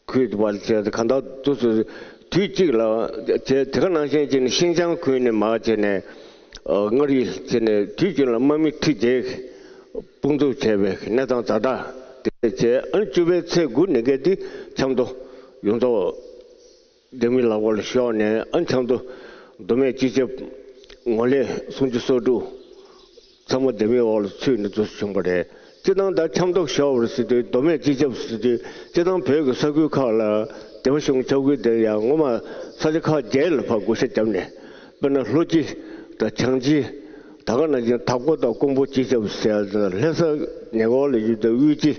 ཁུལ་དུ་བར་བྱས་ཏེ། གང་ལྟར་དུས་སུ་དུས་གཅིག་ལ་བྱས། དེ་ག་ནང་བཞིན་བྱས་ནས་ཤིན་ཅང་ཁུལ་ནས་མར་བྱས་ནས་ཨ་མངའ་རིས་བྱས་ནས་དུས་གཅིག་ལ་དམག་མི་ཁྲི་བརྒྱད་དཔུང་འཛུགས་བྱས་པའི་གནས་སྟངས་ཛ་དྲག་དེ་བྱས། ཨ་ནི་བཅུ་པའི་ཚེས་དགུ་ཉིན་འགའ་དེ་ཆབ་མདོ་ཡོངས་རྫོགས་ ལྡེ་མིག་ལག་པ་ལ་ཤོར་ནས། ཨ་ནི་ཆབ་མདོ་མདོ་སྨད་སྤྱི་ཁྱབ་ངོ་ལས་སུམ་ཅུ་སོ་དྲུག་ཚང་མ་ལྡེ་མིག་འོག་ལ་ཚུད་ནས་འདུག་བྱུང་བ་རེད། སྤྱིར་བཏང་ད་ཆབ་མདོ་ཤོར་བ་ཟེར་དུས། མདོ་སྨད་སྤྱི་ཁྱབ་ཟེར་དུས། སྤྱིར་བཏང་བོད་ཀྱི་ས་ཁུལ་ཁག་ལ་སྡེ་པ་གཞུང་ཆབ་ཁུལ་དེ་ཡང་ངོ་མ་ས་ཆ་ཁག་བརྒྱད་ལ་ཕར་བགོ་བཤའ་བརྒྱབ་ནས། དཔེར་ན་ལྷོ་སྤྱི་དང་བྱང་སྤྱི། ད་ག་ནང་བཞིན་དྭགས་པོ་དང་ཀོང་པོ་སྤྱི་ཁྱབ་ཟེར་ཡ་དང་། ལྷ་ས་ཉེ་འཁོར་ལ་ཡོད་པའི་དབུས་སྤྱི་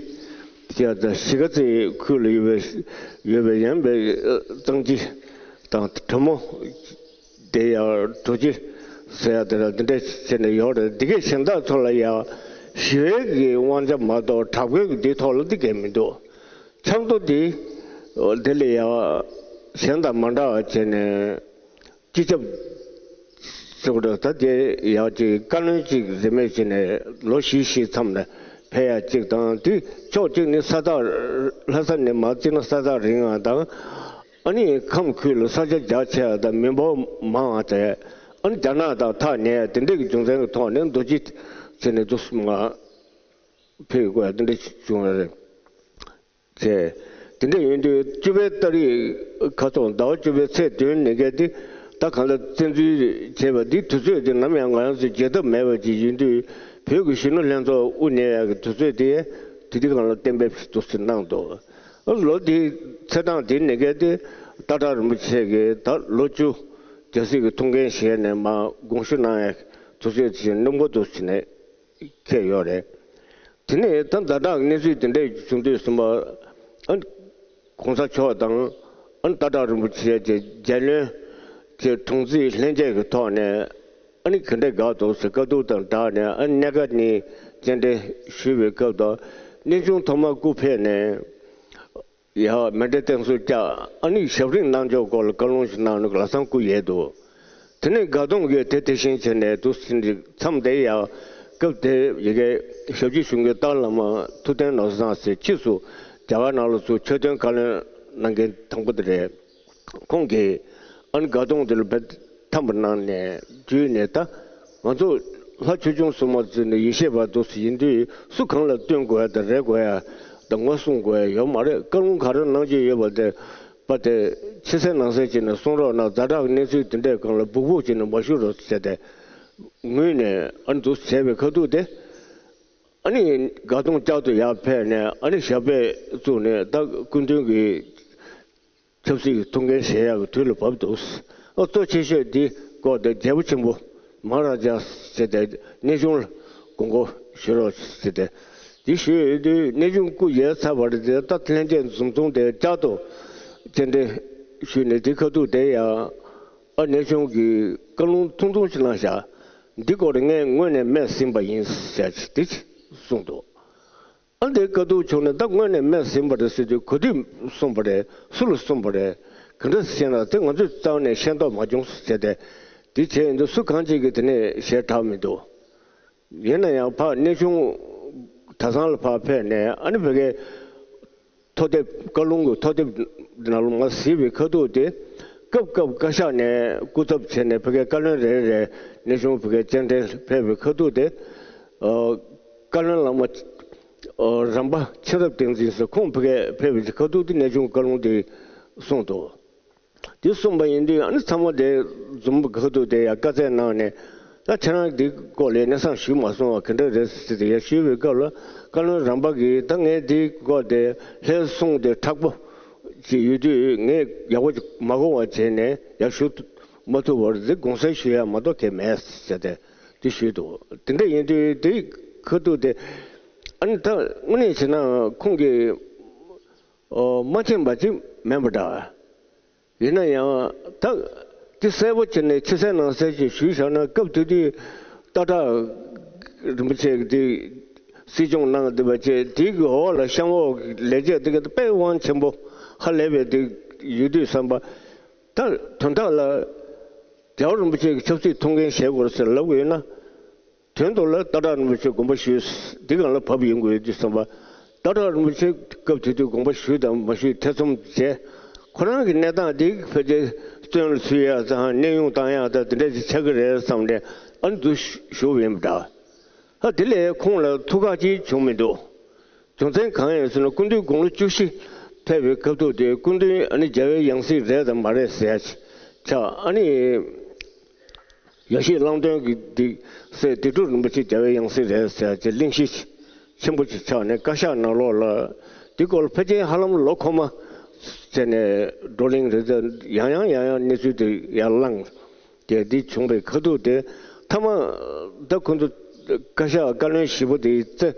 ཟེར་ཡ་དང་། གཞིས་ཀ་རྩེ་ཁུལ་ལ་ཡོད་པའི་ཡོད་པའི་ཡང་པའི་གཙང་སྤྱི་དང་། གྲོ་མོ་དེ་ཡང་གྲོ་སྤྱི་ཟེར་ཡ་དེ་འདྲ་འདི་འདྲ་བྱས་ནས་ཡོད་རེད། འདི་གའི་གཞན་དག་ཚོ་ལ་ཡང་ཞི་བའི་གི་དབང་ཆ་མ་གཏོགས་དྲག་པོའི་གི་འདི་ཐོག་ལ་འདི་གས་མི་འདུག་ཆབ་མདོ་འདི་འདི་ལ་ཡང་གཞན་དང་མ་འདྲ་བ་བྱས་ནས། སྤྱི་ཁྱབ་ཟེར་བ་འདྲ། ད་དེ་ཡག་ཅིག་བཀའ་བློན་ཅིག་རིན་མེད་བྱས་ནས་ལོ་བཞི་བཞི་མཚམས་ནས་ཕེབས་ཡ་གཅིག་དང་། དེ་ཕྱོགས་གཅིག་ནི་ས་ཐག་ལྷ་ས་ནས་མར་བརྩིས་ན་ས་ཐག་རིང་ཡ་དང་། ཨ་ནི་ཁམས་ཁུལ་ལ་ས་ཆ་རྒྱ་ཆེ་ཡ་དང་མི་འབོར་མང་བ་དེ། ཨ་ནི་རྒྱ་ནག་དང་ཐག་ཉེ་ཡ་དེ་འདྲའི་གི་རྒྱུ་མཚན་གྱི་ཐོག་ནས་རྡོ་རྗེ་བྱས་ནས་འདུག་སེ་མར་ཕེབས་དགོས་ཡ་དེ་འདྲ་བྱུང་བ་རེད། བྱས། དེ་འདྲ་ཡིན་དུས་བཅུ་པའི་ཏ་རིག་ཁ་ཐོག་ཟླ་བ་བཅུ་པའི་ཚེས་བདུན་ཉིན་གྱི་འདི། ད་གང་ལྟར་བཙན་འཛུལ་བྱས་པ་འདི་དུས་ཚོད་འདི་ནམ་ཡང་ང་རང་ཚོས་བརྗེད་ཐབས་མེད་པ་ཅིག་ཡིན་དུས། བོད་ཀྱི་གཞོན་ནུ་ལྷན་ཚོགས་དབུ་བརྙེས་ཡག་གི་དུས་ཚོད་འདི་དེ་དུས་སྒང་ལ་གཏན་འབེབས་འདུག་སེ་གནང་འདུག་ཨ་ལོ་འདིའི་ཚེས་གྲངས་འདི་ཉིན་གྱི་འདི་སྟག་བྲག་རིན་པོ་ཆེ་གིས་ད་ལོ་བཅུ་རྒྱལ་སྲིད་ཀྱི་ཐུགས་འགན་བཞེས་ནས་མར་དགོངས་ཞུ་གནང་ཡག་དུས་ཚོད་ཅིག་སྣུམ་འཁོར་དུ་བྱས་ནས་འཁེལ་ཡོད་རེད། དེ་ནས་ད་ཛ་དྲག་གི་གནས་ཚུལ་དེ་འདྲ་བྱུང་དུས་ཙམ་པ། ཨ་ནི་གོང་ས་མཆོག་དང་། ཨ་ནི་སྟག་བྲག་རིན་པོ་ཆེ་གི་རྒྱལ་བློན་གྱི་དྲུང་འཚོའི་ལྷན་རྒྱས་ཀྱི་ཐོག་ནས། ཨ་ནི་ག་འདྲ་དགའ་འདུག་ཟེར་བཀའ་བསྡུར་དང་སྦྲགས་ནས། ཨ་ནི་གནད་འགག་གཉིས་རྟེན་འབྲེལ་ཞུས་པའི་སྐབས་དུ། གནས་ཆུང་ཐོག་མར་སྐུ་ཕེབས་ནས། ཡ། མཎྜལ་རྟེན་གསུམ་བསྐྱངས། ཨ་ནི་ཞབས་རིམ་གནང་ཕྱོགས་སྐོར་ལ་བཀའ་ལུང་ཞིག་གནང་ནས་ལམ་སང་སྐུ་ཡལ་འདུག་དེ་ནས་དགའ་གདོང་གིས་དེ་དེ་བཞིན་བྱས་ནས་འདུག་སེ་མཚམས་དེ་ཡང་། སྐབས་དེ་ཡ་གི་ཞབས་ཕྱི་ཞུ་མཁན་ཏཱ་བླ་མ་ཐུབ་བསྟན་ནོར་བཟང་ཟེར། ཕྱིས་སུ་རྒྱ་གར་ནང་ལ་ཚུར་ཆོས་དོན་བཀའ་བློན་གནང་མཁན་དང་པོ་དེ་རེད། ཁོང་གིས་ཨ་ནི་དགའ་གདོང་དེ་ལ་དཔེ་འཐམ་པ་གནང་ནས་བརྒྱུད་ནས། ད་ང་ཚོ་ལྷ་ཆོས་སྐྱོང་སྲུང་མ་བརྩིས་ནས་ཡེ་ཤེས་པ་འདུག་སེ་ཡིན་དུས། སུ་གང་ལ་བསྟུན་དགོས་ཡ་དང་རེ་དགོས་ཡ་དང་ངོ་སྲུང་དགོས་ཡ་ཡོད་མ་རེད། བཀའ་ལུང་ག་རེ་གནང་རྒྱུ་ཡོད་པ་དེ། པ་དེ་ཕྱི་གསལ་ནང་གསལ་བྱས་ནས་གསུང་རོགས་གནང་། ཛ་དྲག་གི་གནས་ཚུལ་དེ་འདྲའི་སྒང་ལ་སྦུག་སྦུག་བྱས་ནས་མ་ཞུ་རོགས་ཟེར་ཏེ་ངུས་ནས། ཨ་ནི་འདུག་བྱས་པའི་ཁ་ཐུག་དེ། ཨ་ནི་དགའ་གདོང་བསྐྱར་དུ་ཡར་ཕེབས་ནས། ཨ་ནི་ཞབས་པད་བཙུགས་ནས། ད་སྐུ་མདུན་གྱི་ཆབ་སྲིད་ཀྱི་ཐུགས་འགན་བཞེས་ཡག་གི་དུས་ལ་བབས་འདུག་ཨ། གཙོ་ཆེ་ཤོས་འདི་སྐོར་དེ་རྒྱལ་པོ་ཆེན་པོ་མ་ཧཱ་རཱ་ཛ་ཟེར་ཏེ་གནས་ཆུང་ལ་དགོངས་སྐོར་ཞུ་རོགས་ཟེར་ཏེ། འདི་ཞུས་ཡོད་དུས་གནས་ཆུང་སྐུ་ཡལ་ཚར་བ་རེད་དེ། ད་ལྷན་རྒྱས་འཛོམས་ཐོག་དེ་བསྐྱར་དུ་སྤྱན་འདྲེན་ཞུས་ནས། འདི་ཁ་ཐུག་དེ་ཡང་། ཨ། གནས་ཆུང་གིས་བཀའ་ལུང་ཐུང་ཐུང་ཞིག་གནང་བཞག་འདི་སྐོར་ངས་སྔོན་ནས་སྨྲས་ཟིན་པ་ཡིན་ཟེར་འདི་གསུངས་འདུག་ཨ། འདི་བཀའ་བསྡུར་བྱུང་ནས། ད་སྔོན་ནས་སྨྲས་ཟིན་པ་རེད་ཟེར་དུས། ག་དུས་གསུངས་པ་རེད། སུ་ལ་གསུངས་པ་རེད། ག་འདྲ་ཟེར་ན་དེ་ང་ཚོས་རྩ་བ་ནས་ཤེས་རྟོགས་མ་བྱུང་ཟེར་ཏེ། འདི་བྱས་ཡིན་དུས་སུ་གང་ཅིག་གིས་དེ་ནས་ཞལ་གྲགས་མི་འདུག་ཡིན་ན་ཡང་ཕར་གནས་ཆུང་གྲྭ་ཚང་ལ་ཕར་ཕེབས་ནས། ཨ་ནི་ཕ་གིའི་ཐོ་དེབ། བཀའ་ལུང་གི་ཐོ་དེབ་ནང་ལ་མར་གཟིགས་པའི་ཁ་ཐུག་དེ། སྐབས་སྐབས་བཀའ་ཤག་ནས་སྐུ་ཚབ་བྱས་ནས་ཕ་གིའི་བཀའ་བློན་རེ་རེ་གནས་ཆུང་ཕ་གིའི་སྤྱན་འདྲེན་ཕེབས་པའི་ཁ་ཐུག་དེ། ཨ། བཀའ་བློན་བླ་མ། ཨ། རམ་པ་མཁྱེན་རབ་བསྟན་འཛིན་ཟེར། ཁོང་ཕ་གིར་ཕེབས་པའི་ཁ་ཐུག་དེ་གནས་ཆུང་བཀའ་ལུང་དེ་གསུངས་འདུག་དེ་གསུངས་པ་ཡིན་དུས། ཨ་ནི་ཚང་མ་དེ་འཛོམས་པའི་ཁ་ཐུག་དེ་ཡང་བཀའ་སྩལ་གནང་ནས། ད་ཁྱེད་རང་འདི་སྐོར་ལ་གནས་སྟངས་ཞུས་མ་སོང་བ་ག་འདྲ་རེད་ཟེར་ཏེ་ཡར་ཞུས་པའི་སྐབས་ལ། བཀའ་བློན་རམ་པ་གིས། ད་ངས་འདི་སྐོར་དེ་ལྷའི་གསུང་དེ་མཁྲེགས་པོ་ཅིག་ཡོད་དུས། ངས་ཡག་པོ་ཅིག་མ་གོ་བ་བྱས་ནས་ཡར་ཞུ་མ་ཐུབ་པར། འདི་དགོངས་སེལ་ཞུ་ཡ་མ་གཏོགས་གང་མེད་ཟེར་ཏེ་དེ་ཞུས་འདུག་དེ་འདྲ་ཡིན་དུས་དེའི་ཁ་ཐུག་དེ། ཨ་ནི་ད་དངོས་གནས་བྱས་ན་ཁོང་གིས། ཨོ། མ་མཁྱེན་པ་ཅིག་མིན་པ་འདྲ། ཡིན་ན་ཡང་ད་དེ་གསལ་པོ་བྱས་ནས་ཕྱི་གསལ་ནང་གསལ་ཅིག་ཞུས་བཞག་ན། སྐབས་དེ་དུས་སྟག་བྲག་རིན་པོ་ཆེ་གིས་དེ་སྲིད་སྐྱོང་གནང་བསྡད་པ་བྱས། དེ་གི་འོག་ལ་ཤམ་འོག་གི་ལས་བྱེད་དེ་ག་དཔེ་དབང་ཆེན་པོ་ཧ་ལས་པའི་དེ་ཡོད་དུས་ཙམ་པ། ད་དོན་དག་ལ་རྒྱལ་བ་རིན་པོ་ཆེ་གི་ཆབ་སྲིད་ཐུགས་འགན་བཞེས་དགོས་ཟེར་ལབ་དགོས་ཡོད་ན། དོན་དུ་ལ་སྟག་བྲག་རིན་པོ་ཆེ་དགོངས་པ་ཞུས། འདི་སྒང་ལ་བབས་ཡོང་དགོས་ཡོད་དུས་ཙམ་པ། སྟག་བྲག་རིན་པོ་ཆེ་སྐབས་དེ་དུས་དགོངས་པ་ཞུས་དང་མ་ཞུས་ཐེ་ཚོམ་བྱས། ཁོ་རང་གི་གནས་སྟངས་འདི་ཕལ་ཆེར་བཙོན་ལ་ཚུད་ཡ་དང་གནས་དབྱུང་བཏང་ཡ་དང་དེ་འདྲ་ཞིག་ཆགས་ཀྱི་རེད་བསམ་ནས། ཨ་ནི་འདུག་བཞུགས་ཡིན་པ་འདྲ། ཧ། དེ་ལས་ཁོང་ལ་ཐུགས་ཁག་ཅིག་བྱུང་མི་འདུག་རྒྱུ་མཚན་གང་ཡིན་ཟེར་ན། སྐུ་མདུན་དགུང་ལོ་བཅུ་བཞི་ ཕེབས་པའི་ཁ་ཐུག་དེ་སྐུ་མདུན་ཨ་ནི་རྒྱལ་བའི་ཡང་སྲིད་རེད་དམ་མ་རེད་ཟེར་ཡ་ཆགས། ཨ་ནི་ཡ་ཤེས་གླང་མདུན་གྱི་འདི་སྲས་དེ་སྒྲུབ་རིན་པོ་ཆེ་རྒྱལ་བའི་ཡང་སྲིད་རེད་ཟེར་ཡ་ཅིག་གླེང་གཞི་ཆེན་པོ་ཅིག་ཆགས་ནས། བཀའ་ཤག་ནང་ལོགས་ལ་འདི་སྐོར་ལ་ཕལ་ཆེར་ཧ་ལམ་ལོ་འཁོར་མ་བྱས་ནས་བགྲོ་གླེང་རེད་དེ། ཡང་ཡང་ཡང་ཡང་གནས་ཚུལ་དེ་ཡར་བསླངས། དེ་འདི་བྱུང་བའི་ཁ་ཐུག་དེ་མཐའ་མ་ད་ཁོ་ཚོ་བཀའ་ཤག་བཀའ་བློན་བཞི་པོ་དེའི་རྩེ་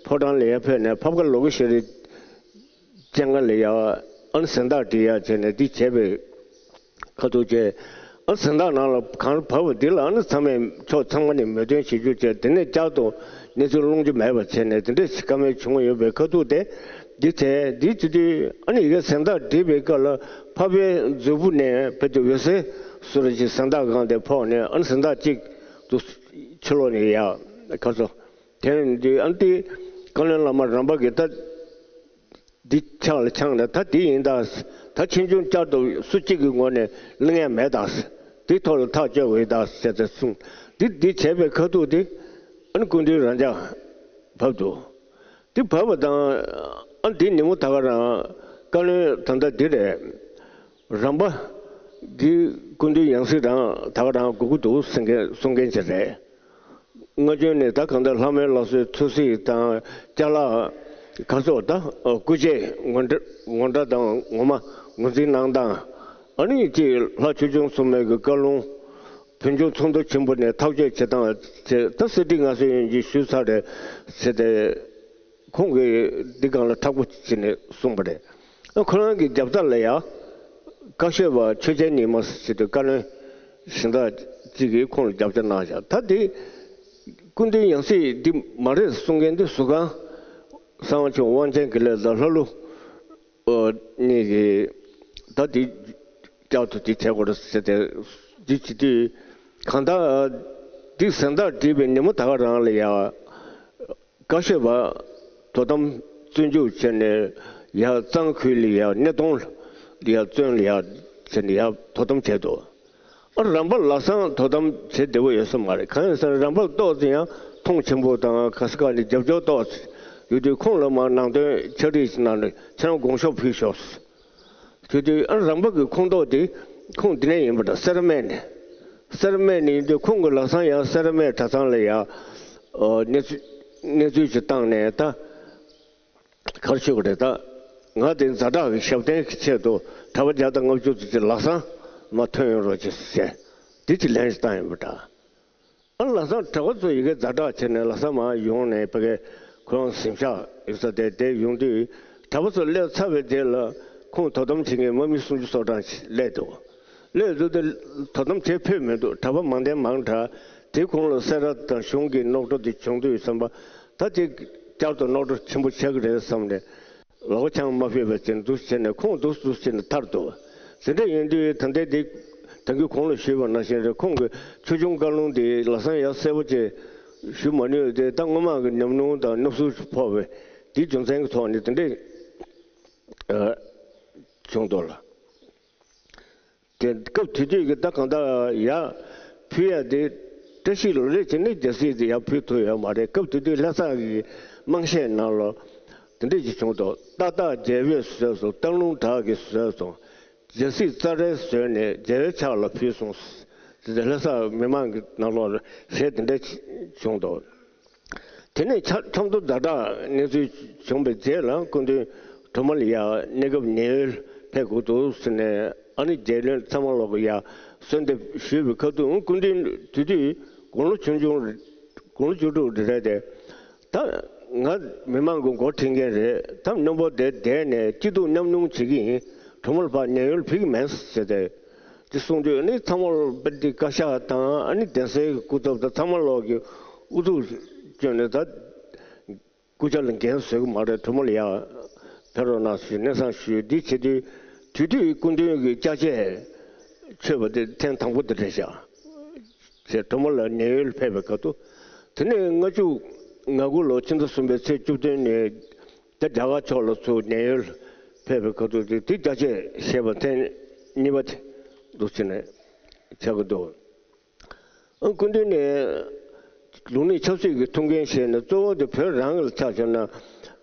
ཕོ་བྲང་ལ་ཡར་ཕེབས་ནས་ཕབ་ཁ་ལོ་གོ་ཤེས་རེད། སྤྱན་སྔ་ལ་ཡ་ཨ་ནི་གཟེངས་རྟགས་སྒྲིག་ཡ་བྱས་ནས་འདི་བྱས་པའི་ཁ་ཐུག་བཅས། ཨ་གཟེངས་རྟགས་ནང་ལ་གང་བབས་པ་འདི་ལ་ཨ་ནི་ཚང་མས་ཕྱོགས་ཚང་མ་ནས་མོས་མཐུན་བྱེད་རྒྱུ་བྱས། དེ་ནས་བསྐྱར་དུ་གནས་ཚུལ་སློང་རྒྱུ་མེད་པ་བྱས་ནས་དེ་འདྲ་ཞིག་བཀའ་མོལ་བྱུང་ཡོད་པའི་ཁ་ཐུག་དེ་འདི་བྱས། འདི་བྱེད་དུས་ཨ་ནི་ཡ་གི་གཟེངས་རྟགས་སྒྲིག་པའི་སྐབས་ལ་འཕགས་པའི་མཛོད་སྤུ་ནས་ཕ་གི་འོད་ཟེར་སུ་རེ་ཅིག་གཟེངས་རྟགས་སྒང་དེ་ཕོག་ནས་ཨ་ནི་གཟེངས་རྟགས་གཅིག་ཏུ་ཕྱི་ལོགས་ནས་ཡ་ག་ཚོད་དེ་ཡིན་དུས་ཨ་ནི་དེ་བཀའ་བློན་བླ་མ་རམས་པ་གིས་ད། འདི་ཕྱག་ལ་འཆང་ན་ད་འདི་ཡིན་ད། ད་ཕྱིས་འབྱུང་བསྐྱར་དུ་སུ་གཅིག་གི་ངོས་ནས་གླེང་ཡ་མེད་ད། འདི་ཐོག་ལ་ཐག་གཅོད་དགོས་ད་ཟེར་ཏེ་གསུངས། འདི་འདི་བྱས་པའི་ཁ་ཐུག་དེ་ཨ་ནི་སྐུ་མདུན་རང་འཇགས་བབས་འདུག་འདི་བབས་པ་དང་ཨ་འདི་ཉིན་མོ་ད་ག་རང་བཀའ་བློན་ད་ལྟ་འདི་རེད། རམས་པ་འདི་སྐུ་མདུན་ཡང་སྲིད་རང་ད་ག་རང་དགོས་ཀྱི་འདུག་གསུང་མཁན་གསུང་མཁན་ཅིག་རེད། སྔ་རྗེས་ནས་ད་གང་ལྟར་ལྷ་མོའི་ལགས་སོའི་ཚོད་སྲིད་དང་ཅ་ལག་ག་ཚོད་ད་སྐུ་ཆས་ངོ་འདྲ་ངོ་འདྲ་དང་ངོ་མ་ངོས་འཛིན་གནང་སྟངས། ཨ་ནི་ཅིག་ལྷ་ཆོས་སྐྱོང་སྲུང་མའི་གི་བཀའ་ལུང་བོད་ལྗོངས་ཚོགས་འདུ་ཆེན་པོ་ནས་ཐག་གཅོད་བྱེད་སྟངས་བྱས། ད་གསེར་ཁྲི་མངའ་གསོལ་ཡོན་གྱིས་ཞུས་ཚར་རེད་ཟེར་ཏེ། ཁོང་གིས་འདི་སྒང་ལ་མཁྲེགས་པོ་བྱས་ནས་གསུངས་པ་རེད། ཨ་ཁོ་རང་གི་རྒྱབ་རྟ་ལ་ཡ་བཀའ་ཤོད་པ་ཆོས་རྒྱལ་ཉི་མ་ཟེར་དུས་བཀའ་བློན་གཞན་དག་ཅིག་གིས་ཁོང་ལ་རྒྱབ་སྐྱོར་གནང་བཞག་ད་དེ་སྐུ་མདུན་ཡང་སྲིད་འདི་མ་རེད་གསུང་མཁན་འདི་ཟུར་ཁང་གསང་བ་མཆོག་དབང་ཆེན་དགེ་ལེགས་དང་ལྷ་ཀླུ་གཉིས་ཀྱིས་ད་འདི་བསྐྱར་དུ་འདི་བྱེད་དགོས་རེད་ཟེར་ཏེ་འདི་བྱེད་དུས། གང་ལྟར་འདི་གཟེངས་རྟགས་བསྒྲིགས་པའི་ཉིན་མོ་ད་ག་རང་ལ་ཡ། བཀའ་ཤོད་པ་དོ་དམ་བཙོན་འཇུག་བྱས་ནས་ཡར་གཙང་ཁུལ་ལ་ཡར་སྣེ་གདོང་ལ་ཡར་བཙོན་ལ་ཡར་བྱས་ནས་ཡར་དོ་དམ་བྱས་འདུག་ཨ་རམས་པ་ལམ་སང་དོ་དམ་བྱེད་བདེ་པོ་ཡོད་ས་མ་རེད། གང་ཡིན་ཟེར་ན་རམས་པ་ཏོག་ཙམ་ཡང་མཐོང་ཆེན་པོ་དང་ག་ས་ག་ནས་རྒྱབ་སྐྱོར་ཏོག་ཙམ་ཡོད་དུས་ཁོང་ལ་མར་ནང་དོན་ཕྱག་བྲིས་ཤིག་གནང་ནས་ཁྱེད་རང་དགོངས་ཞུ་ཕུལ་ཤོག་དེ་དུས་ཨ་རམས་པ་གི་ཁོངས་གཏོགས་དེ་ཁོང་འདི་ནས་ཡིན་པ་འདྲ། སེར་སྨད་ནས། སེར་སྨད་ནས་ཡིན་དུས་ཁོང་གི་ལམ་སང་ཡང་སེར་སྨད་གྲྭ་ཚང་ལ་ཡང་གནས་ཚུལ་གནས་ཚུལ་ཅིག་བཏང་ནས། ད་ག་རེ་ཞུ་དགོས་རེད། ད་ང་དེ་ཛ་དྲག་གི་ཞབས་བརྟན་གྱི་ཆེད་དུ་གྲྭ་པ་བརྒྱ་དང་ལྔ་བཅུ་ཙམ་ཅིག་ལམ་སང་མར་ཐོན་ཡོང་རོགས་གྱིས་ཟེར་དེ་ཅིག་ལན་ཞིག་བཏང་ཡོད་པ་འདྲ། ཨ་ལམ་སང་གྲྭ་པ་ཚོ་ཡ་གི་ཛ་དྲག་བྱས་ནས་ལམ་སང་མར་ཡོང་ནས་ཕ་གི་ཁོ་རང་གཟིམ་ཤག་ཡོད་ས་དེ་དེར་ཡོང་དུས། གྲྭ་པ་ཚོ་སླེབས་ཚར་བའི་རྗེས་ལ་ཁོང་དོ་དམ་བྱེད་མཁན་དམག་མི་སུམ་ཅུ་སོ་གྲངས་ཤིག་སླེབས་འདུག་སླེབས་དུས་དེ་དོ་དམ་བྱེད་ཕོད་མི་འདུག་གྲྭ་པ་མང་དང་མང་དྲགས། དེ་གོང་ལ་སེ་ར་དང་གཞུང་གི་རྙོག་དྲ་དེ་བྱུང་དུས་བསམ་པ། ད་དེ་བསྐྱར་དུ་རྙོག་དྲ་ཆེན་པོ་ཆགས་ཀྱི་རེད་བསམ་ནས། ལག་པ་འཆང་མ་ཕོད་པ་བྱས་འདུག་བྱས་ནས་ཁོང་འདུག་འདུག་བྱས་ནས་ཐར་འདུག་དེ་འདྲ་ཡིན་དུས་ད་ལྟའི་འདི་ད་གིན་གོང་ལ་ཞུས་པ་ནང་བཞིན་རེད། ཁོང་གི་ཆོས་སྐྱོང་བཀའ་ལུང་དེ་ལམ་སང་ཡང་གསལ་པོ་བྱས་ཞུ་མ་ནུས་ཏེ། ད་སྔོན་མ་གི་ཉམས་མྱོང་དང་བསླབ་གསོ་ཕོག་པའི་དེའི་རྒྱུ་མཚན་གྱི་ཐོག་ནས་དེ་འདྲས་བྱུང་འདུག་ལ། དེ་སྐབས་དེ་དུས་ཀྱི་ད་གང་ལྟར་ཡར་ཕུལ་ཡ་དེ་བཀྲ་ཤིས་ལོ་ལེགས་བྱས་ནས་རྒྱལ་སྲིད་དེ་ཡར་ཕུལ་ཐུབ་ཡོད་མ་རེད། སྐབས་དེ་དུས་ལྷ་ས་གི་དམངས་གཞས་ནང་ལ་དེ་འདྲས་ཅིག་བྱུང་འདུག་ཏག་ཏག་རྒྱལ་པོས་བཟོས་སོང་། སྟག་ལུང་བྲག་གིས་བཟོས་སོང་། རྒྱལ་སྲིད་རྩ་བྲལ་བཟོས་ནས་རྒྱལ་བའི་ཕྱག་ལ་ཕུལ་སོང་། དེ་ལྷ་ས་མི་མང་གི་ནང་ལོགས་ལ་གཞས་དེ་འདྲས་བྱུང་འདུག་དེ་ནས་ཆ་ཆབ་མདོ་ཛ་དྲག་གནས་ཚུལ་བྱུང་བའི་རྗེས་ལ་སྐུ་མདུན་གྲོ་མོ་ལ་ཡར་གནས་སྐབས་ཉེན་གཡོལ་ཕེབས་དགོས་འདུག་ཟེར་ནས། ཨ་ནི་རྒྱལ་བློན་ཚང་མ་ལོག་གི་ཡར་གསོལ་འདེབས་ཞུས་པའི་ཁ་ཐུག་སྐུ་མདུན་དེ་དུས་དགུང་ལོ་ཆུང་ཆུང་རེད། དགུང་ལོ་བཅུ་དྲུག་རེ་རེད་དེ། ད་ང་མི་མང་གི་མགོ་ཁྲིད་མཁན་རེད། ད་མཉམ་པོ་དེ་བསྡད་ནས་སྐྱིད་སྡུག་མཉམ་མྱོང་བྱེད་ཀྱི་ཡིན། གྲོ་མོར་ཕར་ཉེན་གཡོལ་ཕེབས་ཀྱི་མེད་ཟེར་ཏེ། དེ་གསུངས་དུས་ནི་ཚང་མ་ལོག་པའི་དེ་བཀའ་ཤག་དང་ཨ་ནི་གདན་སའི་སྐུ་ཚབ་དང་ཚང་མ་ལོག་གི་ཨུ་ཚུགས་བསྐྱོན་ནས། ད་སྐུ་ཕྱྭ་ལ་འགན་བཟོད་ཀྱི་མ་རེད། གྲོ་མོ་ལ་ཡར་ཕེབས་རོགས་གནང་ཞུས། གནས་ཚང་ཞུས། འདི་བྱེད་དུས་དེ་དུས་སྐུ་མདུན་གྱི་ཅ་ཆས་མཆོད་པ་དེ་ཐེངས་དང་པོ་དེ་རེད་ཤག་ཅེས་གྲོ་མོ་ལ་ཉེན་གཡོལ་ཕེབས་པའི་སྐབས་སུ། དེ་ནས་ལྔ་བཅུ་ང་དགུ་ལོ་ཕྱི་ཟླ་གསུམ་པའི་ཚེས་བཅུ་བདུན་ནས་ད་རྒྱ་གར་ཕྱོགས་ལ་ཚུར་ཉེན་གཡོལ་ཕེབས་པའི་སྐབས་སུ། དེ་དེ་རྒྱ་ཆས་ཞེས་པ་ཐེངས་གཉིས་པ་དེ་འདུག་ཟེར་ནས་ཆགས་ཀྱི་འདུག་ཨ་སྐུ་མདུན་ནས་ལུགས་གཉིས་ཆབ་སྲིད་ཀྱི་ཐུགས་འགན་བཞེས་ནས། གཙོ་བོ་དེ་བོད་རང་ལ་ཆ་བཞག་ན་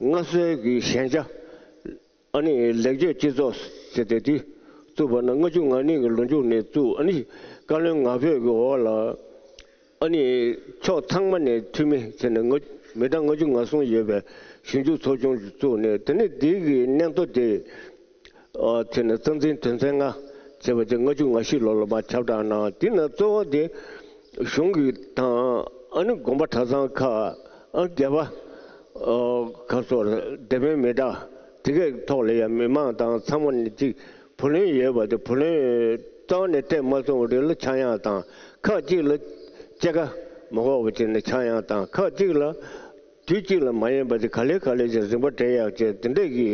སྔར་སྲོལ་གྱི་ཞན་ཆ་ ཨ་ནི་ལེགས་བཅོས་སྤྱི་ཚོགས་ཟེར་ཏེ་དེ་བཙུགས་པ་ན་ལྔ་བཅུ་ང་གཉིས་ཀྱི་ལོ་མཇུག་ནས་བཙུགས། ཨ་ནི་བཀའ་བློན་ང་ཕོད་ཀྱི་འོག་ལ་ཨ་ནི་ཕྱོགས་ཚང་མ་ནས་འཐུས་མི་བྱས་ནས་ལྔ་མི་གྲངས་ལྔ་བཅུ་ང་གསུམ་ཡོད་པའི་ཞིབ་འཇུག་ཚོགས་ཆུང་ཞིག་བཙུགས་ནས། དེ་ནས་དེ་གི་སྙན་ཐོ་དེ་ཨ་བྱས་ནས་རྩ་འཛིན་དོན་ཚན་ལྔ་བྱས་པ་དེ་ལྔ་བཅུ་ང་བཞི་ལོ་ལ་མར་ཁྱབ་བསྒྲགས་གནང་། དེ་ནས་གཙོ་བོ་དེ་གཞུང་གི་དང་ཨ་ནི་དགོན་པ་གྲྭ་ཚང་ཁག་ཨ་ནི་སྡེ་པ་ཨ་ག་ཚོད་སྡེ་དཔོན་མི་དྲག་དེ་གའི་ཐོག་ལ་ཡང་མི་མང་དང་ཚང་མ་ནས་ཅིག་བུ་ལོན་ཡོད་པ་དེ་བུ་ལོན་རྩ་བ་ནས་སྤྲད་མ་སོང་བ་རེད་ལ་ཆག་ཡང་དང་། ཁག་ཅིག་ལ་སྐྱེད་ཀ་མ་ཕོག་པ་བྱས་ནས་ཆག་ཡང་དང་། ཁག་ཅིག་ལ་དུས་གཅིག་ལ་མ་ཡིན་པ་དེ་ག་ལེ་ག་ལེ་བྱས་རིམ་པ་སྤྲད་ཡག་བྱས་དེ་འདྲས་ཀྱི་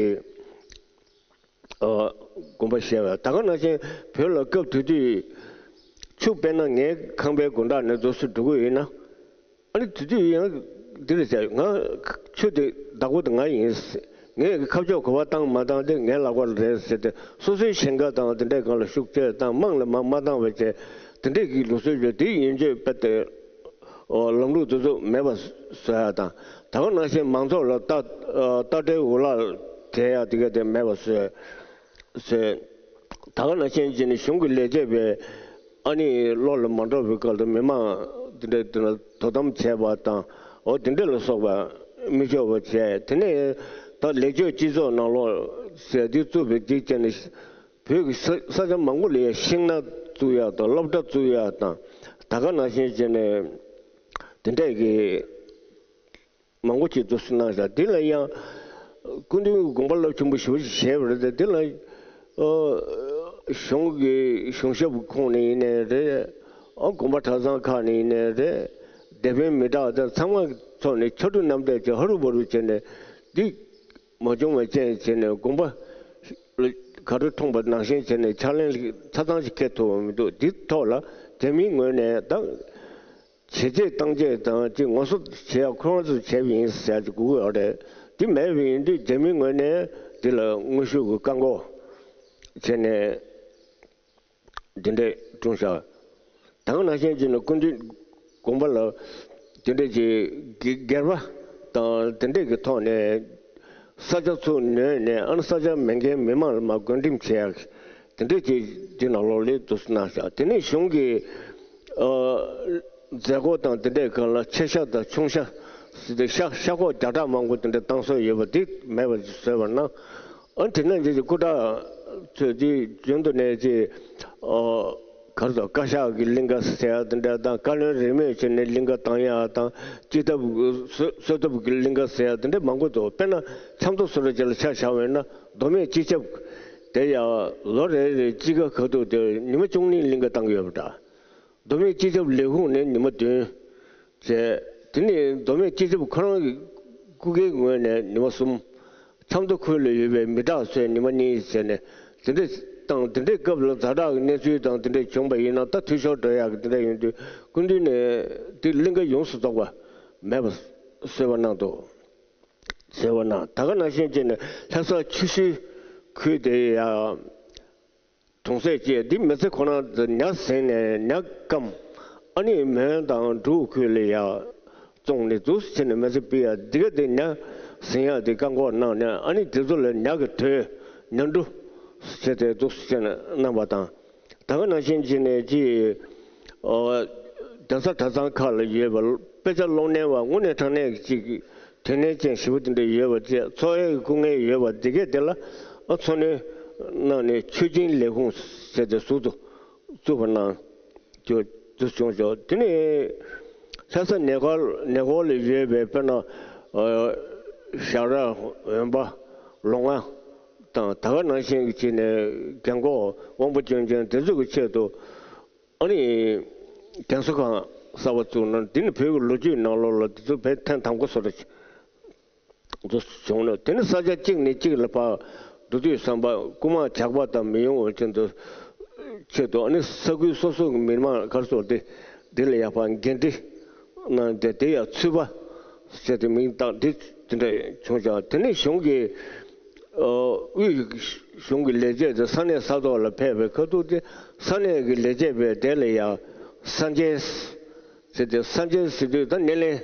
ཨ་དགོངས་པ་བཞེས་པ། ད་ག་ནང་བཞིན་བོད་ལ་སྐབས་དེ་དུས་ཆུ་དཔེར་ན་ངའི་ཁང་པའི་དགོན་བདག་ནས་རྫོགས་སུ་འགྲོ་གི་ཡོད་ན། ཨ་ནི་དེ་དུས་ཡང་འདི་རེད་ཟེར། ང་ཆུ་དེ་བདག་པོ་དེ་ང་ཡིན། ངས་ཁ་ཕྱོགས་ག་པར་བཏང་མ་བཏང་དེ་ངའི་ལག་པར་རེད་ཟེར་ཏེ། སོ་སོའི་ཞིང་ཁ་དང་དེ་འདྲའི་སྒང་ལ་ཤུགས་རྒྱག་དང་། དམངས་ལ་མ་མ་བཏང་བའི་ཆེད་དེ་འདྲའི་གི་ལུགས་སྲོལ་ཡོད། དེ་ཡིན་དུས་དཔེ་དེ་ཨོ་ལམ་ལུགས་དེ་ཚོ་མེད་པ་བཟོ་ཡག་དང་། ད་ག་ནང་བཞིན་མང་ཚོགས་ལ་རྟ་ཨ་རྟ་དྲེལ་འུ་ལག་སྦྲད་ཡག་དེ་ག་དེ་མེད་པ་བཟོས་བཟོས། ད་ག་ནང་བཞིན་བྱས་ནས་གཞུང་གི་ལས་བྱེད་པས་ཨ་ནི་བློ་ལ་མ་འགྲོ་བའི་སྐབས་དུ་མི་མང་དེ་འདྲ་དེ་ལ་དོ་དམ་བྱས་པ་དང་། འོ་དེ་འདྲ་ལ་སོགས་པ་མི་ཆོག་པ་བྱས། དེ་ནས་ད་ལེགས་བཅོས་སྤྱི་ཚོགས་ནང་ལོགས་ཟེར་དེ་བཙུགས་པའི་རྗེས་བྱས་ནས་བོད་ཀྱི་ས་ས་ཆ་མང་པོ་ལ་ཡང་ཤིང་ནགས་བཙུགས་ཡག་དང་སློབ་གྲྭ་བཙུགས་ཡག་དང་། ད་ག་ནང་བཞིན་བྱས་ནས་དེ་འདྲས་ཀྱི། མང་པོ་ཅིག་འདུག་སེ་གནང་ཤག་དེ་ལ་ཡང་སྐུ་མདུན་དགོངས་པ་རླབས་ཆེན་པོ་ཞེ་པོ་ཅིག་བཞེས་པ་རེད་དེ། དེ་ལ་ཨ་གཞུང་གི་གཞུང་ཞབས་ཁོངས་ནས་ཡིན་ནའི་རེད། ཨ་དགོན་པ་གྲྭ་ཚང་ཁག་ནས་ཡིན་ནའི་རེད། སྡེ་དཔོན་མི་དྲག་དང་ཚང་མ་ཚོགས་ནས་ཕྱར་གྲུ་གནམ་བསྟན་བྱས་ཧ་རུ་བ་རུ་བྱས་ནས་འདི་མ་བྱུང་བའི་རྐྱེན་བྱས་ནས་དགོངས་པ་ག་རེ་འཁྲུངས་པ་ནང་བཞིན་བྱས་ནས་ཕྱག་ལེན་ཆ་ཚང་ཞིག་འཁེལ་ཐུབ་པ་མི་འདུག་འདི་ཐོག་ལ་རྒྱ་མིའི་ངོས་ནས་ད། བྱས་རྗེས་བཏང་རྗེས་དང་ཅིག་ངོ་སོ་བྱེད་ཡག་ཁོ་རང་ཚོས་བྱས་པ་ཡིན་ཟེར་ཡག་ཅིག་དགོས་ཀྱི་ཡོད་རེད། དེ་མེད་པ་ཡིན་དུས་རྒྱ་མིའི་ངོས་ནས་འདི་ལ་དངོས་ཤུགས་ཀྱི་བཀག་འགོག་བྱས་ནས་འདི་འདྲས་བྱུང་ཤག་ད་ག་ནང་བཞིན་བྱས་ནས་སྐུ་མདུན་དགོངས་པ་ལ་དེ་འདྲས་ཀྱི་སྒེར་པ་དང་དེ་འདྲས་ཀྱི་ཐོག་ནས་ས་ཆ་ཚུར་ནོན་ནས། ཨ་ནི་ས་ཆ་མེད་མཁན་མི་མང་ལ་མར་བགོ་འགྲེམས་བྱེད་ཡག་དེ་འདྲས་ཀྱི་འདི་ནང་ལོགས་ལ་འདུག་སེ་གནང་ཤག་དེ་ནས་གཞུང་གི་ཨ་མཛད་སྒོ་དང་དེ་འདྲའི་སྒང་ལ་ཆེ་ཤ་དང་ཆུང་ཤ་ཟེར་ཏེ་ཤ་ཤ་ཁོག་བརྒྱ་ཕྲག་མང་པོ་དེ་འདྲ་བཏང་སྲོལ་ཡོད་པ་དེ་མེད་པ་བཟོས་པ་ན། ཨ་དེ་ནས་ཅིག་སྐུ་དྲག་ཚོས་དེ་རྒྱུན་དུ་ནས་ཅིག་ཨ་ག་རེ་ཟེར། བཀའ་ཤག་གི་གླིང་ག་ཟེར་ཡག་དེ་འདྲ་དང་། བཀའ་བློན་རེས་མོས་བྱས་ནས་གླིང་ག་བཏང་ཡག་དང་། སྤྱི་ཐབ་གསོལ་སྤྱི་ཐབ་ཀྱི་གླིང་ག་ཟེར་ཡག་དེ་འདྲ་མང་པོ་འདུག་དཔེར་ན་ཆབ་མདོ་སོ་སོ་ཅིག་ལ་ཆ་བཞག་པ་ཡིན་ན་མདོ་སྨད་སྤྱི་ཁྱབ་དེ་ཡང་ལོ་རེ་རེ་དཔྱིད་ཀ་ཁ་ཐུག་དེ་ཉི་མ་བཅུ་གཉིས་གླིང་ག་བཏང་གི་ཡོད་པ་འདྲ། མདོ་སྨད་སྤྱི་ཁྱབ་ལས་ཁུངས་ནས་ཉི་མ་བདུན་བྱས། དེ་ནས་མདོ་སྨད་སྤྱི་ཁྱབ་ཁོ་རང་གི་སྐུ་སྒེར་ངོས་ནས་ཉི་མ་གསུམ། ཆབ་མདོ་ཁུལ་ལ་ཡོད་པའི་མི་དྲག་ཚོས་ཉི་མ་གཉིས་བྱས་ནས་དེ་འདྲ་དང་། དེ་འདྲའི་སྐབས་ལ་ཛ་དྲག་གི་གནས་ཚུལ་དང་དེ་འདྲ་བྱུང་བ་ཡིན་ན་ད་འཐུས་ཤོར་འགྲོ་ཡག་གི་དེ་འདྲ་ཡིན་དུས་སྐུ་མདུན་ནས་དེ་གླིང་ག་ཡོངས་སུ་རྫོགས་པ་མེད་པ་བཟོས་པ་གནང་འདུག་བཟོས་པ་གནང་། ད་ག་ནང་བཞིན་བྱས་ནས་ལྷ་ས་ཆུ་ཤུལ་ཁུལ་དེ་ཡང་གྲོང་གསེབ་བཅས་འདི་མི་ཚེ་ཁོ་ན་ཉ་ཟིན་ནས་ཉ་སྐམ། ཨ་ནི་མོན་དང་འབྲུག་ཁུལ་ལ་ཡ་བཙོང་ནས་འདུག་སེ་བྱས་ནས་མི་ཚེ་སྤེལ་ཡ་འདི་ག་དེ་ཉ་ཟིན་ཡ་དེ་བཀག་འགོག་གནང་ནས། ཨ་ནི་དེ་ཚོ་ལ་ཉ་གི་དོས་ཉ་འབྲུ་བྱས་ཏེ་འདུག་སེ་བྱས་ནས་གནང་བ་དང་། ད་ག་ནང་བཞིན་བྱས་ནས་ཅིག་ཨོ་གདན་ས་གྲྭ་ཚང་ཁག་ལ་ཡོད་པ་དཔེ་ཆ་ཀློག་གནས་པ་དངོས་གནས་དྲང་གནས་ཀྱི་ཅིག་དོན་གནད་ཅན་ཞེ་པོ་དེ་འདྲ་ཡོད་པ་བཅས། འཚོ་བའི་སྐུ་ངལ་ཡོད་པ་འདི་གས་དེ་ལ་ཨ་འཚོ་སྣོན་གནང་ནས་མཆོད་སྦྱིན་ལས་ཁུངས་ཟེར་ཏེ་ཟུར་དུ་བཙུགས་པ་གནང་རྒྱུ་དེ་བྱུང་ཤག་དེ་ནས་ལྷ་ས་ནས་གོར་ནས་གོར་ལ་ཡོད་པའི་དཔེར་ན་ཨ་བྱ་ར་འོན་པ་ལོ་ང་དང་། ད་ག་ནང་བཞིན་གྱི་བྱས་ནས་རྒན་གོག་དབང་པོ་སྐྱོན་ཅན་དེ་ཚོ་གི་ཆེད་དུ། ཨ་ནི་གདན་ས་ཁང་གསར་པ་བཙུགས་ན་འདི་ནི་བོད་ཀྱི་ལོ་རྒྱུས་ནང་ལོགས་ལ་དེ་ཚོ་བས་ཐེངས་དང་པོ་བཟོ་འདྲ་ཅིག་འདུག་བྱུང་ནས། དེ་ནི་ས་ཆ་གཅིག་ནས་གཅིག་ལ་ཕར་འགྲོ་དུས་ཙམ་པ་རྐུ་མ་ཇག་པ་དང་མི་ཡོང་བའི་ཆེད་དུ་ཆེད་དུ་ཨ་ནི་ས་ཁུལ་སོ་སོ་གི་མི་མང་ག་རེ་ཟེར་དེ་འདི་ལ་ཡར་ཕར་འགན་འཁྲི་གནང་སྟེ། དེ་ཡང་ཚུད་པ་ཟེར་ཏེ་མིང་བཏགས་འདི་དེ་འདྲ་བྱུང་ཞག་དེ་ནས་གཞུང་གི་ཨ་དབུས་གཞུང་གི་ལས་བྱེད་དེ་ས་གནས་ས་ཐོག་ལ་ཕེབས་པའི་ཁ་ཐུག་དེ་ས་གནས་ཀྱི་ལས་བྱེད་པས་དེ་ལ་ཡང་ས་འཇལ་ཟེར་ཏེ། ས་འཇལ་ཟེར་དུས་ད་སྣེ་ལེན་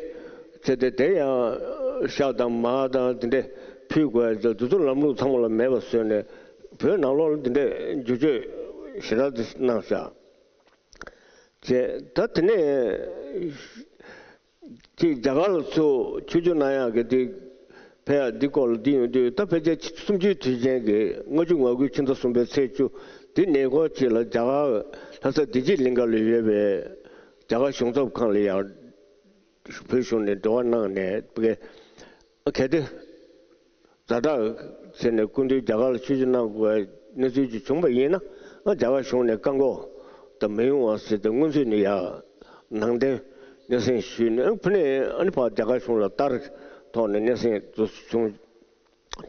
ཟེར་ཏེ་དེ་ཡང་ཤ་དང་མར་དང་དེ་འདྲས་ ཕུལ་དགོས་ཡ་དེ་ཚོ་ལམ་ལུགས་ཚང་མ་ལ་མེད་པ་བཟོས་ནས་བོད་ནང་ལོགས་ལ་འདི་འདྲའི་འགྱུར་བཅོས་ཞེ་དྲག་དེ་གནང་བཞག་བྱས། ད་དེ་ནས་ཅིག་རྒྱ་གར་ལ་ཚུར་ཆོས་བརྒྱུད་གནང་ཡག་གི་དེ་ཕེབས་ཡག་འདི་སྐོར་ལ་འདི་ཡོང་དུས། ད་ཕལ་ཆེར་གསུམ་བཅུའི་དུས་ཆེན་གྱི་ལྔ་བཅུ་ང་དགུའི་ཕྱི་ཟླ་གསུམ་པའི་ཚེས་བཅུ་འདི་ནས་འགོ་བྱས་ལ་རྒྱ་གར་ལྷ་ས་བདེ་སྐྱིད་གླིང་ག་ལ་ཡོད་པའི་རྒྱ་གར་གཞུང་ཚབ་ཁང་ལ་ཡང་བོད་གཞུང་ནས་འབྲེལ་བ་གནང་ནས་གལ་ཏེ། ཛ་དྲག་བྱས་ནས་སྐུ་མདུན་རྒྱ་གར་ལ་ཆོས་ཞུ་གནང་དགོས་པའི་གནས་ཚུལ་ཅིག་བྱུང་པ་ཡིན་ན། ཨ་རྒྱ་གར་གཞུང་ནས་བཀག་འགོག་དང་མི་ཡོང་བ་ཟེར་ཏེ་སྔོན་ཚུད་ནས་ཡ་ནང་དོན་སྙན་སེང་ཞུས་ནས། ཨ་ཕ་ནས་ཨ་ནི་ཕར་རྒྱ་གར་གཞུང་ལ་ལྟར་ཐོག་ནས་སྙན་སེང་བྱུང་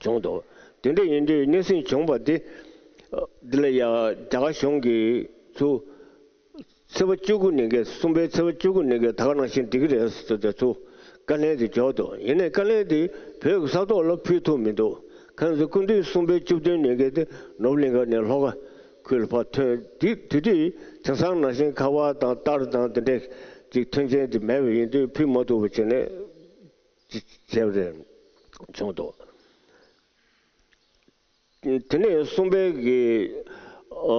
བྱུང་འདུག་དེ་འདྲ་ཡིན་དུས་སྙན་སེང་བྱུང་བ་དེ་འདི་ལ་ཡ་རྒྱ་གར་གཞུང་གིས་ཚུར་ཚེས་པ་བཅུ་དགུ་ཉིན་གྱི་གསུམ་པའི་ཚེས་པ་བཅུ་དགུ་ཉིན་གྱི་ད་ག་ནང་བཞིན་འགྲིག་གི་རེད་ཟེར་ཏེ་ཚུར་བཀའ་ལན་དེ་འབྱོར་འདུག་ཡིན་ནའི་བཀའ་ལན་དེ་བོད་ཀྱི་ས་ཐོག་ལ་ཕུལ་ཐུབ་མི་འདུག་གང་ཟེར་སྐུ་མདུན་གསུམ་པའི་བཅུ་བདུན་ཉིན་གྱི་དེ་ནོར་བུ་གླིང་ག་ནས་ལྷོ་ཁ་ཁུལ་ལ་ཕར་ཐོན་དུས། དེ་དུས་དེང་སང་ནང་བཞིན་ཁ་པར་དང་རྟར་དང་དེ་འདྲའི་ཅིག་མཐུན་རྐྱེན་དེ་མེད་པ་ཡིན་དུས་ཕུལ་མ་ཐུབ་པ་བྱས་ནས་ཅིག་བྱས་པ་རེད་བྱུང་འདུག་དེ་ནས་གསུམ་པའི་གི་ཨ་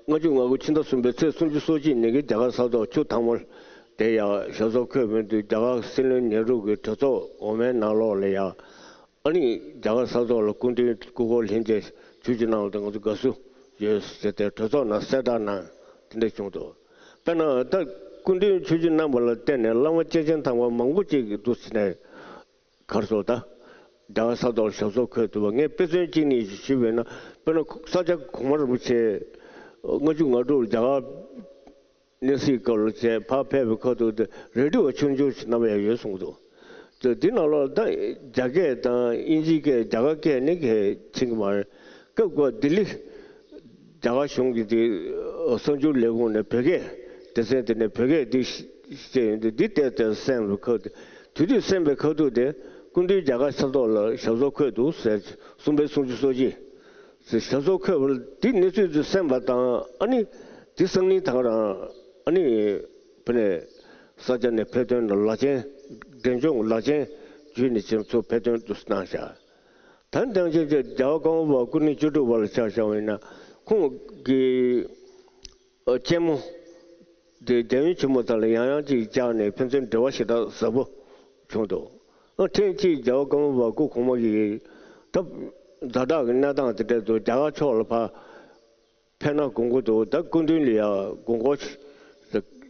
ལྔ་བཅུ་ང་དགུ་ཕྱི་ཟླ་གསུམ་པའི་ཚེས་སུམ་ཅུ་སོ་གཅིག་ཉིན་གྱི་རྒྱ་གར་ས་ཐོག་ཆུ་ཐང་མོ་དེ་ཡང་ཞབས་སོར་འཁོད་པའི་དུས། རྒྱ་གར་སྲིད་བློན་ནེ་རུ་གི་གྲོས་ཚོགས་འོག་མའི་ནང་ལོགས་ལ་ཡང་ཨ་ནི་རྒྱ་གར་ས་ཐོག་ལ་སྐུ་མདུན་སྐུ་འཁོར་ལྷན་རྒྱས་ཆོས་བརྒྱུད་ནང་ལ་ང་ཚོ་དགའ་བསུ་ཡོད་ཟེར་ཏེ་གྲོས་ཚོགས་ནང་གསལ་བསྒྲགས་གནང་དེ་འདྲ་བྱུང་འདུག་དཔེར་ན་ད་སྐུ་མདུན་ཆོས་བརྒྱུད་གནང་བ་ལ་བརྟེན་ནས་བླ་མ་སྐྱེས་ཆེན་དམ་པ་མང་པོ་ཅིག་གིས་འདུག་ཟེར་ནས། གར་སོགས་དང་། རྒྱ་གར་ས་ཐོག་ལ་ཞབས་སོར་འཁོད་ཐུབ་པ། ངས་དཔེ་མཚོན་གཅིག་གཉིས་ཤིག་ཞུས་པ་ཡིན་ན། དཔེར་ན་ས་སྐྱ་གོང་མ་རིན་པོ་ཆེ་ལྔ་བཅུ་ང་དྲུག་ལ་རྒྱ་གར་གནས་གཟིགས་སྐོར་ལ་བྱས་ཕར་ཕེབས་པའི་ཁ་ཐུག་དེ་རལ་གྲི་བ་ཆུང་ཆུང་ཞིག་བསྣམས་ཡ་ཡོད་གསུངས་འདུག་དེ་འདི་ནང་ལོགས་ད་རྒྱ་སྐད་དང་དབྱིན་ཇིའི་སྐད། རྒྱ་གར་སྐད་ནི་གལ་ཆེན་གྱི་མ་རེད། སྐབས་འགོ་ལྡི་ལི་རྒྱ་གར་གཞུང་གི་དེ་གསར་འགྱུར་ལས་ཁུངས་ནས་བོད་སྐད་སྡེ་ཚན་དེ་ནས་བོད་སྐད་འདི་བཤད་ཡོང་དུས། འདི་བལྟས་ཏེ་གསན་པའི་ཁ་ཐུག་དེ་དུས་གསན་པའི་ཁ་ཐུག་དེ་སྐུ་མདུན་རྒྱ་གར་ས་ཐོག་ལ་ཞབས་སོར་འཁོད་འདུག་ཟེར། གསུམ་པའི་སུམ་ཅུ་སོ་གཅིག་ཟེར་ཞབས་སོར་འཁོད་པ་འདི་གནས་ཚུལ་དེ་གསན་པ་དང་། ཨ་ནི་དེ་སང་ཉིན་ད་ག་རང་ཨ་ནི་ཕ་ནས་ས་སྐྱ་ནས་ཕེབས་ཐོན་ལ་ལག་ཆེན་འབྲས་ལྗོངས་ལག་ཆེན་བརྒྱུད་ནས་ཁྱེད་ཚོ་ཕེབས་ཐོན་དུ་གནང་བཞག་ད་ནི་དེང་ཕྱིན་ཆད་རྒྱལ་བ་ཀརྨ་པ་སྐུ་ཕྲེང་བཅུ་དྲུག་པ་ལ་ཆ་བཞག་པ་ཡིན་ན། ཁོང་གི་ཨ་གཅེན་མོ་དེ་རྒྱལ་ཡུམ་ཆེན་མོ་དག་ལ་ཡང་ཡང་ཅིག་བཅར་ནས་ཕན་ཚུན་འབྲེལ་བ་ཞེ་དྲག་ཟབ་པོ་བྱུང་འདུག་ཨ་ཐེངས་གཅིག་རྒྱལ་བ་ཀརྨ་པ་སྐུ་གོང་མ་གིས་ད་ཛ་དྲག་གི་གནས་སྟངས་དེ་འདྲ་འདུག་རྒྱ་གར་ཕྱོགས་ལ་ཕར་ཕེབས་ན་དགོངས་ཀྱི་འདུག་ད་སྐུ་མདུན་ལ་ཡང་དགོངས་སྐོར་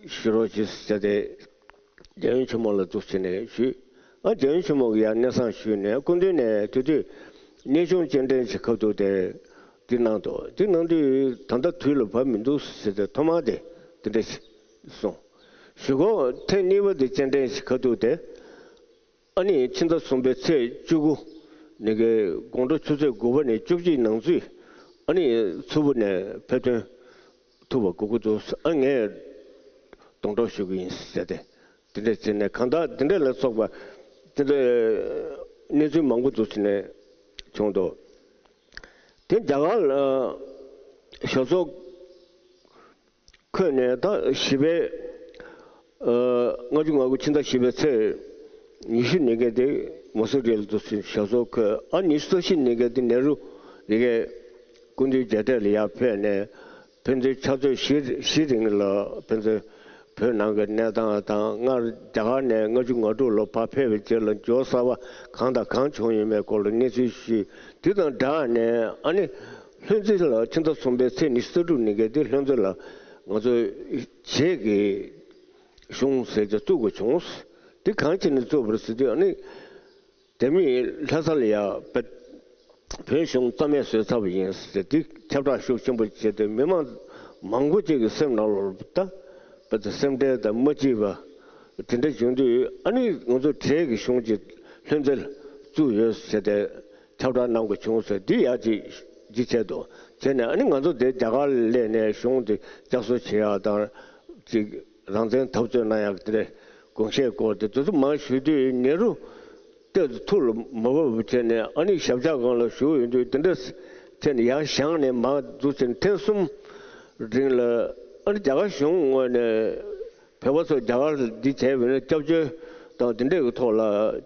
ཞུ་རོགས་ཞེས་ཟེར་ཏེ། རྒྱལ་ཡུམ་ཆེན་མོ་ལ་འདུག་བྱས་ནས་ཞུས། ཨ་རྒྱལ་ཡུམ་ཆེན་མོ་གིས་ཡང་སྙན་སེང་ཞུས་ནས། སྐུ་མདུན་ནས་དེ་དུས་སྙན་ཞུ་སྤྱན་འདྲེན་ཞིག་ཁ་ཐུག་དེ་འདི་གནང་འདུག་འདི་གནང་དུས་ད་ལྟ་དུས་ལ་བབས་མི་འདུག་ཟེར་ཏེ་ཐོག་མར་དེ་འདི་འདྲ་ཞིག་གསུངས། གཞུག་གུ་ཐེངས་གཉིས་པ་དེ་སྤྱན་འདྲེན་ཞིག་ཁ་ཐུག་དེ། ཨ་ནི་ཕྱི་ཟླ་གསུམ་པའི་ཚེས་བཅུ་དགུ་ཉིན་གྱི་དགོང་དྲོ་ཆུ་ཚོད་དགུ་པ་ནས་བཅུ་གཅིག་ནང་ཚུད། ཨ་ནི་མཚུར་ཕུ་ནས་ཕེབས་ཐོན་ཐུབ་པ་དགོས་ཀྱི་འདུག་ཨ་ངས་སྡོང་གྲོགས་ཞུ་གི་ཡིན་ཟེར་ཏེ། དེ་འདྲ་བྱས་ནས་གང་ལྟར་དེ་འདྲ་ལ་སོགས་པ་དེ་འདྲ་གནས་ཚུལ་མང་པོ་འདུག་བྱས་ནས་བྱུང་འདུག་དེ་རྒྱ་གར་ལ་ཞབས་སོར་འཁོད་ནས་ད་བཞི་པའི་ལྔ་བཅུ་ང་དགུ་ཕྱི་ཟླ་བཞི་པའི་ཚེས་ཉི་ཤུ་ཉིན་གྱི་དེ་མ་སུ་རི་ལ་དུ་ཞབས་སོར་འཁོད། ཨ་ཉི་ཤུ་རྩ་བཞི་ཉིན་གྱི་དེ་ནེ་རུ་ཡ་གི་སྐུ་མདུན་མཇལ་འཕྲད་ལ་ཡར་ཕེབས་ནས་ཕན་ཚུན་ཕྱག་ཚོད་བཞི་བཞི་རིང་ལ་ཕན་ཚུན་བོད་ནང་གི་གནས་སྟངས་དང་། སྔར་རྒྱ་གར་ནས་ལྔ་བཅུ་ང་དྲུག་ལོ་ཕར་ཕེབས་པའི་རྗེས་ལ་འགྱུར་བ་གསར་པ་གང་དང་གང་བྱུང་ཡོད་མེད་སྐོར་ལ་གནས་ཚུལ་ཞུས། དེ་དང་སྦྲགས་ནས་ཨ་ནི་ལྷུན་རྩེ་ལ་ཕྱི་ཟླ་གསུམ་པའི་ཚེས་ཉི་ཤུ་རྩ་དྲུག་ཉིན་གྱི་དེ་ལྷུན་རྩེ་ལ་ང་ཚོ་བྱེས་ཀྱི་གཞུང་ཟེར་གྱི་བཙུགས་དགོས་བྱུང་། དེ་གང་བྱས་ནས་བཙུགས་པ་རེད་ཟེར་དུས། ཨ་ནི་དེ་མིན་ལྷ་ས་ལ་ཡ་བོད་གཞུང་རྩ་མེད་བཟོས་ཚར་བ་ཡིན་ཟེར། དེ་ཁྱབ་བསྒྲགས་ཤུགས་ཆེན་པོ་བྱས་ཏེ་མི་མང་མང་པོ་ཅིག་གི་སེམས་ནང་ལོགས་ད་བོད་དུ་སེམས་ཁྲལ་དང་མ་སྐྱིད་པ་དེ་འདྲ་བྱུང་དུས། ཨ་ནི་ང་ཚོ་བྱེས་ཀྱི་གཞུང་ཅིག་ལྷུན་རྩེ་ལ་བཙུགས་ཡོད་ཟེར་ཏེ་ཁྱབ་བསྒྲགས་གནང་དགོས་བྱུང་ཟེར། འདི་ཡ་ཅིག་ཅིག་བྱས་འདུག་བྱས་ནས་ཨ་ནི་ང་ཚོ་དེ་རྒྱ་གར་ལ་སླེབས་ནས་གཞུང་དེ་བསྐྱར་གསོ་བྱེད་ཡག་དང་ཅིག་རང་བཙན་འཐབ་རྩོད་གནང་ཡག་དེ་འདྲའི་དགོངས་བཞེད་སྐོར་དེ་དེ་ཚོ་མར་ཞུ་དུས་ནེ་རུ་ཏོག་ཙམ་ཐུགས་ལ་མ་བབས་བྱས་ནས། ཨ་ནི་ཞབས་བཀྱག་སྒང་ལ་བཞུགས་ཡོང་དུས་དེ་འདྲ་བྱས་ནས་ཡར་བཞེངས་ནས་མར་འཛུལ་ཕྱིན་ཐེངས་གསུམ་རིང་ལ། ཨ་ནི་རྒྱ་གར་གཞུང་ངོས་ནས་བོད་པ་ཚོ་རྒྱ་གར་ལ་འདི་བྱས་པ་ཡིན་ན་སྐྱབས་བཅོལ་ དང་དེ་འདྲས་ཀྱི་ཐོག་ལ་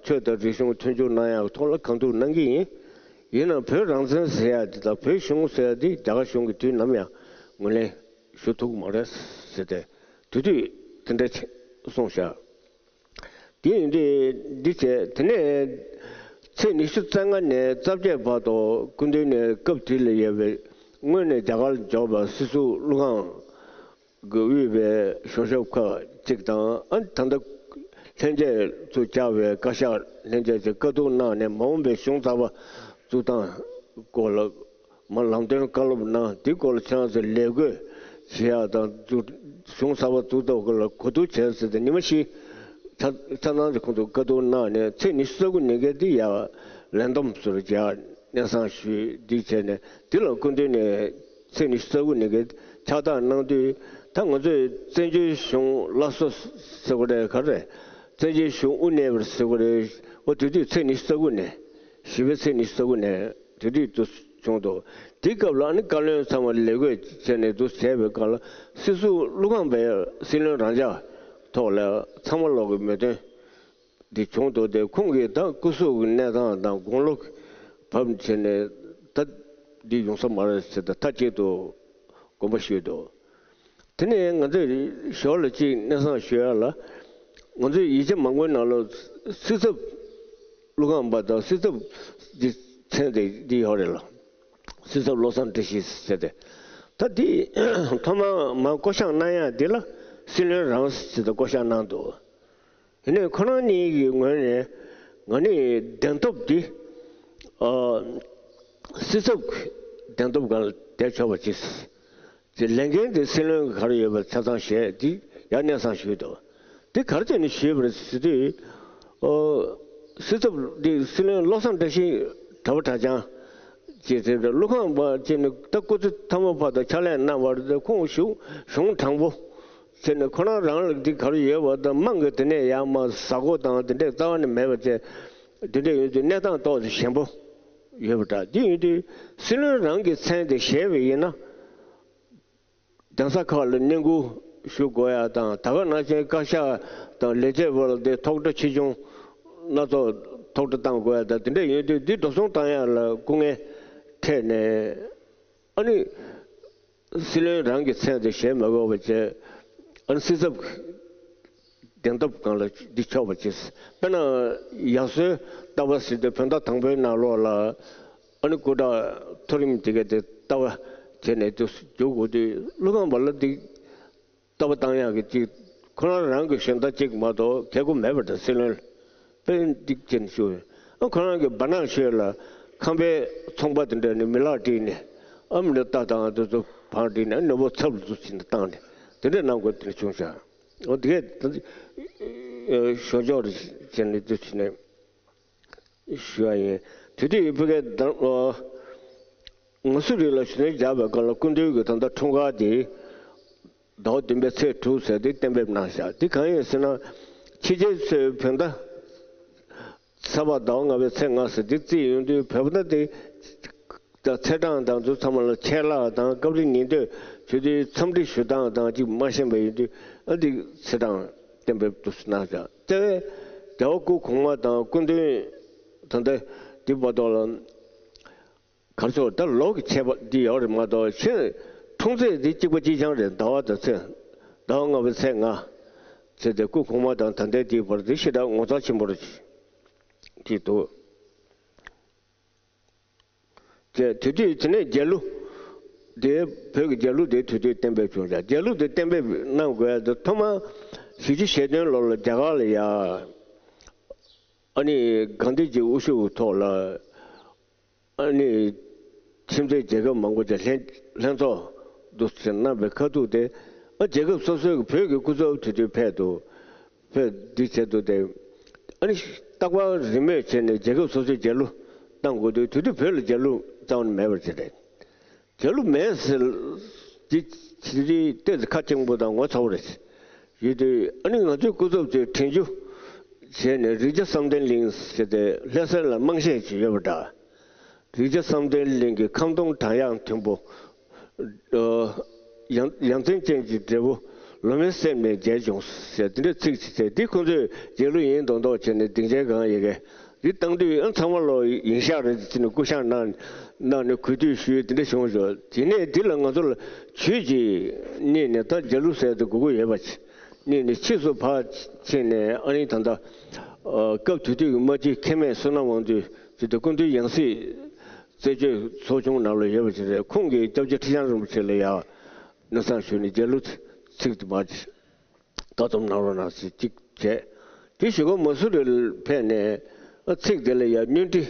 ཆོས་དང་རིག་གཞུང་མཐུན་སྦྱོར་གནང་ཡག་ཐོག་ལ་གང་ཐུབ་གནང་གི་ཡིན། ཡིན་ནའང་བོད་རང་བཙན་ཟེར་ཡག་དེ་དང་བོད་གཞུང་ཟེར་ཡག་དེ་རྒྱ་གར་གཞུང་གིས་དུས་ནམ་ཡང་ངོས་ལེན་ཞུ་ཐུབ་ཀྱི་མ་རེད་ཟེར་ཏེ། དེ་དུས་དེ་འདྲ་གསུངས་བཞག་དེ་ཡིན་དུས་འདི་བྱས། དེ་ནས་ཚེས་ཉི་ཤུ་རྩ་ལྔ་ནས་རྩ་བརྒྱད་བར་དུ་སྐུ་མདུན་ནས་སྐབས་དེ་ལ་ཡོད་པའི་སྔོན་ནས་རྒྱ་གར་ལ་འབྱོར་བ་སྲིད་ཟུར་ཀླུ་ཁང་གི་དབུས་པའི་གཞུང་ཞབས་ཁག་ཅིག་དང་། ཨ་ནི་ད་ལྟ་ལྷན་རྒྱས་ཚུར་བཅར་བའི་བཀའ་ཤག་ལྷན་རྒྱས་ཀྱིས་བཀའ་བསྡུར་གནང་ནས། མ་འོངས་པའི་གཞུང་གསར་པ་བཙུགས་སྟངས་སྐོར་ལ་མར་ལམ་སྟོན་བཀའ་སློབ་གནང་། དེའི་སྐོར་ལ་ཁྱེད་རང་ཚོས་ལས་བགོས་བྱེད་ཡག་དང་། གཞུང་གསར་པ་བཙུགས་ཐབས་སྐོར་ལ་གོ་བསྡུར་བྱས་ཟེར་ཏེ། ཉི་མ་བཞི་ཆ་ཆ་ཚང་དེ་ཁོང་ཚོས་བཀའ་བསྡུར་གནང་ནས། ཚེས་ཉི་ཤུ་རྩ་དགུ་ཉིན་འགའ་དེ་ཡར་ལས་བསྡོམས་ཟུར་རྒྱག་གནས་སྟངས་ཞུས། འདི་བྱས་ནས་འདི་ལ་སྐུ་མདུན་ནས་ཚེས་ཉི་ཤུ་རྩ་དགུ་ཉིན་འགའ་ཕྱག་རྟགས་གནང་དུས། ད་ང་ཚོས་བཙན་བྱོལ་གཞུང་སླར་གསོ་ཟེར་དགོས་རེད། ག་རེ་རེད། བཙན་བྱོལ་གཞུང་དབུ་བརྙེས་པ་ཟེར་དགོས་རེད། འོ་དེ་དུས་ཚེས་ཉི་ཤུ་རྩ་དགུ་ནས། བཞི་པའི་ཚེས་ཉི་ཤུ་རྩ་དགུ་ནས་དེ་དུས་དུ་བྱུང་འདུག་དེའི་སྐབས་ལ་ཨ་ནི་བཀའ་བློན་ཚང་མ་ལས་བགོས་བྱས་ནས་འདུ་བྱས་པའི་སྐབས་ལ། སྲིད་ཟུར་ཀླུ་ཁང་པས་སྲིད་བློན་རང་འཇགས་ཐོག་ལ་ཚང་མ་ལོག་གི་མོས་མཐུན་འདི་བྱུང་འདུག་དེ་ཁོང་གིས་ད་སྐུ་གཟུགས་ཀྱི་གནས་སྟངས་དང་དགུང་ལོ་བབས་བྱས་ནས། ད་འདི་ཡོང་ས་མ་རེད་ཟེར་ཏེ་མཐའ་གཅིག་ཏུ་དགོངས་པ་ཞུས་འདུག་དེ་ནས་ང་ཚོས་ཞོར་ལ་གཅིག་གནས་སྟངས་ཞུ་ཡ་ལ། ང་ཚོས་ཡིག་ཆ་མང་པོའི་ནང་ལ་སྲིད་ཚབ་ཀླུ་ཁང་པ་དང་སྲིད་ཚབ་འདི་མཚན་དེ་འདི་ཡོད་རེད་ལ། སྲིད་ཚབ་བློ་བཟང་བཀྲ་ཤིས་ཟེར་ཏེ། ད་འདི་ཐོག་མར་མར་བསྐོ་གཞག་གནང་ཡ་འདི་ལ་སྲིད་བློན་རང་ཟེར་ཏེ་བསྐོ་གཞག་གནང་འདུག་ཡིན་ནའི་ཁོ་རང་གཉིས་ཀྱི་ངོས་ནས་ང་ནི་གདན་ཐོབ་འདི་ཨ་སྲིད་ཚབ་གདན་ཐོབ་སྒང་ལ་བསྡད་ཆོག་པ་ཅིག་ཅེས། ལས་འགན་དེ་སྲིད་བློན་ག་རེ་ཡོད་པ་ཆ་ཚང་བཞེས། འདི་ཡང་གནས་སྟངས་ཞུས་འདུག་འདི་ག་རེ་བྱས་ནས་ཞུས་པ་རེད་ཟེར་དུས། ཨོ། སྲིད་ཚབ་འདི་སྲིད་བློན་བློ་བཟང་བཀྲ་ཤིས་གྲྭ་པ་གྲྭ་རྐྱང་ཅེས་ཟེར་ཏེ། ཀླུ་ཁང་པ་ཅེས་ནི་ད་སྐུ་ཚེ་མཐའ་མ་བར་དུ་ཕྱག་ལས་གནང་བ་རེད་དེ། ཁོང་གཞུང་གཞུང་དྲང་པོ་ཟེར་ནས་ཁོ་རང་རང་ལ་འདི་ག་རེ་ཡོད་པ་དང་། དམངས་ཀྱི་དེ་ནས་ཡར་མར་གཟའ་འཁོར་དང་དེ་འདྲས་རྩ་བ་ནས་མེད་པ་བྱས། དེ་འདྲས་ཡོད་དུས་གནས་སྟངས་ཏོག་ཙམ་ཞན་པོ་ཡོད་པ་འདྲ། འདི་ཡིན་དུས་སྲིད་བློན་རང་གི་མཚན་དེ་བཞེས་པ་ཡིན་ན། གདན་ས་ཁག་ལ་བསྙེན་བཀུར་ཞུ་དགོས་ཡ་དང་། ད་ག་ནང་བཞིན་བཀའ་ཤག་དང་ལས་བྱེད་པ་ལ་དེ་ཐོག་ཁྲ་ཆེ་ཆུང་སྣ་ཚོགས་ཐོག་ཁྲ་བཏང་དགོས་ཡ་དང་། དེ་འདྲས་ཡོད་དུས་འདི་འགྲོ་སོང་བཏང་ཡ་ལ་སྐུ་ངལ་འཕྲད་ནས། ཨ་ནི་སྲིད་བློན་རང་གི་མཚན་དེ་བཞེས་མ་དགོས་པ་བྱས། ཨ་ནི་སྲིད་ཚབ་གདན་ཐོབ་སྒང་ལ་འདི་ཆོག་པ་བྱས། དཔེར་ན་ཡར་སོའི་ལྟ་བ་ཟེར་དུས་བོད་ཟླ་དང་པོའི་ནང་ལོགས་ལ། ཨ་ནི་སྐུ་དྲག་མཐོ་རིམ་དེ་ག་དེ་ལྟ་བ་བྱས་ནས་དུ་འཇུག་དགོས་དུས། ཀླུ་ཁང་པ་ལ་འདི་ལྟ་བ་བཏང་ཡག་གི་ཅིག་ཁོ་རང་རང་གི་གཞན་དག་ཅིག་མ་གཏོགས་གལ་དགོས་མེད་པ་འདྲ། སྲིད་བློན་ལ་དཔེ་འདི་བྱས་ནས་ཞུ། ཨ་ཁོ་རང་གི་བར་ནང་ཤོད་ལ་ཁང་པའི་ཚོང་པ་དེ་འདྲ་ནས་མི་ལག་བསྒྲིགས་ནས། ཨ་མི་འདྲ་རྟ་དང་དེ་ཚོ་བང་བསྒྲིགས་ནས། ཨ་ནོར་བུ་ཚབ་ལ་ཚུར་ཕྱིན་ནས་བཏང་ནས་དེ་འདྲ་གནང་དགོས་དེ་འདྲ་བྱུང་ཤག་འོ་དེ་གས་ཞོ་ཅོག་རེ་བྱས་ནས་དེ་བྱས་ནས། ཞུ་བ་ཡིན། དེ་དུས་ཕ་གིའི་ཟླ་ངོ་སོ་རིང་ལ་ཞུ་ནན་བརྒྱབ་པའི་སྐབས་ལ་སྐུ་མདུན་གྱིས་ད་ལྟ་འཁྲུངས་སྐར་དེ་ཟླ་བ་བདུན་པའི་ཚེས་དྲུག་ཟེར་དེ་གཏན་འབེབས་གནང་བཞག་འདི་གང་ཡིན་ཟེར་ན། ཕྱི་རྒྱལ་ཚོས་བོད་ཟླ་ས་ཕག་ཟླ་བ་ལྔ་པའི་ཚེས་ལྔ་ཟེར་དེ་བརྩིས་ཡོང་དུས། བོད་ཟླ་དེ་ད་ཚེས་གྲངས་དང་དུ་ཚང་མ་ལ་ཆད་ལྷག་དང་སྐབས་རེ་ཉིན་ཐོ་ཞུ་དུས་འཚམས་འདྲི་ཞུ་སྟངས་དང་ཅིག་མ་ཤེས་པ་ཡིན་དུས། ཨ་འདི་ཚེས་གྲངས་གཏན་འབེབས་འདུག་སེ་གནང་བཞག་རྩ་བའི་རྒྱལ་བ་སྐུ་གོང་མ་དང་སྐུ་མདུན་ད་ལྟ་འདི་བར་ཐོག་ལ་གར་ཚོར་ད་ལོ་གི་ཆད་པ་འདི་ཡོད་རེད་མ་གཏོགས། ཁྱེད་འཁྲུངས་ཚེས་འདི་གཅིག་པ་གཅིག་རྐྱང་རེད། ཟླ་བ་དང་ཚེས། ཟླ་བ་ལྔ་པའི་ཚེས་ལྔ་ཚེས་དེ་སྐུ་གོང་མ་དང་ད་ལྟའི་འདིའི་བར་འདི་ཞེ་དྲག་ངོ་མཚར་ཆེན་པོ་རེད་ཅེས་འདུག་ཅེས། དེ་དུས་དེ་ནས་རྒྱལ་གླུ་དེ། བོད་ཀྱི་རྒྱལ་གླུ་དེ་དེ་དུས་གཏན་འབེབས་བྱུང་ཡ། རྒྱལ་གླུ་དེ་གཏན་འབེབས་གནང་དགོས་ཡ་དེ་ཐོག་མར་བཞི་བཅུ་ཞེ་བདུན་ལོ་ལ་རྒྱ་གར་ལ་ཡ། ཨ་ནི་གྷན་དྷི་ཇིའི་དབུ་བཞུགས་ཐོག་ལ། ཨ་ནི་ཁྱིམ་མཚེས་རྒྱལ་ཁབ་མང་པོ་ཅིག་ལྷན་ལྷན་ཚོགས་འདུ་ཟེར་གནང་བའི་ཁ་ཐུག་དེ། ཨ་རྒྱལ་ཁབ་སོ་སོའི་བོད་ཀྱི་སྐུ་ཚབ་དེ་དུས་ཕེབས་འདུག་ཕེབས་འདི་བྱས་འདུག་སྟེ། ཨ་ནི་རྟག་པར་རེས་མོས་བྱས་ནས་རྒྱལ་ཁབ་སོ་སོའི་རྒྱལ་གླུ་གཏོང་དགོས་དུས། དེ་དུས་བོད་ལ་རྒྱལ་གླུ་རྩ་བ་ནས་མེད་པ་ཅིག་རེད། རྒྱལ་གླུ་མེད་ཟེར་འདི་ཕྱི་རིགས་ཏོག་ཙམ་ཁ་སྐྱེངས་པོ་དང་ངོ་ཚ་བོ་རེད། ཡོད་དུས་ཨ་ནི་ང་ཚོའི་སྐུ་ཚབ་ཚོས་དྲན་རྒྱུ་བྱས་ནས། རི་རྒྱ་བསམ་གཏན་གླིང་ཟེར་ཏེ་ལྷ་སའི་ལ་རྨང་གཞི་ཅིག་ཡོད་པ་འདྲ། རི་རྒྱ་བསམ་གཏན་གླིང་གི་ཁམ་སྡོང་བགྲང་ཡག་མཐོན་པོ། ཨ་ཡང་ཡང་མཚན་ཅན་གྱི་འབྲས་བུ་ ལོ་མའི་སེམས་ནས་མཇལ་བྱུང་ཟེར་དེ་འདྲའི་ཚིག་ཅིག་བྱས། འདི་ཁོང་ཚོས་རྗེས་ལུས་ཡིན་མདོག་མདོག་བྱས་ནས་སྡིངས་ཆའི་སྒང་ཡི་གེ་འདི་བཏང་དུས། ཨ། ཚང་མ་ལོ་ཡིན་ཤག་རེད་ཟེར་ནས་སྐུ་བཞེངས་གནང་གནང་ནས་གུས་འདུད་ཞུས། དེ་འདྲ་བྱུང་བྱུང་། དེ་ནས་འདི་ལ་ང་ཚོ་ལ་ཇུས་ཅིག་རྙེད་ནས། ད་མཇལ་ལུགས་ཟེར་དུ་དགོས་ཀྱི་ཡོད་པ་ཅིག་རྙེད་ནས་ཕྱིས་སུ་ཕར་ཕྱིན་ནས། ཨ་ནི་ད་ལྟ་སྐབས་དེ་དུས་ཀྱི་མ་གཅིག་མཁན་མེད་བསོད་ནམས་དབང་འདུས་ཟེར་དུས་སྐུ་མདུན་ཡང་སྲིད་རྩད་གཅོད་ཚོགས་ཆུང་ནང་ལ་ཡོད་པ་ཅིག་རེད། ཁོང་གིས་སྐྱབས་རྗེ་ཁྲི་བྱང་རིན་པོ་ཆེ་ལ་ཡ་སྣེ་སང་ཞུས་ནས་མཇལ་ལུགས་ཚིག་དེ་མ་ཅིག་ལྟ་སྡོམ་གནང་རོགས་གནང་ཟེར་གཅིག་བྱས། དེ་གཞུག་གུ་མ་སུ་རི་ལ་ཕེབས་ནས། ཨ། ཚིག་དེ་ལ་ཡང་བསྙོན་འདྲི་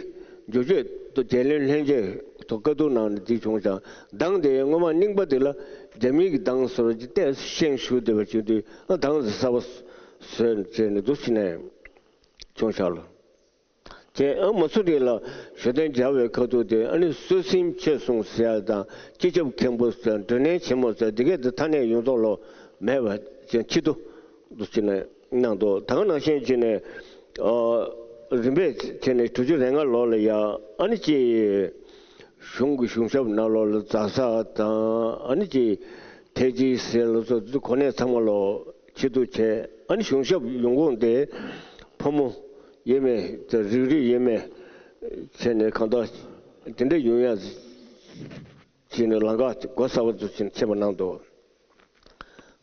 འགྱུར་བཅོས་དང་རྒྱལ་བློན་ལྷན་རྒྱས་ཐོག་བཀའ་བསྡུར་གནང་ནས་འདི་བྱུང་ཞིང་། གདངས་དེ་སྔོན་མ་རྙིང་པ་དེ་ལ་རྒྱ་མིའི་གི་གདངས་བཟོ་རྒྱུ་ཏོག་ཙམ་ཤེས་ཞུ་བསྡད་པ་བྱུང་དུས། ཨ། གདངས་དེ་གསར་པ་བཟོས་བྱས་ནས་འདུག་ཕྱིན་ནས་བྱུང་ཤག་ལ། བྱས། ཨ། མ་སུ་རི་ལ་ཞོ་སྟོན་མཇལ་བའི་ཁ་ཐུག་དེ། ཨ་ནི་སྲོད་ཟིམ་ཆོས་གསུང་ཟེར་ཡ་དང་། སྤྱི་ཁྱབ་མཁན་པོ་ཟེར། མགྲོན་གནས་ཆེན་མོ་ཟེར། འདི་གས་དེ་ཐ་སྙད་ཡོངས་རྫོགས་ལོ་མེད་པ་ཅན་ཕྱིར་བསྡུ་འདུག་ཕྱིན་ནས་གནང་འདུག། ད་ག་ནང་བཞིན་བྱས་ནས། ཨ། རིམ་པས་བྱས་ནས་དྲུག་ཅུ་རེ་ལྔ་ལོ་ལ་ཡ། ཨ་ནི་ཅིག་གཞུང་གི་གཞུང་ཞབས་ནང་ལོགས་ལ་བཛྲ་ས་དང་། ཨ་ནི་ཅིག་ཐེལ་ཙེ་ཟེར་ལ་སོགས་དེ་ཚོ་གོ་གནས་ཚང་མ་ལོ་ཕྱིར་བསྡུ་བྱས། ཨ་ནི་གཞུང་ཞབས་ཡོང་ཁུངས་དེ་ཕོ་མོ་ཡས་མས། རིགས་རུས་ཡས་མས་བྱས་ནས་གང་ལྟར་དེ་འདྲ་ཡོང་ཡ་བྱས་ནས་ལམ་ཁ་སྒོ་གསར་པ་ཚོ་ཕྱིན་ཕྱིན་པ་གནང་འདུག།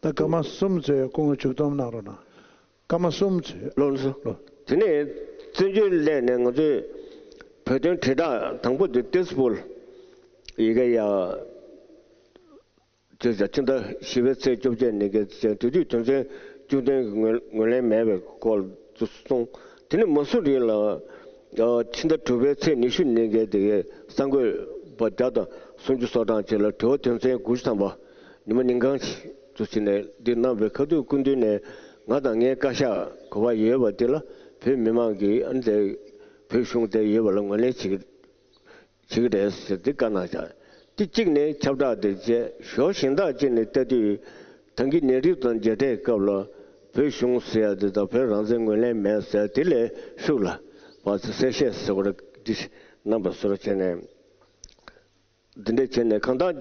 ད་སྐར་མ་གསུམ་ཚོས་སྐུ་ངོ་མཇུག་སྡོམ་གནང་རོགས་གནང་། སྐར་མ་གསུམ་ཚོས། ལགས་སོ། ལགས། དེ་ནས་བཙན་བྱོལ་སླེབས་ནས་ང་ཚོས་བོད་དོན་དྲིལ་བསྒྲགས་དང་པོ་དེ་ཏེ་སི་པུལ་ཡི་གེ་ཡ། ཅེས་བྱ། ཕྱི་ཟླ་བཞི་པའི་ཚེས་བཅོ་བརྒྱད་ཉིན་གྱི་ཚེས་དེ་དུས་དོན་ཚན་བཅུ་བདུན་གྱི་ངོས་ངོས་ལེན་མེད་པའི་སྐོར་དུ་གསུངས། དེ་ནས་མ་སུ་རི་ལ་ཕྱི་ཟླ་དྲུག་པའི་ཚེས་ཉི་ཤུ་ཉིན་གྱི་དེ་གའི་གསར་འགོད་པ་བརྒྱ་དང་སུམ་ཅུ་སོ་གྲངས་ཅིག་ལ་དྲི་བ་དོན་ཚན་དགུ་བཅུ་ཐམ་པ་ཉི་མ་ཉིན་གང་ཞིག་ཏུ་བྱས་ནས་འདི་གནང་བའི་ཁ་ཐུག་སྐུ་མདུན་ནས་ང་དང་ངའི་བཀའ་ཤག་ག་པར་ཡོད་པ་དེ་ལ་བོད་མི་མང་གིས། ཨ་ནི་དེ་བོད་གཞུང་དེ་ཡོད་པ་ལ་ངོས་ལེན་བྱེད་ཀྱི་བྱེད་ཀྱི་རེད་ཟེར་ཏེ་བཀའ་གནང་བཞག། དེ་གཅིག་ནས་ཁྱབ་བསྒྲགས་དེ་བྱས། ཞོར་གཞན་དག་ཅིག་ནས་ལྟ་དུས། ད་གིན་ནད་རིམས་དང་མཇལ་འཕྲད་སྐབས་ལ་བོད་གཞུང་ཟེར་ཡ་དེ་དང་བོད་རང་བཙན་ངོས་ལེན་མེད་ཟེར་དེ་ལས་ཤུགས་ལ་བར་དུ་གསལ་བཤད་ཟེར་བ་འདི་གནང་བ་བཟོ་འདྲ་བྱས་ནས། འདི་འདྲ་བྱས་ནས་གང་ལྟར་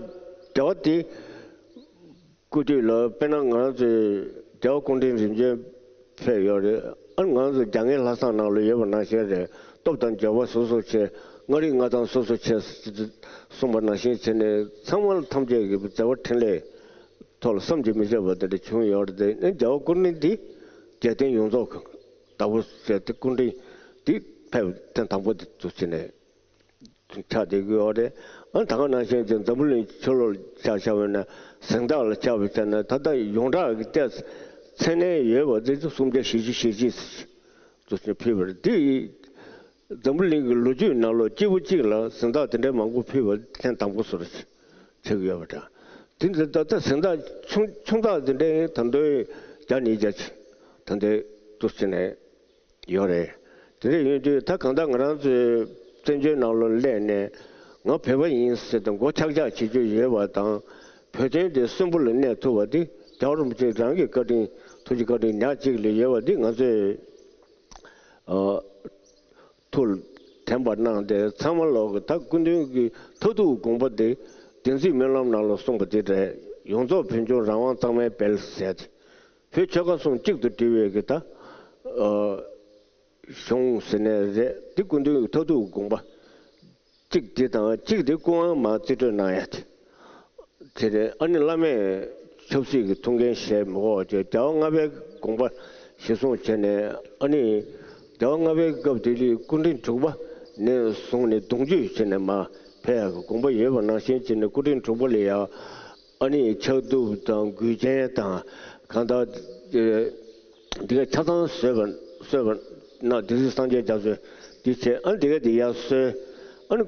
འབྲེལ་བ་དེ། སྐུ་དུས་ལ་དཔེར་ན་ང་རང་ཚོའི་རྒྱལ་བ་སྐུ་ཕྲེང་རིམ་བྱོན་ཕེབས་ཡོད་རེད། ཨ། ང་རང་ཚོ་རྒྱ་རྒན་ལྷ་བསངས་ནང་ལ་ཡོད་པ་ནང་བཞིན་རེད། སྟོབས་དང་འབྱོར་པ་སོ་སོར་ཕྱེ། མངའ་རིས་མངའ་ཐང་སོ་སོར་ཕྱེ་གསུངས་པ་ནང་བཞིན་བྱས་ནས། ཚང་མ་ཐམས་ཅད་ཀྱི་མཛད་པ་འཕྲིན་ལས་ཐོག་ལ་བསམ་གྱིས་མི་ཁྱབ་པ་དེ་འདྲ་བྱུང་ཡོད་རེད། དེ་ནས་རྒྱལ་བ་སྐུ་ཕྲེང་འདི་རྒྱལ་བསྟན་ཡོངས་རྫོགས་ཀྱི་བདག་པོ་བྱས་ཏེ། སྐུ་ཕྲེང་འདི་ཕེབས་ཐེངས་དང་པོ་དེ་ཚོ་བྱས་ནས། ཆགས་བསྡད་ཀྱི་ཡོད་རེད། ཨ། ད་ག་ནང་བཞིན་གྱི་འཛམ་བུ་གླིང་ཕྱི་ལོགས་ལ་ཆ་བཞག་པ་ཡིན་ན། གཟེངས་རྟགས་ལ་ཆ་བཞག་ན། ད་ལྟ་ཡོངས་གྲགས་ཀྱི་ཏོག་ཙམ་མཚན་གནས་ཡོད་པ་དེ་ཚོ་སུམ་བརྒྱ་བཞི་བཅུ་ཞེ་གཅིག་ཙམ་ཕུལ་བ་རེད། འདི་འཛམ་བུ་གླིང་གི་ལོ་རྒྱུས་ནང་ལོགས་སྐྱེས་བུ་གཅིག་ལ་གཟེངས་རྟགས་དེ་འདྲའི་མང་པོ་ཕུལ་བ་ཐེངས་དང་པོ་བཟོ་འདྲ་ཆགས་ཀྱི་ཡོད་པ་འདྲ། དེ་འདྲ་ད་ལྟ་གཟེངས་རྟགས་ཆུང་ཆུང་རྟགས་དེ་འདྲའི་ད་དུང་བརྒྱ་ཉིས་བརྒྱ་ཅིག་ད་ལྟའི་འདུག་ཟེར་ནས། ཡོད་རེད། དེ་འདྲ་ཡིན་དུས། ད་གང་ལྟར་ང་རང་ཚོའི་བཙན་བྱོལ་ནང་ལོགས་སླེབས་ནས། ང་བོད་པ་ཡིན་ཟེར་ཏེ་མགོ་ཆག་ཆག་བྱེད་རྒྱུ་ཡོད་པ་དང་། བོད་དོན་དེ་གསོན་པོ་ལ་གནས་ཐུབ་པ་དེ་རྒྱལ་བ་རིན་པོ་ཆེ་རང་གི་བཀའ་དྲིན། ཐུགས་རྗེ་བཀའ་དྲིན་ཉག་གཅིག་ལ་ཡོད་པ་འདི་ང་ཚོས། ཨ། ཐུགས་ལ་དྲན་པ་གནང་སྟེ། ཚང་མ་ལོག་གི་ད་སྐུ་མདུན་གྱི་མཐར་ཐུག་དགོངས་པ་དེ། བདེན་ཚིག་སྨོན་ལམ་ནང་ལ་གསུངས་པ་དེ་རེད། ཡོངས་རྫོགས་བོད་ལྗོངས་རང་དབང་གཙང་མའི་དཔལ་ཟེར་ཏེ། བོད་ཆོལ་ཁ་གསུམ་གཅིག་ཏུ་སྒྲིལ་བའི་གི་ད། ཨ། གཞུང་ཟེར་ནའི་རེད། འདི་སྐུ་མདུན་གྱི་མཐར་ཐུག་དགོངས་པ་གཅིག་འདི་དང་། གཅིག་དེ་སྐུ་དབང་མར་རྩིས་སྤྲོད་གནང་ཡ་དེ། དེ་རེད། ཨ་ནི་བླ་མས་ཆབ་སྲིད་ཀྱི་ཐུགས་འགན་བཞེས་མི་དགོས་ཅེས། རྒྱལ་བ་ལྔ་པའི་དགོངས་པ་གཞིར་བཟུང་བྱས་ནས། ཨ་ནི་རྒྱལ་བ་ལྔ་པའི་སྐབས་དེ་ལ་སྐུ་ཕྲེང་དྲུག་པ་ནས་བཟུང་ནས་གདུང་རྒྱུད་བྱས་ནས་མར་ཕེབས་ཡག་གི་དགོངས་པ་ཡོད་པ་ནང་བཞིན་བྱས་ནས། སྐུ་ཕྲེང་དྲུག་པ་ལ་ཡང་ཨ་ནི་ཕྱག་གདུབ་དང་མགུལ་ཆེན་དང་། གང་ལྟར་འདི་ག་ཆ་ཚང་བཟོས་པ་བཟོས་པ་ན། སྡེ་སྲིད་སངས་རྒྱས་རྒྱ་མཚོས་འདི་བྱས། ཨ་ནི་འདི་ག་དེ་ཡར་སོན། ཨ་ནི་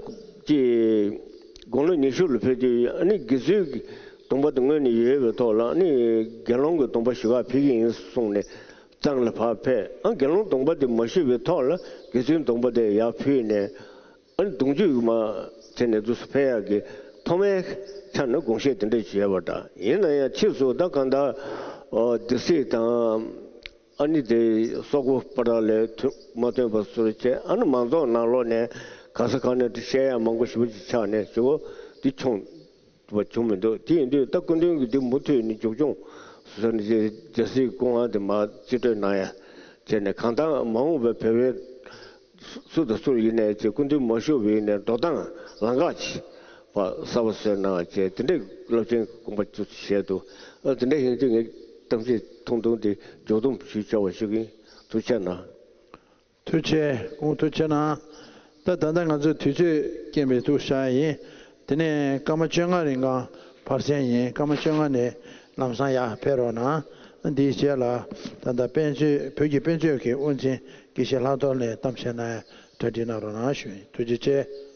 ཅིག་དགུང་ལོ་ཉི་ཤུ་ལ་ཕེབས་དུས། ཨ་ནི་དགེ་ཚུལ་གྱི་སྡོམ་པ་དེ་སྔོན་ནས་ཡོད་པའི་ཐོག་ལ། ཨ་ནི་དགེ་སློང་གི་སྡོམ་པ་ཞུ་གར་ཕེབས་ཀྱི་ཡིན་གསུངས་ནས་གཙང་ལ་ཕར་ཕེབས། ཨ། དགེ་སློང་སྡོམ་པ་དེ་མ་ཞུས་པའི་ཐོག་ལ་དགེ་ཚུལ་སྡོམ་པ་དེ་ཡར་ཕུལ་ནས། ཨ་ནི་གདུང་རྒྱུད་མར་བྱས་ནས་འདུག་སེ་ཕེབས་ཡག་གི་ཐོག་མའི་ཆ་ནས་དགོངས་བཞེས་དེ་འདྲ་ཞིག་ཡོད་པ་འདྲ། ཡིན་ན་ཡང་ཕྱིས་སུ་ད་གང་ལྟར། ཨོ། སྡེ་སྲིད་དང་། ཨ་ནི་དེ་སོག་པོ་པ་ར་ལས་ཐོན་མ་ཐོན་པ་བཟོ་བྱས། ཨ་ནི་མང་ཚོགས་ནང་ལོགས་ནས་ག་ས་ག་ནས་བཤད་ཡ་མང་པོ་ཞེ་པོ་ཅིག་ཆགས་ནས་ཞེ་པོ་འདི་བྱུང་བ་བྱུང་མི་འདུག། དེ་ཡིན་དུས་ད་སྐུ་མདུན་གྱིས་འདི་མུ་མཐུད་ནས་མཇུག་སྐྱོང་ སོ་ནི་རྒྱལ་སྲིད་སྐུ་དབང་དེ་མར་རྩིས་སྤྲོད་གནང་ཡ་བྱས་ནས། གང་ལྟར་མ་འོངས་པའི་བོད་པའི་སུ་དང་སུ་ཡིན་ནའི་ཅིག་སྐུ་མདུན་མ་བཞུགས་པའི་ནས་འགྲོ་སྟངས་ལམ་ཁ་ཅིག་ཕར་གསར་པ་བཟོས་གནང་བ་བྱས། དེ་འདྲའི་རླབས་ཆེན་དགོངས་པ་ཅིག་བཞེས་འདུག་ཨ། དེ་འདྲ་ཡིན་དུས་ངས་གཏམ་བཤད་ཐུང་ཐུང་དེ་མཇུག་སྡོམ་ཞུས་ཆོག་པ་ཞུ་གི་ཡིན། ཐུགས་རྗེ་གནང་། ཐུགས་རྗེ་ཆེ། སྐུ་ངོ་ཐུགས་རྗེ་གནང་། ད་ད་ལྟ་ང་ཚོ་དུས་ཚོད་རྐྱེན་པས་ཐུག་ཤག་ཡིན། དེ་ནས་སྐར་མ་བཅོ་ལྔ་རིང་ག་བར་གསེང་ཡིན། སྐར་མ་བཅོ་ལྔ་ནས་ལམ་སང་ཡར་ཕེབས་རོགས་གནང་། འདིའི་རྗེས་ལ་ད་ལྟ་དཔེ་མཛོད། བོད་ཀྱི་དཔེ་མཛོད་ཀྱི་དབུ་འཛིན་དགེ་བཤེས་ལྷག་རྡོར་ལགས་གཏམ་བཤད་གནང་ཡ་གྲ་སྒྲིག་གནང་རོགས་གནང་ཞུ་ཡིན། ཐུགས་རྗེ་ཆེ།